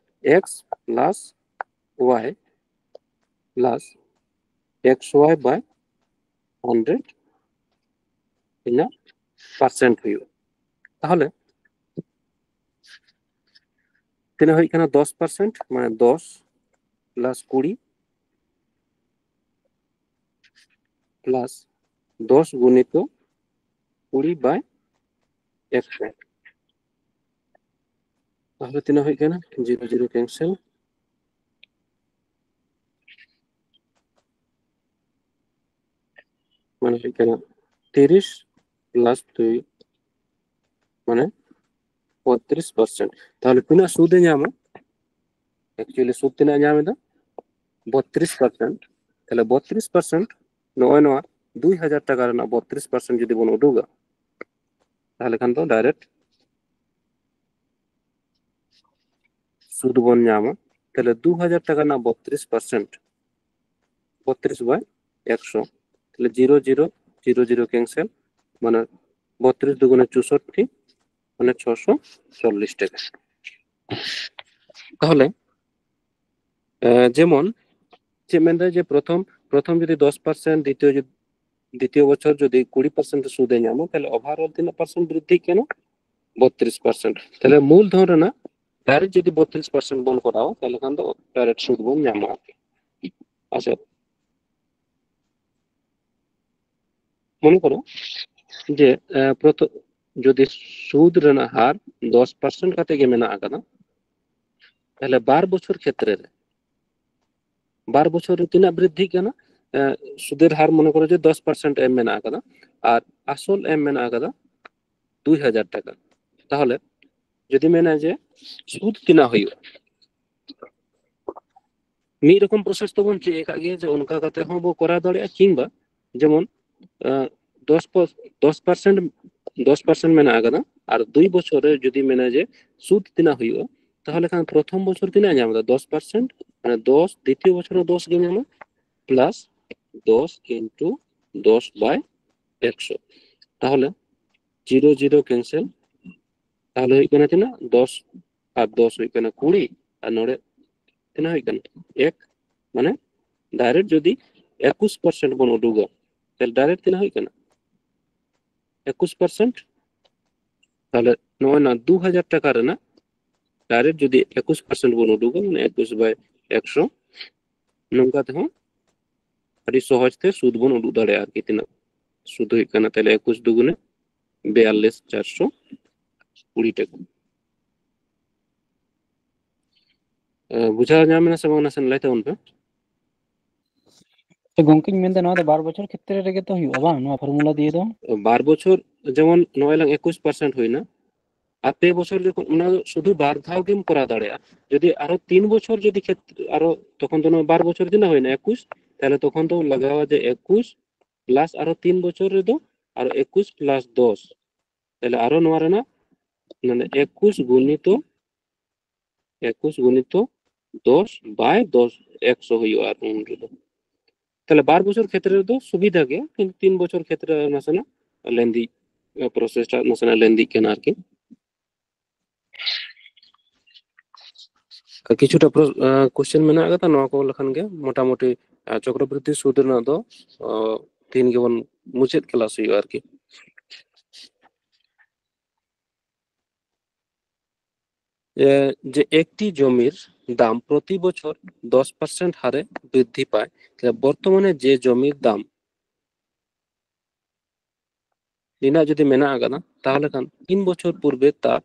ᱮᱠᱥ ᱯᱞᱟᱥ ᱳᱣᱟᱭ ᱯᱞᱟᱥ ᱮᱠᱥ ᱳᱣᱟᱭ ᱵᱟᱭ ᱦᱟᱱᱰᱨᱮᱰ ᱛᱤᱱᱟᱹᱜ ᱯᱟᱨᱥᱮᱱᱴ ᱦᱩᱭᱩᱜᱼᱟ᱾ ᱛᱟᱦᱚᱞᱮ ᱛᱤᱱᱟᱹᱜ ᱦᱩᱭᱩᱜ ᱠᱟᱱᱟ? ᱫᱚᱥ ᱯᱟᱨᱥᱮᱱᱴ, ᱢᱟᱱᱮ ᱫᱚᱥ ᱯᱞᱟᱥ ᱠᱩᱲᱤ ᱯᱞᱟᱥ ᱫᱚᱥ ᱜᱩᱱᱤᱛᱚ ᱠᱩᱲᱤ ᱵᱟᱭ ᱮᱠᱥᱚ᱾ ᱛᱟᱦᱚᱞᱮ ᱛᱤᱱᱟᱹᱜ ᱦᱩᱭᱩᱜ ᱠᱟᱱᱟ? ᱡᱤᱨᱳ ᱡᱤᱨᱳ ᱠᱮᱱᱥᱮᱞ, ᱢᱟᱱᱮ ᱦᱩᱭᱩᱜ ᱠᱟᱱᱟ ᱛᱤᱨᱤᱥ ᱯᱞᱟᱥ ᱫᱩᱭ, ᱢᱟᱱᱮ ᱵᱚᱛᱨᱤᱥ ᱯᱟᱨᱥᱮᱱᱴ᱾ ᱛᱟᱦᱚᱞᱮ ᱛᱤᱱᱟᱹᱜ ᱥᱩᱫ ᱮ ᱧᱟᱢᱟ? ᱮᱠᱪᱩᱭᱮᱞᱤ ᱥᱩᱫ ᱛᱤᱱᱟᱹᱜ ᱮ ᱧᱟᱢ ᱮᱫᱟ? ᱵᱚᱛᱨᱤᱥ ᱯᱟᱨᱥᱮᱱᱴ᱾ ᱛᱟᱦᱚᱞᱮ ᱵᱚᱛᱨᱤᱥ ᱯᱟᱨᱥᱮᱱᱴ ᱱᱚᱜᱼᱚᱭ ᱱᱚᱣᱟ ᱫᱩᱭ ᱦᱟᱡᱟᱨ ᱴᱟᱠᱟ ᱨᱮᱱᱟᱜ ᱵᱚᱛᱨᱤᱥ ᱯᱟᱨᱥᱮᱱᱴ ᱡᱩᱫᱤ ᱵᱚᱱ ᱩᱰᱩᱠᱟ, ᱛᱟᱦᱚᱞᱮ ᱠᱷᱟᱱ ᱫᱚ ᱰᱟᱭᱨᱮᱠᱴ ᱥᱩᱫ ᱵᱚᱱ ᱧᱟᱢᱟ᱾ ᱛᱟᱦᱚᱞᱮ ᱫᱩ ᱦᱟᱡᱟᱨ ᱴᱟᱠᱟ ᱨᱮᱱᱟᱜ ᱵᱚᱛᱨᱤᱥ ᱯᱟᱨᱥᱮᱱᱴ, ᱵᱚᱛᱨᱤᱥ ᱵᱟᱭ ᱮᱠᱥᱚ, ᱛᱟᱦᱚᱞᱮ zero zero zero zero cancel, ᱢᱟᱱᱮ ᱵᱚᱛᱨᱤᱥ ᱫᱩᱜᱩᱱᱮ ᱪᱳᱥᱚᱴᱴᱤ, ᱢᱟᱱᱮ ᱪᱷᱚᱥᱚ ᱪᱚᱞᱞᱤᱥ ᱴᱟᱠᱟ᱾ ᱛᱟᱦᱚᱞᱮ ᱮ, ᱡᱮᱢᱚᱱ ᱪᱮᱫ ᱢᱮᱱᱫᱟ ᱡᱮ ᱯᱨᱚᱛᱷᱚᱢ, ᱯᱨᱚᱛᱷᱚᱢ ᱡᱩᱫᱤ ᱫᱚᱥ ᱯᱟᱨᱥᱮᱱᱴ, ᱫᱤᱛᱤᱭᱚ ᱡᱩᱫᱤ, ᱫᱤᱛᱤᱭᱚ ᱵᱚᱪᱷᱚᱨ ᱡᱩᱫᱤ ᱠᱩᱲᱤ ᱯᱟᱨᱥᱮᱱᱴ ᱥᱩᱫ ᱮ ᱧᱟᱢᱟ, ᱛᱟᱦᱚᱞᱮ ᱳᱵᱷᱟᱨᱚᱞ ᱛᱤᱱᱟᱹᱜ ᱯᱟᱨᱥᱮᱱᱴ ᱵᱨᱤᱫᱽᱫᱷᱤᱜ ᱠᱟᱱᱟ? ᱵᱚᱛᱨᱤᱥ ᱯᱟᱨᱥᱮᱱᱴ᱾ ᱛᱟᱦᱚᱞᱮ ᱢᱩᱞ ᱫᱷᱚᱱ ᱨᱮᱱᱟᱜ ᱰᱟᱭᱨᱮᱠᱴ ᱡᱩᱫᱤ ᱵᱚᱛᱨᱤᱥ ᱯᱟᱨᱥᱮᱱᱴ ᱵᱚᱱ ᱠᱚᱨᱟᱣᱟ, ᱛᱟᱦᱚᱞᱮ ᱠᱷᱟᱱ ᱫᱚ ᱰᱟᱭᱨᱮᱠᱴ ᱥᱩᱫ ᱵᱚᱱ ᱧᱟᱢᱟ ᱟᱨᱠᱤ᱾ ᱟᱪᱪᱷᱟ, ᱢᱚᱱᱮ ᱠᱚᱨᱚ ᱡᱮ, ᱮ, ᱯᱨᱚᱛᱷᱚ-, ᱡᱩᱫᱤ ᱥᱩᱫ ᱨᱮᱱᱟᱜ ᱦᱟᱨ ᱫᱚᱥ ᱯᱟᱨᱥᱮᱱᱴ ᱠᱟᱛᱮ ᱜᱮ ᱢᱮᱱᱟᱜ ᱟᱠᱟᱫᱟ, ᱛᱟᱦᱚᱞᱮ ᱵᱟᱨ ᱵᱚᱪᱷᱚᱨ ᱠᱷᱮᱛᱨᱮ ᱨᱮ, ᱵᱟᱨ ᱵᱚᱪᱷᱚᱨ ᱨᱮ ᱛᱤᱱᱟᱹᱜ ᱵᱨᱤᱫᱽᱫᱷᱤᱜ ᱠᱟᱱᱟ? ᱮ, ᱥᱩᱫᱮᱨ ᱦᱟᱨ ᱢᱚᱱᱮ ᱠᱚᱨᱚ ᱡᱮ ᱫᱚᱥ ᱯᱟᱨᱥᱮᱱᱴ ᱮᱢ ᱢᱮᱱᱟᱜ ᱟᱠᱟᱫᱟ ᱟᱨ ᱟᱥᱚᱞ ᱮᱢ ᱢᱮᱱᱟᱜ ᱟᱠᱟᱫᱟ ᱫᱩᱭ ᱦᱟᱡᱟᱨ ᱴᱟᱠᱟ᱾ ᱛᱟᱦᱚᱞᱮ ᱡᱩᱫᱤ ᱢᱮᱱᱟ ᱡᱮ ᱥᱩᱫ ᱛᱤᱱᱟᱹᱜ ᱦᱩᱭᱩᱜᱼᱟ, ᱢᱤᱫ ᱨᱚᱠᱚᱢ ᱯᱨᱚᱥᱮᱥ ᱛᱚᱵᱚᱱ ᱪᱮᱫ ᱟᱠᱟᱫ ᱜᱮᱭᱟ, ᱡᱮ ᱚᱱᱠᱟ ᱠᱟᱛᱮ ᱦᱚᱸ ᱵᱚ ᱠᱚᱨᱟᱣ ᱫᱟᱲᱮᱭᱟᱜᱼᱟ, ᱠᱤᱝᱵᱟ ᱡᱮᱢᱚᱱ, ᱮ, ᱫᱚᱥ ᱯᱚ-, ᱫᱚᱥ ᱯᱟᱨᱥᱮᱱᱴ, ᱫᱚᱥ ᱯᱟᱨᱥᱮᱱᱴ ᱢᱮᱱᱟᱜ ᱟᱠᱟᱫᱟ ᱟᱨ ᱫᱩᱭ ᱵᱚᱪᱷᱚᱨ ᱨᱮ ᱡᱩᱫᱤ ᱢᱮᱱᱟ ᱡᱮ ᱥᱩᱫ ᱛᱤᱱᱟᱹᱜ ᱦᱩᱭᱩᱜᱼᱟ, ᱛᱟᱦᱚᱞᱮ ᱠᱷᱟᱱ ᱯᱨᱚᱛᱷᱚᱢ ᱵᱚᱪᱷᱚᱨ ᱛᱤᱱᱟᱹᱜ ᱧᱟᱢ ᱮᱫᱟ? ᱫᱚᱥ ᱯᱟᱨᱥᱮᱱᱴ, ᱢᱟᱱᱮ ᱫᱚᱥ, ᱫᱤᱛᱤᱭᱚ ᱵᱚᱪᱷᱚᱨ ᱦᱚᱸ ᱫᱚᱥ ᱜᱮ ᱧᱟᱢᱟ, ᱯᱞᱟᱥ ᱫᱚᱥ into ᱫᱚᱥ by ᱮᱠᱥᱚ᱾ ᱛᱟᱦᱚᱞᱮ ᱡᱤᱨᱳ ᱡᱤᱨᱳ cancel, ᱛᱟᱦᱚᱞᱮ ᱦᱩᱭᱩᱜ ᱠᱟᱱᱟ ᱛᱤᱱᱟᱹᱜ? ᱫᱚᱥ ᱟᱨ ᱫᱚᱥ ᱦᱩᱭᱩᱜ ᱠᱟᱱᱟ ᱠᱩᱲᱤ, ᱟᱨ ᱱᱚᱰᱮ ᱛᱤᱱᱟᱹᱜ ᱦᱩᱭᱩᱜ ᱠᱟᱱᱟ? ᱮᱠ᱾ ᱢᱟᱱᱮ direct ᱡᱩᱫᱤ ᱮᱠᱩᱥ percent ᱵᱚᱱ ᱩᱰᱩᱠᱟ, ᱛᱟᱦᱚᱞᱮ direct ᱛᱤᱱᱟᱹᱜ ᱦᱩᱭᱩᱜ ᱠᱟᱱᱟ? ᱮᱠᱩᱥ percent᱾ ᱛᱟᱦᱚᱞᱮ ᱱᱚᱜᱼᱚᱭ ᱱᱟ ᱫᱩ ᱦᱟᱡᱟᱨ ᱴᱟᱠᱟ ᱨᱮᱱᱟᱜ direct ᱡᱩᱫᱤ ᱮᱠᱩᱥ percent ᱵᱚᱱ ᱩᱰᱩᱠᱟ, ᱢᱟᱱᱮ ᱮᱠᱩᱥ by ᱮᱠᱥᱚ, ᱱᱚᱝᱠᱟ ᱛᱮᱦᱚᱸ ᱟᱹᱰᱤ ᱥᱚᱦᱚᱡ ᱛᱮ ᱥᱩᱫ ᱵᱚᱱ ᱩᱰᱩᱠ ᱫᱟᱲᱮᱭᱟᱜᱼᱟ ᱟᱨᱠᱤ᱾ ᱛᱤᱱᱟᱹᱜ ᱥᱩᱫ ᱦᱩᱭᱩᱜ ᱠᱟᱱᱟ? ᱛᱟᱦᱚᱞᱮ ᱮᱠᱩᱥ ᱫᱩᱜᱩᱱᱮ ᱵᱤᱭᱟᱞᱞᱤᱥ ᱪᱟᱨᱥᱚ ᱠᱩᱲᱤ ᱴᱟᱠᱟ᱾ ᱮ, ᱵᱩᱡᱷᱟᱹᱣ ᱧᱟᱢ ᱮᱱᱟ ᱥᱮ ᱵᱟᱝ? ᱱᱟᱥᱮᱱᱟᱜ ᱞᱟᱹᱭ ᱛᱟᱵᱚᱱ ᱯᱮ᱾ ᱛᱚ ᱜᱚᱝᱠᱮᱧ ᱢᱮᱱᱫᱟ, ᱱᱚᱣᱟ ᱫᱚ ᱵᱟᱨ ᱵᱚᱪᱷᱚᱨ ᱠᱷᱮᱛᱨᱮ ᱨᱮᱜᱮ ᱛᱚ ᱦᱩᱭᱩᱜᱼᱟ ᱵᱟᱝ, ᱱᱚᱣᱟ formula ᱫᱤᱭᱮ ᱫᱚ? ᱵᱟᱨ ᱵᱚᱪᱷᱚᱨ, ᱡᱮᱢᱚᱱ ᱱᱚᱜᱼᱚᱭ ᱞᱟᱝ ᱮᱠᱩᱥ percent ᱦᱩᱭᱱᱟ, ᱟᱨ ᱯᱮ ᱵᱚᱪᱷᱚᱨ ᱡᱚᱠᱷᱚᱱ, ᱚᱱᱟ ᱫᱚ ᱥᱩᱫᱷᱩ ᱵᱟᱨ ᱫᱷᱟᱣ ᱜᱮᱢ ᱠᱚᱨᱟᱣ ᱫᱟᱲᱮᱭᱟᱜᱼᱟ᱾ ᱡᱩᱫᱤ ᱟᱨᱚ ᱛᱤᱱ ᱵᱚᱪᱷᱚᱨ ᱡᱩᱫᱤ ᱠᱷᱮᱛ-, ᱟᱨᱚ ᱛᱚᱠᱷᱚᱱ ᱫᱚ ᱱᱚᱣᱟ ᱵᱟᱨ ᱵᱚᱪᱷᱚᱨ ᱛᱤᱱᱟᱹᱜ ᱦᱩᱭᱱᱟ? ᱮᱠᱩᱥ᱾ ᱛᱟᱦᱞᱮ ᱛᱚᱠᱷᱚᱱ ᱫᱚ ᱞᱟᱜᱟᱣᱟ ᱡᱮ ᱮᱠᱩᱥ plus ᱟᱨᱚ ᱛᱤᱱ ᱵᱚᱪᱷᱚᱨ ᱨᱮᱫᱚ ᱟᱨᱚ ᱮᱠᱩᱥ plus ᱫᱚᱥ᱾ ᱛᱟᱦᱞᱮ ᱟᱨᱚ ᱱᱚᱣᱟ ᱨᱮᱱᱟᱜ, ᱢᱟᱱᱮ, ᱮᱠᱩᱥ ᱜᱩᱱᱤᱛᱚ, ᱮᱠᱩᱥ ᱜᱩᱱᱤᱛᱚ ᱫᱚᱥ by ᱫᱚᱥ, ᱮᱠᱥᱚ ᱦᱩᱭᱩᱜᱼᱟ ᱟᱨ ᱩᱱ ᱨᱮᱫᱚ᱾ ᱛᱟᱦᱞᱮ ᱵᱟᱨ ᱵᱚᱪᱷᱚᱨ ᱠᱷᱮᱛᱨᱮ ᱨᱮᱫᱚ ᱥᱩᱵᱤᱫᱷᱟ ᱜᱮᱭᱟ, ᱠᱤᱱᱛᱩ ᱛᱤᱱ ᱵᱚᱪᱷᱚᱨ ᱠᱷᱮᱛᱨᱮ ᱱᱟᱥᱮᱱᱟᱜ lengthy, process ᱴᱟᱜ ᱱᱟᱥᱮᱱᱟᱜ lengthy ᱠᱟᱱᱟ ᱟᱨᱠᱤ᱾ ᱠᱤᱪᱷᱩᱴᱟ ᱯᱨᱚ-, ᱟᱸ, question ᱢᱮᱱᱟᱜ ᱟᱠᱟᱫᱟ, ᱱᱚᱣᱟ ᱠᱚ ᱞᱮᱠᱷᱟᱱ ᱜᱮ ᱢᱚᱴᱟᱢᱩᱴᱤ, ᱟᱸ, ᱪᱚᱠᱨᱚᱵᱨᱤᱫᱽᱫᱷᱤ ᱥᱩᱫ ᱨᱮᱱᱟᱜ ᱫᱚ, ᱟᱸ, ᱛᱤᱦᱤᱧ ᱜᱮᱵᱚᱱ ᱢᱩᱪᱟᱹᱫ class ᱦᱩᱭᱩᱜᱼᱟ ᱟᱨᱠᱤ᱾ ᱮ, ᱡᱮ ᱮᱠᱴᱤ ᱡᱚᱢᱤᱨ ᱫᱟᱢ ᱯᱨᱚᱛᱤ ᱵᱚᱪᱷᱚᱨ ᱫᱚᱥ percent ᱦᱟᱨᱮ ᱵᱨᱤᱫᱽᱫᱷᱤ ᱯᱟᱭ, ᱛᱟᱦᱞᱮ ᱵᱚᱨᱛᱚᱢᱟᱱᱮ ᱡᱮ ᱡᱚᱢᱤᱨ ᱫᱟᱢ ᱨᱮᱱᱟᱜ ᱡᱩᱫᱤ ᱢᱮᱱᱟᱜ ᱟᱠᱟᱫᱟ, ᱛᱟᱦᱚᱞᱮ ᱠᱷᱟᱱ ᱛᱤᱱ ᱵᱚᱪᱷᱚᱨ ᱯᱩᱨᱵᱮ ᱛᱟᱨ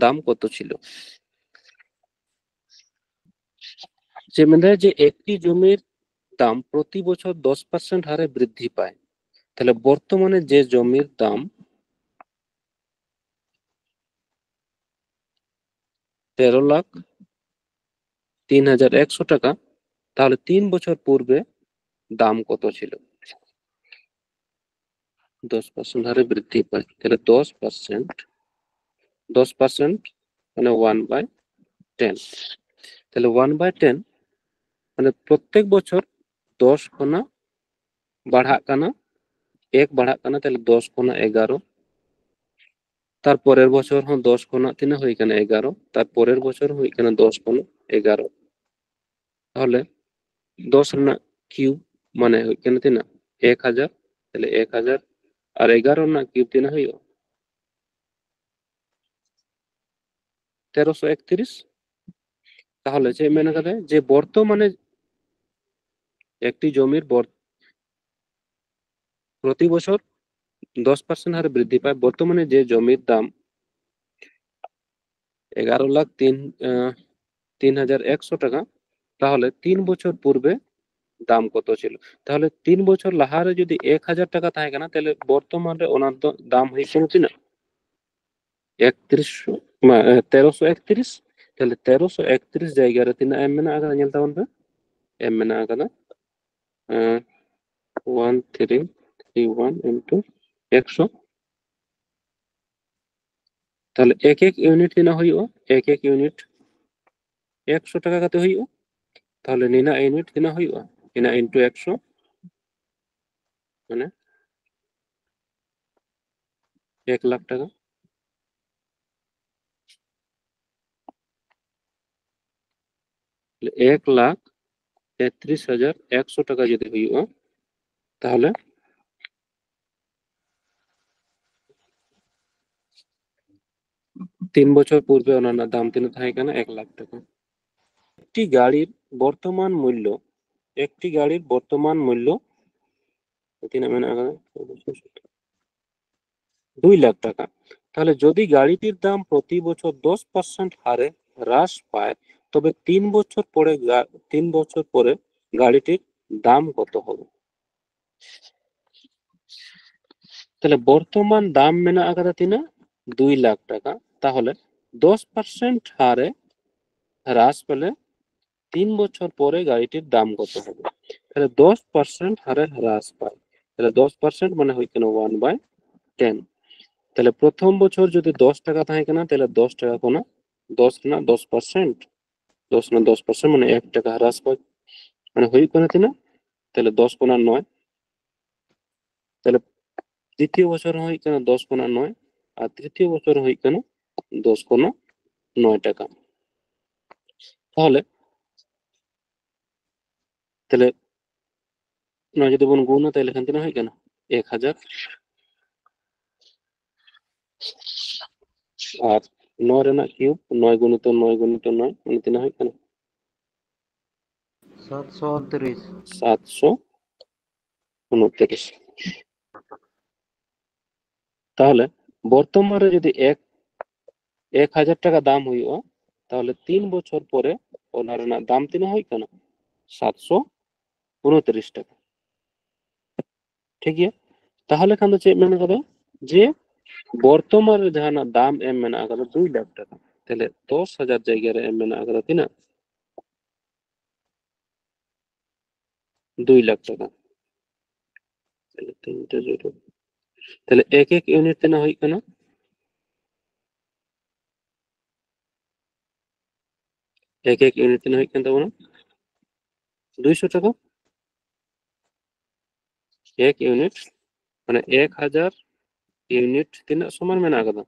ᱫᱟᱢ ᱠᱚᱛᱚ ᱪᱤᱞ? ᱪᱮᱫ ᱢᱮᱱᱫᱟᱭ ᱡᱮ ᱮᱠᱴᱤ ᱡᱚᱢᱤᱨ ᱫᱟᱢ ᱯᱨᱚᱛᱤ ᱵᱚᱪᱷᱚᱨ ᱫᱚᱥ percent ᱦᱟᱨᱮ ᱵᱨᱤᱫᱽᱫᱷᱤ ᱯᱟᱭ, ᱛᱟᱦᱞᱮ ᱵᱚᱨᱛᱚᱢᱟᱱᱮ ᱡᱮ ᱡᱚᱢᱤᱨ ᱫᱟᱢ ᱛᱮᱨᱚ ᱞᱟᱠᱷ ᱛᱤᱱ ᱦᱟᱡᱟᱨ ᱮᱠᱥᱚ ᱴᱟᱠᱟ, ᱛᱟᱦᱞᱮ ᱛᱤᱱ ᱵᱚᱪᱷᱚᱨ ᱯᱩᱨᱵᱮ ᱫᱟᱢ ᱠᱚᱛᱚ ᱪᱤᱞ? ᱫᱚᱥ percent ᱦᱟᱨᱮ ᱵᱨᱤᱫᱽᱫᱷᱤ ᱯᱟᱭ, ᱛᱟᱦᱞᱮ ᱫᱚᱥ percent, ᱫᱚᱥ percent ᱢᱟᱱᱮ one by ten, ᱛᱟᱦᱞᱮ one by ten ᱢᱟᱱᱮ ᱯᱨᱚᱛᱮᱠ ᱵᱚᱪᱷᱚᱨ ᱫᱚᱥ ᱠᱷᱚᱱᱟᱜ ᱵᱟᱲᱦᱟᱜ ᱠᱟᱱᱟ, ᱮᱠ ᱵᱟᱲᱦᱟᱜ ᱠᱟᱱᱟ, ᱛᱟᱦᱚᱞᱮ ᱫᱚᱥ ᱠᱷᱚᱱᱟᱜ ᱮᱜᱟᱨᱚ᱾ ᱛᱟᱨ ᱯᱚᱨᱮᱨ ᱵᱚᱪᱷᱚᱨ ᱦᱚᱸ ᱫᱚᱥ ᱠᱷᱚᱱᱟᱜ ᱛᱤᱱᱟᱹᱜ ᱦᱩᱭ ᱠᱟᱱᱟ? ᱮᱜᱟᱨᱚ᱾ ᱛᱟᱨ ᱯᱚᱨᱮᱨ ᱵᱚᱪᱷᱚᱨ ᱦᱚᱸ ᱦᱩᱭ ᱠᱟᱱᱟ ᱫᱚᱥ ᱠᱷᱚᱱᱟᱜ ᱮᱜᱟᱨᱚ᱾ ᱛᱟᱦᱚᱞᱮ ᱫᱚᱥ ᱨᱮᱱᱟᱜ ᱠᱤᱭᱩᱵ ᱢᱟᱱᱮ ᱦᱩᱭᱩᱜ ᱠᱟᱱᱟ ᱛᱤᱱᱟᱹᱜ? ᱮᱠ ᱦᱟᱡᱟᱨ᱾ ᱛᱟᱦᱚᱞᱮ ᱮᱠ ᱦᱟᱡᱟᱨ ᱟᱨ ᱮᱜᱟᱨᱚ ᱨᱮᱱᱟᱜ ᱠᱤᱭᱩᱵ ᱛᱤᱱᱟᱹᱜ ᱦᱩᱭᱩᱜᱼᱟ? ᱛᱮᱨᱚᱥᱚ ᱮᱠᱛᱨᱤᱥ᱾ ᱛᱟᱦᱚᱞᱮ ᱪᱮᱫ ᱢᱮᱱ ᱠᱟᱫᱟᱭ? ᱡᱮ ᱵᱚᱨᱛᱚᱢᱟᱱᱮ ᱮᱠᱴᱤ ᱡᱚᱢᱤᱨ ᱵᱚᱨ-, ᱯᱨᱚᱛᱤ ᱵᱚᱪᱷᱚᱨ ᱫᱚᱥ ᱯᱟᱨᱥᱮᱱᱴ ᱦᱟᱨ ᱵᱨᱤᱫᱽᱫᱷᱤ ᱯᱟᱭ, ᱵᱚᱨᱛᱚᱢᱟᱱᱮ ᱡᱮ ᱡᱚᱢᱤᱨ ᱫᱟᱢ ᱮᱜᱟᱨᱚ ᱞᱟᱠᱷ ᱛᱤᱱ, ᱟᱸ, ᱛᱤᱱ ᱦᱟᱡᱟᱨ ᱮᱠᱥᱚ ᱴᱟᱠᱟ, ᱛᱟᱦᱚᱞᱮ ᱛᱤᱱ ᱵᱚᱪᱷᱚᱨ ᱯᱩᱨᱵᱮ ᱫᱟᱢ ᱠᱚᱛᱚ ᱪᱤᱞ-, ᱛᱟᱦᱚᱞᱮ ᱛᱤᱱ ᱵᱚᱪᱷᱚᱨ ᱞᱟᱦᱟᱨᱮ ᱡᱩᱫᱤ ᱮᱠ ᱦᱟᱡᱟᱨ ᱴᱟᱠᱟ ᱛᱟᱦᱮᱸ ᱠᱟᱱᱟ, ᱛᱟᱦᱚᱞᱮ ᱵᱚᱨᱛᱚᱢᱟᱱ ᱨᱮ ᱚᱱᱟ ᱫᱚ ᱫᱟᱢ ᱦᱩᱭᱩᱜ ᱠᱟᱱᱟ ᱛᱤᱱᱟᱹᱜ? ᱮᱠᱛᱨᱤᱥ, ᱢᱟ, ᱮ, ᱛᱮᱨᱚᱥᱚ ᱮᱠᱛᱨᱤᱥ᱾ ᱛᱟᱦᱚᱞᱮ ᱛᱮᱨᱚᱥᱚ ᱮᱠᱛᱨᱤᱥ ᱡᱟᱭᱜᱟ ᱨᱮ ᱛᱤᱱᱟᱹᱜ ᱮᱢ ᱢᱮᱱᱟᱜ ᱟᱠᱟᱫᱟ? ᱧᱮᱞ ᱛᱟᱵᱚᱱ ᱯᱮ, ᱮᱢ ᱢᱮᱱᱟᱜ ᱟᱠᱟᱫᱟ, ᱮ, one three three one into ᱮᱠᱥᱚ᱾ ᱛᱟᱦᱚᱞᱮ ᱮᱠ ᱮᱠ ᱤᱭᱩᱱᱤᱴ ᱛᱤᱱᱟᱹᱜ ᱦᱩᱭᱩᱜᱼᱟ? ᱮᱠ ᱮᱠ ᱤᱭᱩᱱᱤᱴ ᱮᱠᱥᱚ ᱴᱟᱠᱟ ᱠᱟᱛᱮ ᱦᱩᱭᱩᱜᱼᱟ᱾ ᱛᱟᱦᱚᱞᱮ ᱱᱤᱱᱟᱹᱜ ᱤᱭᱩᱱᱤᱴ ᱛᱤᱱᱟᱹᱜ ᱦᱩᱭᱩᱜᱼᱟ? ᱱᱤᱱᱟᱹᱜ ᱤᱱᱴᱩ ᱮᱠᱥᱚ, ᱢᱟᱱᱮ ᱮᱠ ᱞᱟᱠᱷ ᱴᱟᱠᱟ᱾ ᱮᱠ ᱞᱟᱠᱷ ᱛᱮᱛᱨᱤᱥ ᱦᱟᱡᱟᱨ ᱮᱠᱥᱚ ᱴᱟᱠᱟ ᱡᱩᱫᱤ ᱦᱩᱭᱩᱜᱼᱟ, ᱛᱟᱦᱚᱞᱮ ᱛᱤᱱ ᱵᱚᱪᱷᱚᱨ ᱯᱩᱨᱵᱮ ᱚᱱᱟ ᱨᱮᱱᱟᱜ ᱫᱟᱢ ᱛᱤᱱᱟᱹᱜ ᱛᱟᱦᱮᱸ ᱠᱟᱱᱟ? ᱮᱠ ᱞᱟᱠᱷ ᱴᱟᱠᱟ᱾ ᱮᱠᱴᱤ ᱜᱟᱹᱲᱤᱨ ᱵᱚᱨᱛᱚᱢᱟᱱ ᱢᱩᱞᱞᱚ, ᱮᱠᱴᱤ ᱜᱟᱹᱲᱤᱨ ᱵᱚᱨᱛᱚᱢᱟᱱ ᱢᱩᱞᱞᱚ ᱛᱤᱱᱟᱹᱜ ᱢᱮᱱᱟᱜ ᱟᱠᱟᱫᱟ? ᱫᱩᱭ ᱞᱟᱠᱷ ᱴᱟᱠᱟ᱾ ᱛᱟᱦᱚᱞᱮ ᱡᱩᱫᱤ ᱜᱟᱹᱲᱤᱴᱤর দাম প্রতি বছর দশ পার্সেন্ট হারে হ্রাস পায়, তবে তিন বছর পরে গা-, তিন বছর পরে গাড়িটির দাম কত হবে? ᱛᱟᱦᱚᱞᱮ ᱵᱚᱨᱛᱚᱢᱟᱱ ᱫᱟᱢ ᱢᱮᱱᱟᱜ ᱟᱠᱟᱫᱟ ᱛᱤᱱᱟᱹᱜ? ᱫᱩᱭ ᱞᱟᱠᱷ ᱴᱟᱠᱟ᱾ ᱛᱟᱦᱚᱞᱮ ᱫᱚᱥ ᱯᱟᱨᱥᱮᱱᱴ ᱦᱟᱨᱮ ᱦᱨᱟᱥ ᱯᱮᱞᱮ ᱛᱤᱱ ᱵᱚᱪᱷᱚᱨ ᱯᱚᱨᱮ ᱜᱟᱹᱲᱤᱴᱤর দাম কত হবে? ᱛᱟᱦᱚᱞᱮ ᱫᱚᱥ ᱯᱟᱨᱥᱮᱱᱴ ᱦᱟᱨᱮ ᱦᱨᱟᱥ ᱯᱟᱭ᱾ ᱛᱟᱦᱚᱞᱮ ᱫᱚᱥ ᱯᱟᱨᱥᱮᱱᱴ ᱢᱟᱱᱮ ᱦᱩᱭᱩᱜ ᱠᱟᱱᱟ one by ten᱾ ᱛᱟᱦᱚᱞᱮ ᱯᱨᱚᱛᱷᱚᱢ ᱵᱚᱪᱷᱚᱨ ᱡᱩᱫᱤ ᱫᱚᱥ ᱴᱟᱠᱟ ᱛᱟᱦᱮᱸ ᱠᱟᱱᱟ, ᱛᱟᱦᱚᱞᱮ ᱫᱚᱥ ᱴᱟᱠᱟ ᱠᱷᱚᱱᱟᱜ ᱫᱚᱥ ᱨᱮᱱᱟᱜ ᱫᱚᱥ ᱯᱟᱨᱥᱮᱱᱴ, ᱫᱚᱥ ᱨᱮᱱᱟᱜ ᱫᱚᱥ ᱯᱟᱨᱥᱮᱱᱴ ᱢᱟᱱᱮ ᱮᱠ ᱴᱟᱠᱟ ᱦᱨᱟᱥ ᱯᱟᱭ᱾ ᱢᱟᱱᱮ ᱦᱩᱭᱩᱜ ᱠᱟᱱᱟ ᱛᱤᱱᱟᱹᱜ? ᱛᱟᱦᱚᱞᱮ ᱫᱚᱥ ᱠᱷᱚᱱᱟᱜ ᱱᱚᱭ, ᱛᱟᱦᱞᱮ ᱫᱤᱛᱤᱭᱚ ᱵᱚᱪᱷᱚᱨ ᱦᱚᱸ ᱦᱩᱭᱩᱜ ᱠᱟᱱᱟ ᱫᱚᱥ ᱠᱷᱚᱱᱟᱜ ᱱᱚᱭ, ᱟᱨ ᱛᱨᱤᱛᱤᱭᱚ ᱵᱚᱪᱷᱚᱨ ᱦᱚᱸ ᱦᱩᱭᱩᱜ ᱠᱟᱱᱟ ᱫᱚᱥ ᱠᱷᱚᱱᱟᱜ ᱱᱚᱭ ᱴᱟᱠᱟ᱾ ᱛᱟᱦᱚᱞᱮ ᱛᱟᱦᱞᱮ ᱱᱚᱣᱟ ᱡᱩᱫᱤ ᱵᱚᱱ ᱜᱩᱱᱟ, ᱛᱟᱦᱞᱮ ᱠᱷᱟᱱ ᱛᱤᱱᱟᱹᱜ ᱦᱩᱭᱩᱜ ᱠᱟᱱᱟ? ᱮᱠ ᱦᱟᱡᱟᱨ᱾ ᱟᱨ ᱱᱚᱭ ᱨᱮᱱᱟᱜ ᱠᱤᱭᱩᱵ, ᱱᱚᱭ ᱜᱩᱱᱤᱛᱚ ᱱᱚᱭ ᱜᱩᱱᱤᱛᱚ ᱱᱚᱭ, ᱢᱟᱱᱮ ᱛᱤᱱᱟᱹᱜ ᱦᱩᱭᱩᱜ ᱠᱟᱱᱟ? ᱥᱟᱛᱥᱚ ᱩᱱᱛᱨᱤᱥ᱾ ᱥᱟᱛᱥᱚ ᱩᱱᱛᱨᱤᱥ᱾ ᱛᱟᱦᱚᱞᱮ ᱵᱚᱨᱛᱚᱢᱟᱱ ᱨᱮ ᱡᱩᱫᱤ ᱮᱠ, ᱮᱠ ᱦᱟᱡᱟᱨ ᱴᱟᱠᱟ ᱫᱟᱢ ᱦᱩᱭᱩᱜᱼᱟ, ᱛᱟᱦᱚᱞᱮ ᱛᱤᱱ ᱵᱚᱪᱷᱚᱨ ᱯᱚᱨᱮ ᱚᱱᱟ ᱨᱮᱱᱟᱜ ᱫᱟᱢ ᱛᱤᱱᱟᱹᱜ ᱦᱩᱭᱩᱜ ᱠᱟᱱᱟ? ᱥᱟᱛᱥᱚ ᱩᱱᱛᱨᱤᱥ ᱴᱟᱠᱟ᱾ ᱴᱷᱤᱠ ᱜᱮᱭᱟ, ᱛᱟᱦᱚᱞᱮ ᱠᱷᱟᱱ ᱫᱚ ᱪᱮᱫ ᱢᱮᱱ ᱠᱟᱫᱟ? ᱡᱮ ᱵᱚᱨᱛᱚᱢᱟᱱ ᱨᱮ ᱡᱟᱦᱟᱱᱟᱜ ᱫᱟᱢ ᱮᱢ ᱢᱮᱱᱟᱜ ᱟᱠᱟᱫᱟ ᱫᱩᱭ ᱞᱟᱠᱷ ᱴᱟᱠᱟ, ᱛᱟᱦᱞᱮ ᱫᱚᱥ ᱦᱟᱡᱟᱨ ᱡᱟᱭᱜᱟ ᱨᱮ ᱮᱢ ᱢᱮᱱᱟᱜ ᱟᱠᱟᱫᱟ ᱛᱤᱱᱟᱹᱜ? ᱫᱩᱭ ᱞᱟᱠᱷ ᱴᱟᱠᱟ᱾ ᱛᱟᱦᱞᱮ ᱛᱤᱱᱴᱟ ᱡᱳᱲ᱾ ᱛᱟᱦᱞᱮ ᱮᱠ ᱮᱠ ᱤᱭᱩᱱᱤᱴ ᱛᱤᱱᱟᱹᱜ ᱦᱩᱭᱩᱜ ᱠᱟᱱᱟ? ᱮᱠ ᱮᱠ ᱤᱭᱩᱱᱤᱴ ᱛᱤᱱᱟᱹᱜ ᱦᱩᱭᱩᱜ ᱠᱟᱱ ᱛᱟᱵᱚᱱᱟ? ᱫᱩᱭᱥᱚ ᱴᱟᱠᱟ᱾ ᱮᱠ ᱤᱭᱩᱱᱤᱴ, ᱢᱟᱱᱮ ᱮᱠ ᱦᱟᱡᱟᱨ ᱤᱭᱩᱱᱤᱴ ᱛᱤᱱᱟᱹᱜ ᱥᱚᱢᱟᱱ ᱢᱮᱱᱟᱜ ᱟᱠᱟᱫᱟ?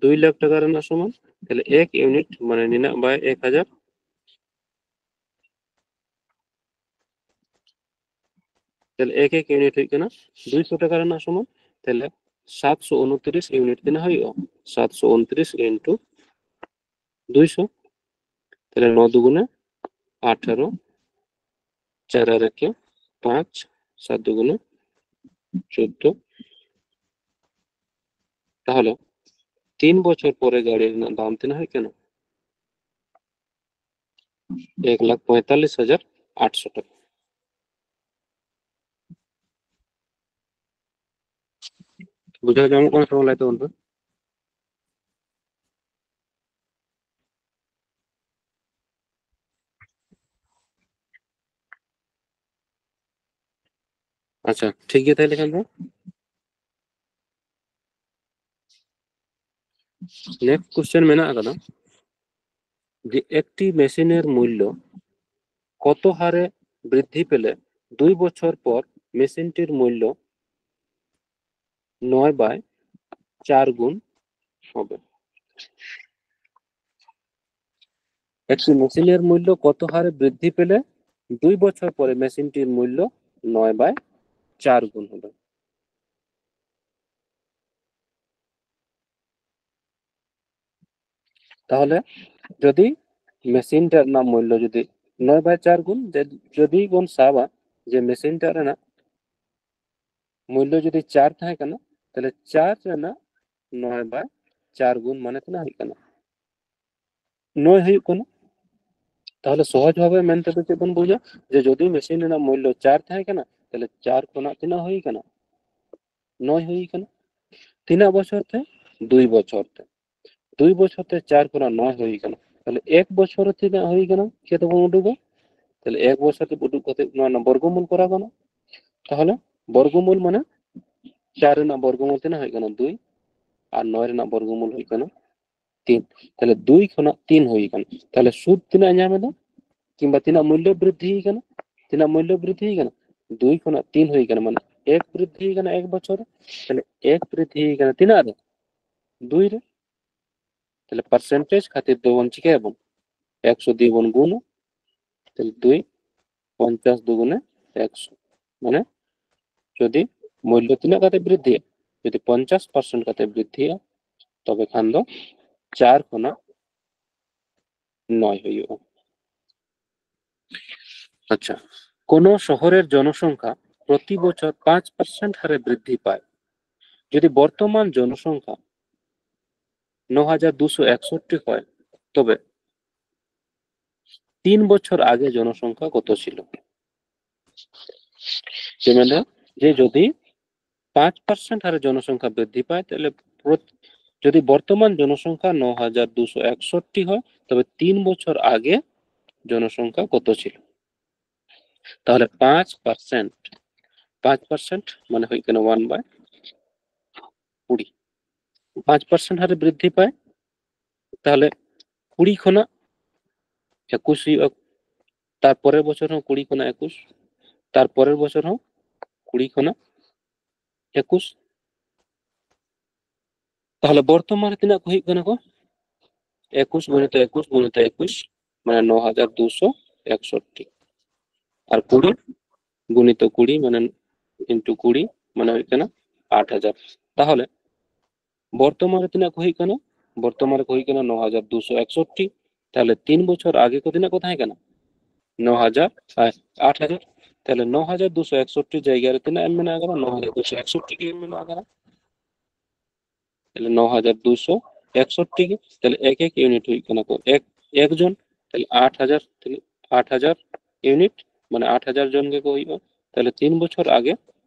ᱫᱩᱭ ᱞᱟᱠᱷ ᱴᱟᱠᱟ ᱨᱮᱱᱟᱜ ᱥᱚᱢᱟᱱ᱾ ᱛᱟᱦᱞᱮ ᱮᱠ ᱤᱭᱩᱱᱤᱴ ᱢᱟᱱᱮ ᱱᱤᱱᱟᱹᱜ ᱵᱟᱭ ᱮᱠ ᱦᱟᱡᱟᱨ, ᱛᱟᱦᱞᱮ ᱮᱠ ᱮᱠ ᱤᱭᱩᱱᱤᱴ ᱦᱩᱭᱩᱜ ᱠᱟᱱᱟ ᱫᱩᱭᱥᱚ ᱴᱟᱠᱟ ᱨᱮᱱᱟᱜ ᱥᱚᱢᱟᱱ᱾ ᱛᱟᱦᱞᱮ ᱥᱟᱛᱥᱚ ᱩᱱᱛᱨᱤᱥ ᱤᱭᱩᱱᱤᱴ ᱛᱤᱱᱟᱹᱜ ᱦᱩᱭᱩᱜᱼᱟ? ᱥᱟᱛᱥᱚ ᱩᱱᱛᱨᱤᱥ ᱤᱱᱴᱩ ᱫᱩᱭᱥᱚ᱾ ᱛᱟᱦᱞᱮ ᱱᱚ ᱫᱩᱜᱩᱱᱮ ᱟᱴᱷᱮᱨᱚ, ᱪᱟᱨ ᱟᱨ ᱮᱠᱮ ᱯᱟᱸᱪ, ᱥᱟᱛ ᱫᱩᱜᱩᱱᱮ ᱪᱳᱫᱫᱳ᱾ ᱛᱟᱦᱚᱞᱮ ᱛᱤᱱ ᱵᱚᱪᱷᱚᱨ ᱯᱚᱨᱮ ᱜᱟᱹᱲᱤ ᱨᱮᱱᱟᱜ ᱫᱟᱢ ᱛᱤᱱᱟᱹᱜ ᱦᱩᱭᱩᱜ ᱠᱟᱱᱟ? ᱮᱠ ᱞᱟᱠᱷ ᱯᱚᱸᱭᱛᱟᱞᱞᱤᱥ ᱦᱟᱡᱟᱨ ᱟᱴᱥᱚ ᱴᱟᱠᱟ᱾ ᱵᱩᱡᱷᱟᱹᱣ ᱧᱟᱢᱚᱜ ᱠᱟᱱᱟ ᱥᱮ ᱵᱟᱝ ᱞᱟᱹᱭ ᱛᱟᱵᱚᱱ ᱯᱮ? ᱟᱪᱪᱷᱟ, ᱴᱷᱤᱠ ᱜᱮᱭᱟ ᱛᱟᱦᱞᱮ ᱠᱷᱟᱱ ᱫᱚ᱾ ᱱᱮᱠᱥᱴ ᱠᱚᱥᱪᱮᱱ ᱢᱮᱱᱟᱜ ᱟᱠᱟᱫᱟ ᱡᱮ ᱮᱠᱴᱤ ᱢᱮᱥᱤᱱᱮᱨ ᱢᱩᱞᱞᱚ ᱠᱚᱛᱚ ᱦᱟᱨᱮ ᱵᱨᱤᱫᱽᱫᱷᱤ ᱯᱮᱞᱮ ᱫᱩᱭ ᱵᱚᱪᱷᱚᱨ ᱯᱚᱨ মেশিনটির মূল্য নয় বাই চার গুণ হবে। একটি মেশিনের মূল্য কত হারে বৃদ্ধি পেলে দুই বছর পরে মেশিনটির মূল্য নয় বাই চার গুণ হবে? তাহলে যদি মেশিনটার ᱨᱮᱱᱟᱜ ᱢᱩᱞᱞᱚ ᱡᱩᱫᱤ ᱱᱚᱭ ᱵᱟᱭ ᱪᱟᱨ ᱜᱩᱱ, ᱡᱮ ᱡᱩᱫᱤ ᱵᱚᱱ ᱥᱟᱵᱟ ᱡᱮ ᱢᱮᱥᱤᱱ ᱴᱟᱜ ᱨᱮᱱᱟᱜ ᱢᱩᱞᱞᱚ ᱡᱩᱫᱤ ᱪᱟᱨ ᱛᱟᱦᱮᱸ ᱠᱟᱱᱟ, ᱛᱟᱦᱞᱮ ᱪᱟᱨ ᱨᱮᱱᱟᱜ ᱱᱚᱭ ᱵᱟᱭ ᱪᱟᱨ ᱜᱩᱱ ᱢᱟᱱᱮ ᱛᱤᱱᱟᱹᱜ ᱦᱩᱭᱩᱜ ᱠᱟᱱᱟ? ᱱᱚᱭ ᱦᱩᱭᱩᱜ ᱠᱟᱱᱟ᱾ ᱛᱟᱦᱞᱮ ᱥᱚᱦᱚᱡ ᱵᱷᱟᱵᱮ ᱢᱮᱱ ᱛᱮᱫᱚ ᱪᱮᱫ ᱵᱚᱱ ᱵᱩᱡᱟ? ᱡᱮ ᱡᱩᱫᱤ ᱢᱮᱥᱤᱱ ᱨᱮᱱᱟᱜ ᱢᱩᱞᱞᱚ ᱪᱟᱨ ᱛᱟᱦᱮᱸ ᱠᱟᱱᱟ, ᱛᱟᱦᱞᱮ ᱪᱟᱨ ᱠᱷᱚᱱᱟᱜ ᱛᱤᱱᱟᱹᱜ ᱦᱩᱭ ᱠᱟᱱᱟ? ᱱᱚᱭ ᱦᱩᱭ ᱠᱟᱱᱟ᱾ ᱛᱤᱱᱟᱹᱜ ᱵᱚᱪᱷᱚᱨ ᱛᱮ? ᱫᱩᱭ ᱵᱚᱪᱷᱚᱨ ᱛᱮ᱾ ᱫᱩᱭ ᱵᱚᱪᱷᱚᱨ ᱛᱮ ᱪᱟᱨ ᱠᱷᱚᱱᱟᱜ ᱱᱚᱭ ᱦᱩᱭ ᱠᱟᱱᱟ᱾ ᱛᱟᱦᱞᱮ ᱮᱠ ᱵᱚᱪᱷᱚᱨ ᱨᱮ ᱛᱤᱱᱟᱹᱜ ᱦᱩᱭ ᱠᱟᱱᱟ? ᱪᱤᱠᱟᱹ ᱛᱮᱵᱚᱱ ᱩᱰᱩᱠᱟ? ᱛᱟᱦᱞᱮ ᱮᱠ ᱵᱚᱪᱷᱚᱨ ᱛᱮ ᱩᱰᱩᱠ ᱠᱟᱛᱮ ᱱᱚᱣᱟ ᱨᱮᱱᱟᱜ ᱵᱚᱨᱜᱚᱢᱩᱞ ᱠᱚᱨᱟᱣ ᱜᱟᱱᱚᱜᱼᱟ᱾ ᱛᱟᱦᱞᱮ ᱵᱚᱨᱜᱚᱢᱩᱞ ᱢᱟᱱᱮ ᱪᱟᱨ ᱨᱮᱱᱟᱜ ᱵᱚᱨᱜᱚᱢᱩᱞ ᱛᱤᱱᱟᱹᱜ ᱦᱩᱭᱩᱜ ᱠᱟᱱᱟ? ᱫᱩᱭ᱾ ᱟᱨ ᱱᱚᱭ ᱨᱮᱱᱟᱜ ᱵᱚᱨᱜᱚᱢᱩᱞ ᱦᱩᱭᱩᱜ ᱠᱟᱱᱟ ᱛᱤᱱ᱾ ᱛᱟᱦᱞᱮ ᱫᱩᱭ ᱠᱷᱚᱱᱟᱜ ᱛᱤᱱ ᱦᱩᱭ ᱠᱟᱱᱟ᱾ ᱛᱟᱦᱞᱮ ᱥᱩᱫ ᱛᱤᱱᱟᱹᱜ ᱧᱟᱢ ᱮᱫᱟ? ᱠᱤᱝᱵᱟ ᱛᱤᱱᱟᱹᱜ ᱢᱩᱞᱞᱚ ᱵᱨᱤᱫᱽᱫᱷᱤ ᱦᱩᱭ ᱠᱟᱱᱟ? ᱛᱤᱱᱟᱹᱜ ᱢᱩᱞᱞᱚ ᱵᱨᱤᱫᱽᱫᱷᱤ ᱦᱩᱭ ᱠᱟᱱᱟ? ᱫᱩᱭ ᱠᱷᱚᱱᱟᱜ ᱛᱤᱱ ᱦᱩᱭ ᱠᱟᱱᱟ, ᱢᱟᱱᱮ ᱮᱠ ᱵᱨᱤᱫᱽᱫᱷᱤ ᱦᱩᱭ ᱠᱟᱱᱟ ᱮᱠ ᱵᱚᱪᱷᱚᱨ ᱨᱮ᱾ ᱛᱟᱦᱞᱮ ᱮᱠ ᱵᱨᱤᱫᱽᱫᱷᱤ ᱦᱩᱭ ᱠᱟᱱᱟ ᱛᱤᱱᱟᱹᱜ ᱨᱮ? ᱫᱩᱭ ᱨᱮ᱾ ᱛᱟᱦᱞᱮ ᱯᱟᱨᱥᱮᱱᱴᱮᱡᱽ ᱠᱷᱟᱹᱛᱤᱨ ᱫᱚᱵᱚᱱ ᱪᱤᱠᱟᱹᱭᱟᱵᱚᱱ? ᱮᱠᱥᱚ ᱫᱤᱭᱮ ᱵᱚᱱ ᱜᱩᱱᱟ᱾ ᱛᱟᱦᱞᱮ ᱫᱩᱭ, ᱯᱚᱧᱪᱟᱥ ᱫᱩᱜᱩᱱᱮ ᱮᱠᱥᱚ, ᱢᱟᱱᱮ ᱡᱩᱫᱤ ᱢᱩᱞᱞᱚ ᱛᱤᱱᱟᱹᱜ ᱠᱟᱛᱮ ᱵᱨᱤᱫᱽᱫᱷᱤᱜᱼᱟ? ᱡᱩᱫᱤ ᱯᱚᱧᱪᱟᱥ ᱯᱟᱨᱥᱮᱱᱴ ᱠᱟᱛᱮ ᱵᱨᱤᱫᱽᱫᱷᱤᱜᱼᱟ, ᱛᱚᱵᱮ ᱠᱷᱟᱱ ᱫᱚ ᱪᱟᱨ ᱠᱷᱚᱱᱟᱜ ᱱᱚᱭ ᱦᱩᱭᱩᱜᱼᱟ᱾ ᱟᱪᱪᱷᱟ, কোনো শহরের জনসংখ্যা প্রতি বছর পাঁচ পার্সেন্ট হারে বৃদ্ধি পায়। যদি বর্তমান জনসংখ্যা ন হাজার দুশো একষট্টি হয়, তবে তিন বছর আগে জনসংখ্যা কত ছিল? যে মানে যে যদি পাঁচ পার্সেন্ট হারে জনসংখ্যা বৃদ্ধি পায়, তাহলে প্রত-, যদি বর্তমান জনসংখ্যা ন হাজার দুশো একষট্টি হয়, তবে তিন বছর আগে জনসংখ্যা কত ছিল? তাহলে পাঁচ পার্সেন্ট, পাঁচ পার্সেন্ট মানে ᱦᱩᱭᱩᱜ ᱠᱟᱱᱟ ᱚᱣᱟᱱ ᱵᱟᱭ ᱠᱩᱲᱤ᱾ ᱯᱟᱸᱪ ᱯᱟᱨᱥᱮᱱᱴ ᱦᱟᱨᱮ ᱵᱨᱤᱫᱽᱫᱷᱤ ᱯᱟᱭ, ᱛᱟᱦᱞᱮ ᱠᱩᱲᱤ ᱠᱷᱚᱱᱟᱜ ᱮᱠᱩᱥ ᱦᱩᱭᱩᱜᱼᱟ, ᱛᱟᱨᱯᱚᱨᱮᱨ ᱵᱚᱪᱷᱚᱨ ᱦᱚᱸ ᱠᱩᱲᱤ ᱠᱷᱚᱱᱟᱜ ᱮᱠᱩᱥ, ᱛᱟᱨᱯᱚᱨᱮᱨ ᱵᱚᱪᱷᱚᱨ ᱦᱚᱸ ᱠᱩᱲᱤ ᱠᱷᱚᱱᱟᱜ ᱮᱠᱩᱥ᱾ ᱛᱟᱦᱚᱞᱮ ᱵᱚᱨᱛᱚᱢᱟᱱ ᱨᱮ ᱛᱤᱱᱟᱹᱜ ᱠᱚ ᱦᱩᱭᱩᱜ ᱠᱟᱱᱟ ᱠᱚ? ᱮᱠᱩᱥ ᱜᱩᱱᱤᱛᱚ ᱮᱠᱩᱥ ᱜᱩᱱᱤᱛᱚ ᱮᱠᱩᱥ, ᱢᱟᱱᱮ ᱱᱚ ᱦᱟᱡᱟᱨ ᱫᱩᱥᱚ ᱮᱠᱥᱚᱴᱴᱤ᱾ ᱟᱨ ᱠᱩᱲᱤ ᱜᱩᱱᱤᱛᱚ ᱠᱩᱲᱤ, ᱢᱟᱱᱮ ᱤᱱᱴᱩ ᱠᱩᱲᱤ, ᱢᱟᱱᱮ ᱦᱩᱭᱩᱜ ᱠᱟᱱᱟ ᱟᱴ ᱦᱟᱡᱟᱨ᱾ ᱛᱟᱦᱚᱞᱮ ᱵᱚᱨᱛᱚᱢᱟᱱ ᱨᱮ ᱛᱤᱱᱟᱹᱜ ᱠᱚ ᱦᱩᱭᱩᱜ ᱠᱟᱱᱟ? ᱵᱚᱨᱛᱚᱢᱟᱱ ᱨᱮᱠᱚ ᱦᱩᱭᱩᱜ ᱠᱟᱱᱟ ᱱᱚ ᱦᱟᱡᱟᱨ ᱫᱩᱥᱚ ᱮᱠᱥᱚᱴᱴᱤ᱾ ᱛᱟᱦᱚᱞᱮ ᱛᱤᱱ ᱵᱚᱪᱷᱚᱨ ᱟᱜᱮ ᱠᱚ ᱛᱤᱱᱟᱹᱜ ᱠᱚ ᱛᱟᱦᱮᱸ ᱠᱟᱱᱟ? ᱱᱚ ᱦᱟᱡᱟᱨ, ᱟᱴ ᱦᱟᱡᱟᱨ᱾ ᱛᱟᱦᱚᱞᱮ ᱱᱚ ᱦᱟᱡᱟᱨ ᱫᱩᱥᱚ ᱮᱠᱥᱚᱴᱴᱤ ᱡᱟᱭᱜᱟ ᱨᱮ ᱛᱤᱱᱟᱹᱜ ᱮᱢ ᱢᱮᱱᱟᱜ ᱟᱠᱟᱫᱟ? ᱱᱚ ᱦᱟᱡᱟᱨ ᱫᱩᱥᱚ ᱮᱠᱥᱚᱴᱴᱤ ᱜᱮ ᱮᱢ ᱢᱮᱱᱟᱜ ᱟᱠᱟᱫᱟ᱾ ᱛᱟᱦᱚᱞᱮ ᱱᱚ ᱦᱟᱡᱟᱨ ᱫᱩᱥᱚ ᱮᱠᱥᱚᱴᱴᱤ ᱜᱮ, ᱛᱟᱦᱚᱞᱮ ᱮᱠ ᱮᱠ ᱤᱭᱩᱱᱤᱴ ᱦᱩᱭᱩᱜ ᱠᱟᱱᱟ ᱠᱚ ᱮᱠ, ᱮᱠ ᱡᱚᱱ, ᱛᱟᱦᱚᱞᱮ ᱟᱴ ᱦᱟᱡᱟᱨ, ᱛᱤᱱᱟᱹᱜ? ᱟᱴ ᱦᱟᱡᱟᱨ ᱤᱭᱩᱱᱤᱴ, ᱢᱟᱱᱮ ᱟᱴ ᱦᱟᱡᱟᱨ ᱡᱚᱱ ᱜᱮᱠᱚ ᱦᱩᱭᱩᱜᱼᱟ᱾ ᱛᱟᱦᱚᱞᱮ ᱛᱤᱱ ᱵᱚᱪᱷᱚᱨ ᱟᱜᱮ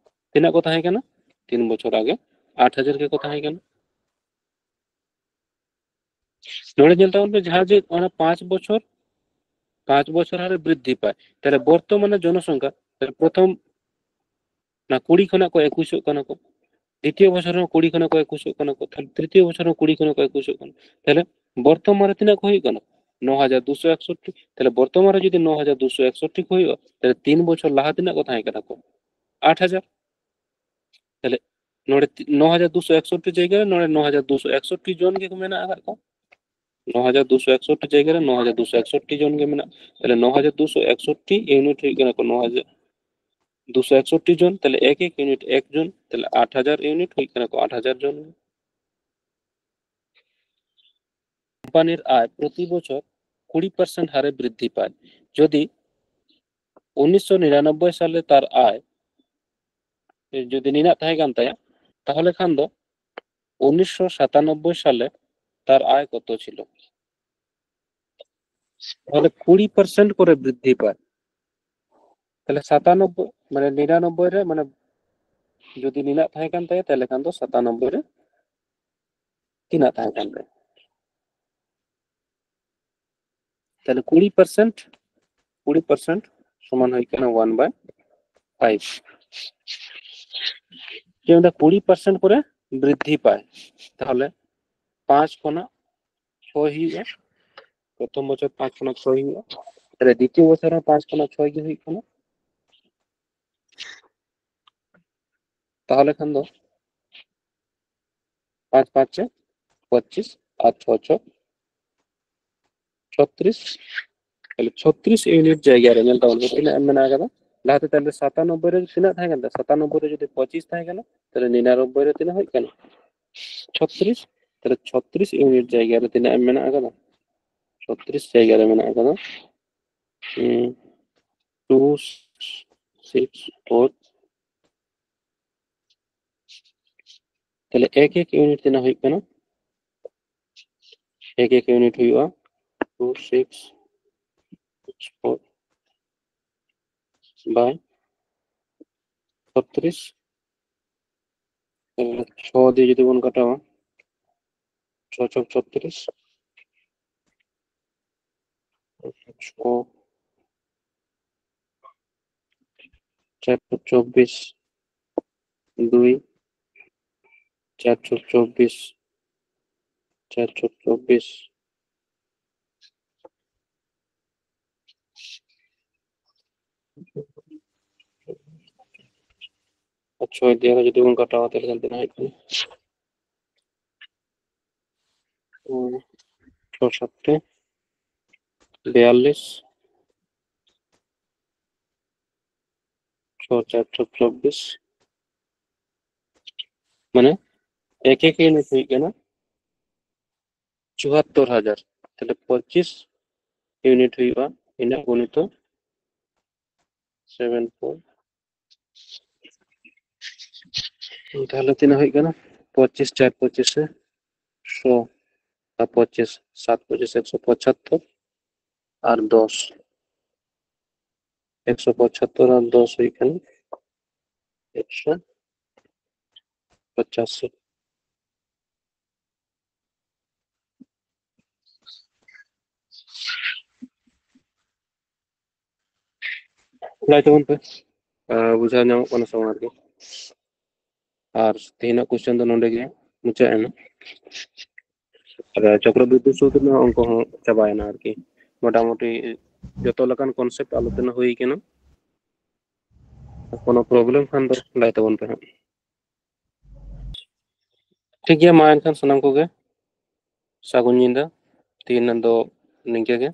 ᱛᱤᱱᱟᱹᱜ ᱠᱚ ᱛᱟᱦᱮᱸ ᱠᱟᱱᱟ? ᱛᱤᱱ ᱵᱚᱪᱷᱚᱨ ᱟᱜᱮ ᱟᱴ ᱦᱟᱡᱟᱨ ᱜᱮᱠᱚ ᱛᱟᱦᱮᱸ ᱠᱟᱱᱟ᱾ ᱱᱚᱰᱮ ᱧᱮᱞ ᱛᱟᱵᱚᱱ ᱯᱮ, ᱡᱟᱦᱟᱸ ᱡᱮ ᱚᱱᱟ ᱯᱟᱸᱪ ᱵᱚᱪᱷᱚᱨ, ᱯᱟᱸᱪ ᱵᱚᱪᱷᱚᱨ ᱦᱟᱨᱮ ᱵᱨᱤᱫᱽᱫᱷᱤ ᱯᱟᱭ, ᱛᱟᱦᱚᱞᱮ ᱵᱚᱨᱛᱚᱢᱟᱱᱮ ᱡᱚᱱᱚᱥᱚᱝᱠᱷᱟ, ᱛᱟᱦᱚᱞᱮ ᱯᱨᱚᱛᱷᱚᱢ ᱚᱱᱟ ᱠᱩᱲᱤ ᱠᱷᱚᱱᱟᱜ ᱠᱚ ᱮᱠᱩᱥᱚᱜ ᱠᱟᱱᱟ ᱠᱚ, ᱫᱤᱛᱤᱭᱚ ᱵᱚᱪᱷᱚᱨ ᱦᱚᱸ ᱠᱩᱲᱤ ᱠᱷᱚᱱᱟᱜ ᱠᱚ ᱮᱠᱩᱥᱚᱜ ᱠᱟᱱᱟ ᱠᱚ, ᱛᱟᱦᱚᱞᱮ ᱛᱨᱤᱛᱤᱭᱚ ᱵᱚᱪᱷᱚᱨ ᱦᱚᱸ ᱠᱩᱲᱤ ᱠᱷᱚᱱᱟᱜ ᱠᱚ ᱮᱠᱩᱥᱚᱜ ᱠᱟᱱᱟ᱾ ᱛᱟᱦᱚᱞᱮ ᱵᱚᱨᱛᱚᱢᱟᱱ ᱨᱮ ᱛᱤᱱᱟᱹᱜ ᱠᱚ ᱦᱩᱭᱩᱜ ᱠᱟᱱᱟ? ᱱᱚ ᱦᱟᱡᱟᱨ ᱫᱩᱥᱚ ᱮᱠᱥᱚᱴᱴᱤ᱾ ᱛᱟᱦᱚᱞᱮ ᱵᱚᱨᱛᱚᱢᱟᱱ ᱨᱮ ᱡᱩᱫᱤ ᱱᱚ ᱦᱟᱡᱟᱨ ᱫᱩᱥᱚ ᱮᱠᱥᱚᱴᱴᱤ ᱠᱚ ᱦᱩᱭᱩᱜᱼᱟ, ᱛᱟᱦᱚᱞᱮ ᱛᱤᱱ ᱵᱚᱪᱷᱚᱨ ᱞᱟᱦᱟ ᱛᱤᱱᱟᱹᱜ ᱠᱚ ᱛᱟᱦᱮᱸ ᱠᱟᱱᱟ ᱠᱚ? ᱟᱴ ᱦᱟᱡᱟᱨ᱾ ᱛᱟᱦᱚᱞᱮ ᱱᱚᱰᱮ ᱛᱤ-, ᱱᱚ ᱦᱟᱡᱟᱨ ᱫᱩᱥᱚ ᱮᱠᱥᱚᱴᱴᱤ ᱡᱟᱭᱜᱟ ᱨᱮ ᱱᱚᱰᱮ ᱱᱚ ᱦᱟᱡᱟᱨ ᱫᱩᱥᱚ ᱮᱠᱥᱚᱴᱴᱤ ᱡᱚᱱ ᱜᱮᱠᱚ ᱢᱮᱱᱟᱜ ᱟᱠᱟᱫ ᱠᱚᱣᱟ᱾ ᱱᱚ ᱦᱟᱡᱟᱨ ᱫᱩᱥᱚ ᱮᱠᱥᱚᱴᱴᱤ ᱡᱟᱭᱜᱟ ᱨᱮ ᱱᱚ ᱦᱟᱡᱟᱨ ᱫᱩᱥᱚ ᱮᱠᱥᱚᱴᱴᱤ ᱡᱚᱱ ᱜᱮ ᱢᱮᱱᱟᱜ᱾ ᱛᱟᱦᱚᱞᱮ ᱱᱚ ᱦᱟᱡᱟᱨ ᱫᱩᱥᱚ ᱮᱠᱥᱚᱴᱴᱤ ᱤᱭᱩᱱᱤᱴ ᱦᱩᱭᱩᱜ ᱠᱟᱱᱟ ᱠᱚ ᱱᱚ ᱦᱟᱡᱟᱨ ᱫᱩᱥᱚ ᱮᱠᱥᱚᱴᱴᱤ ᱡᱚᱱ, ᱛᱟᱦᱚᱞᱮ ᱮᱠ ᱮᱠ ᱤᱭᱩᱱᱤᱴ ᱮᱠ ᱡᱚᱱ, ᱛᱟᱦᱚᱞᱮ ᱟᱴ ᱦᱟᱡᱟᱨ ᱤᱭᱩᱱᱤᱴ ᱦᱩᱭᱩᱜ ᱠᱟᱱᱟ ᱠᱚ ᱟᱴ ᱦᱟᱡᱟᱨ ᱡᱚᱱ᱾ ᱠᱳᱢᱯᱟᱱᱤᱨ ᱟᱭ ᱯᱨᱚᱛᱤ ᱵᱚᱪᱷᱚᱨ ᱠᱩᱲᱤ ᱯᱟᱨᱥᱮᱱᱴ ᱦᱟᱨᱮ ᱵᱨᱤᱫᱽᱫᱷᱤ ᱯᱟᱭ᱾ ᱡᱩᱫᱤ ᱩᱱᱤᱥᱥᱚ ᱱᱤᱨᱟᱱᱚᱵᱵᱳᱭ ᱥᱟᱞᱮ ᱛᱟᱨ ᱟᱭ ᱡᱩᱫᱤ ᱱᱤᱱᱟᱜ ᱛᱟᱦᱮᱸ ᱠᱟᱱ ᱛᱟᱭᱟ, ᱛᱟᱦᱚᱞᱮ ᱠᱷᱟᱱ ᱫᱚ ᱩᱱᱤᱥᱥᱚ ᱥᱟᱛᱟᱱᱚᱵᱵᱳᱭ ᱥᱟᱞᱮ ᱛᱟᱨ ᱟᱭ ᱠᱚᱛᱚ ছিল? ᱛᱟᱦᱚᱞᱮ ᱠᱩᱲᱤ ᱯᱟᱨᱥᱮᱱᱴ ᱠᱚᱨᱮ ᱵᱨᱤᱫᱽᱫᱷᱤ ᱯᱟᱭ᱾ ᱛᱟᱦᱚᱞᱮ ᱥᱟᱛᱟᱱᱚᱵᱵᱳᱭ, ᱢᱟᱱᱮ ᱱᱤᱨᱟᱱᱚᱵᱵᱳᱭ ᱨᱮ, ᱢᱟᱱᱮ ᱡᱩᱫᱤ ᱱᱤᱱᱟᱜ ᱛᱟᱦᱮᱸ ᱠᱟᱱ ᱛᱟᱭᱟ, ᱛᱟᱦᱚᱞᱮ ᱠᱷᱟᱱ ᱫᱚ ᱥᱟᱛᱟᱱᱚᱵᱵᱳᱭ ᱨᱮ ᱛᱤᱱᱟᱹᱜ ᱛᱟᱦᱮᱸ ᱠᱟᱱ ᱛᱟᱭᱟ? ᱛᱟᱦᱚᱞᱮ ᱠᱩᱲᱤ ᱯᱟᱨᱥᱮᱱᱴ, ᱠᱩᱲᱤ ᱯᱟᱨᱥᱮᱱᱴ ᱥᱚᱢᱟᱱ ᱦᱩᱭᱩᱜ ᱠᱟᱱᱟ one by five᱾ ᱪᱮᱫ ᱢᱮᱱᱫᱟ? ᱠᱩᱲᱤ ᱯᱟᱨᱥᱮᱱᱴ ᱠᱚᱨᱮ ᱵᱨᱤᱫᱽᱫᱷᱤ ᱯᱟᱭ᱾ ᱛᱟᱦᱚᱞᱮ ᱯᱟᱸᱪ ᱠᱷᱚᱱᱟᱜ ᱪᱷᱚᱭ ᱦᱩᱭᱩᱜᱼᱟ, ᱯᱨᱚᱛᱷᱚᱢ ᱵᱚᱪᱷᱚᱨ ᱯᱟᱸᱪ ᱠᱷᱚᱱᱟᱜ ᱪᱷᱚᱭ ᱦᱩᱭᱩᱜᱼᱟ, ᱛᱟᱦᱚᱞᱮ ᱫᱤᱛᱤᱭᱚ ᱵᱚᱪᱷᱚᱨ ᱦᱚᱸ ᱯᱟᱸᱪ ᱠᱷᱚᱱᱟᱜ ᱪᱷᱚᱭ ᱜᱮ ᱦᱩᱭᱩᱜ ᱠᱟᱱᱟ᱾ ᱛᱟᱦᱚᱞᱮ ᱠᱷᱟᱱ ᱫᱚ ᱯᱟᱸᱪ ᱯᱟᱸᱪ ᱯᱚᱸᱪᱤᱥ ᱟᱨ ᱪᱷᱚ ᱪᱷᱚ ᱪᱷᱚᱛᱨᱤᱥ᱾ ᱛᱟᱦᱞᱮ ᱪᱷᱚᱛᱨᱤᱥ ᱤᱭᱩᱱᱤᱴ ᱡᱟᱭᱜᱟ ᱨᱮ ᱧᱮᱞ ᱛᱟᱵᱚᱱ ᱯᱮ ᱛᱤᱱᱟᱹᱜ ᱮᱢ ᱢᱮᱱᱟᱜ ᱟᱠᱟᱫᱟ᱾ ᱞᱟᱦᱟᱛᱮ ᱛᱟᱦᱞᱮ ᱥᱟᱛᱟᱱᱚᱵᱵᱳᱭ ᱨᱮ ᱛᱤᱱᱟᱹᱜ ᱛᱟᱦᱮᱸ ᱠᱟᱱ ᱛᱟᱦᱮᱸ? ᱥᱟᱛᱟᱱᱚᱵᱵᱳᱭ ᱨᱮ ᱡᱩᱫᱤ ᱯᱚᱸᱪᱤᱥ ᱛᱟᱦᱮᱸ ᱠᱟᱱᱟ, ᱛᱟᱦᱞᱮ ᱱᱤᱨᱟᱱᱚᱵᱵᱳᱭ ᱨᱮ ᱛᱤᱱᱟᱹᱜ ᱦᱩᱭᱩᱜ ᱠᱟᱱᱟ? ᱪᱷᱚᱛᱨᱤᱥ᱾ ᱛᱟᱦᱞᱮ ᱪᱷᱚᱛᱨᱤᱥ ᱤᱭᱩᱱᱤᱴ ᱡᱟᱭᱜᱟ ᱨᱮ ᱛᱤᱱᱟᱹᱜ ᱮᱢ ᱢᱮᱱᱟᱜ ᱟᱠᱟᱫᱟ? ᱪᱷᱚᱛᱨᱤᱥ ᱡᱟᱭᱜᱟ ᱨᱮ ᱢᱮᱱᱟᱜ ᱟᱠᱟᱫᱟ ᱴᱩ ᱥᱤᱠᱥ ᱯᱷᱳᱨ᱾ ᱛᱟᱦᱞᱮ ᱮᱠ ᱮᱠ ᱤᱭᱩᱱᱤᱴ ᱛᱤᱱᱟᱹᱜ ᱦᱩᱭᱩᱜ ᱠᱟᱱᱟ? ᱮᱠ ᱮᱠ ᱤᱭᱩᱱᱤᱴ ᱦᱩᱭᱩᱜᱼᱟ ᱴᱩ ᱥᱤᱠᱥ ᱯᱷᱳᱨ ᱵᱟᱭ ᱪᱷᱚᱛᱨᱤᱥ᱾ ᱛᱟᱦᱞᱮ ᱪᱷᱚ ᱫᱤᱭᱮ ᱡᱩᱫᱤ ᱵᱚᱱ ᱠᱟᱴᱟᱣᱟ, ᱪᱷᱚ ᱪᱷᱚᱠ ᱪᱷᱚᱛᱨᱤᱥ, ᱪᱷᱚ ᱪᱟᱨ ᱪᱷᱚᱠ ᱪᱚᱵᱵᱤᱥ, ᱫᱩᱭ ᱪᱟᱨ ᱪᱷᱚᱠ ᱪᱚᱵᱵᱤᱥ, ᱪᱟᱨ ᱪᱷᱚᱠ ᱪᱚᱵᱵᱤᱥ, ᱟᱨ ᱪᱷᱚᱭ ᱫᱤᱭᱮ ᱡᱩᱫᱤ ᱵᱚᱱ ᱠᱟᱴᱟᱣᱟ, ᱛᱟᱦᱞᱮ ᱠᱷᱟᱱ ᱛᱤᱱᱟᱹᱜ ᱦᱩᱭᱩᱜ ᱠᱟᱱᱟ? ᱦᱩᱸ, ᱪᱷᱚ ᱥᱟᱛᱮ ᱵᱤᱭᱟᱞᱞᱤᱥ, ᱪᱷᱚ ᱪᱟᱨ ᱪᱷᱚ ᱪᱚᱵᱵᱤᱥ, ᱢᱟᱱᱮ ᱮᱠ ᱮᱠ ᱤᱭᱩᱱᱤᱴ ᱦᱩᱭᱩᱜ ᱠᱟᱱᱟ ᱪᱩᱣᱟᱛᱛᱳᱨ ᱦᱟᱡᱟᱨ᱾ ᱛᱟᱦᱞᱮ ᱯᱚᱸᱪᱤᱥ ᱤᱭᱩᱱᱤᱴ ᱦᱩᱭᱩᱜᱼᱟ, ᱤᱱᱟᱹᱜ ᱜᱩᱱᱤᱛᱚ ᱥᱮᱵᱷᱮᱱ ᱯᱷᱳᱨ᱾ ᱛᱟᱦᱞᱮ ᱛᱤᱱᱟᱹᱜ ᱦᱩᱭᱩᱜ ᱠᱟᱱᱟ? ᱯᱚᱸᱪᱤᱥ ᱪᱟᱨ ᱯᱚᱸᱪᱤᱥ ᱥᱮ ᱥᱚ, ᱟᱨ ᱯᱚᱸᱪᱤᱥ ᱥᱟᱛ ᱯᱚᱸᱪᱤᱥ ᱮᱠᱥᱚ ᱯᱚᱸᱪᱟᱛᱛᱳᱨ ᱟᱨ ᱫᱚᱥ, ᱮᱠᱥᱚ ᱯᱚᱸᱪᱟᱛᱛᱳᱨ ᱟᱨ ᱫᱚᱥ ᱦᱩᱭᱩᱜ ᱠᱟᱱᱟ ᱮᱠᱥᱚ ᱯᱚᱸᱪᱟᱥᱤ᱾ ᱞᱟᱹᱭ ᱛᱟᱵᱚᱱ ᱯᱮ, ᱟᱨ ᱵᱩᱡᱷᱟᱹᱣ ᱧᱟᱢᱚᱜ ᱠᱟᱱᱟ ᱥᱮ ᱵᱟᱝ ᱟᱨᱠᱤ? ᱟᱨ ᱛᱮᱦᱮᱧᱟᱜ ᱠᱚᱥᱪᱮᱱ ᱫᱚ ᱱᱚᱰᱮ ᱜᱮ ᱢᱩᱪᱟᱹᱫ ᱮᱱᱟ᱾ ᱟᱨ ᱪᱚᱠᱨᱚᱵᱨᱤᱫᱽᱫᱷᱤ ᱥᱩᱫᱽ ᱨᱮᱱᱟᱜ ᱚᱝᱠᱚ ᱦᱚᱸ ᱪᱟᱵᱟᱭᱮᱱᱟ ᱟᱨᱠᱤ᱾ ᱢᱚᱴᱟᱢᱩᱴᱤ ᱡᱚᱛᱚ ᱞᱮᱠᱟᱱ ᱠᱚᱱᱥᱮᱯᱴ ᱟᱞᱳᱪᱚᱱᱟ ᱦᱩᱭ ᱠᱟᱱᱟ᱾ ᱠᱳᱱᱳ ᱯᱨᱚᱵᱞᱮᱢ ᱠᱷᱟᱱ ᱫᱚ ᱞᱟᱹᱭ ᱛᱟᱵᱚᱱ ᱯᱮ ᱦᱟᱸᱜ᱾ ᱴᱷᱤᱠ ᱜᱮᱭᱟ, ᱢᱟ ᱮᱱᱠᱷᱟᱱ ᱥᱟᱱᱟᱢ ᱠᱚᱜᱮ ᱥᱟᱹᱜᱩᱱ ᱧᱤᱫᱟᱹ᱾ ᱛᱮᱦᱮᱧ ᱫᱚ ᱱᱤᱝᱠᱟᱹ ᱜᱮ᱾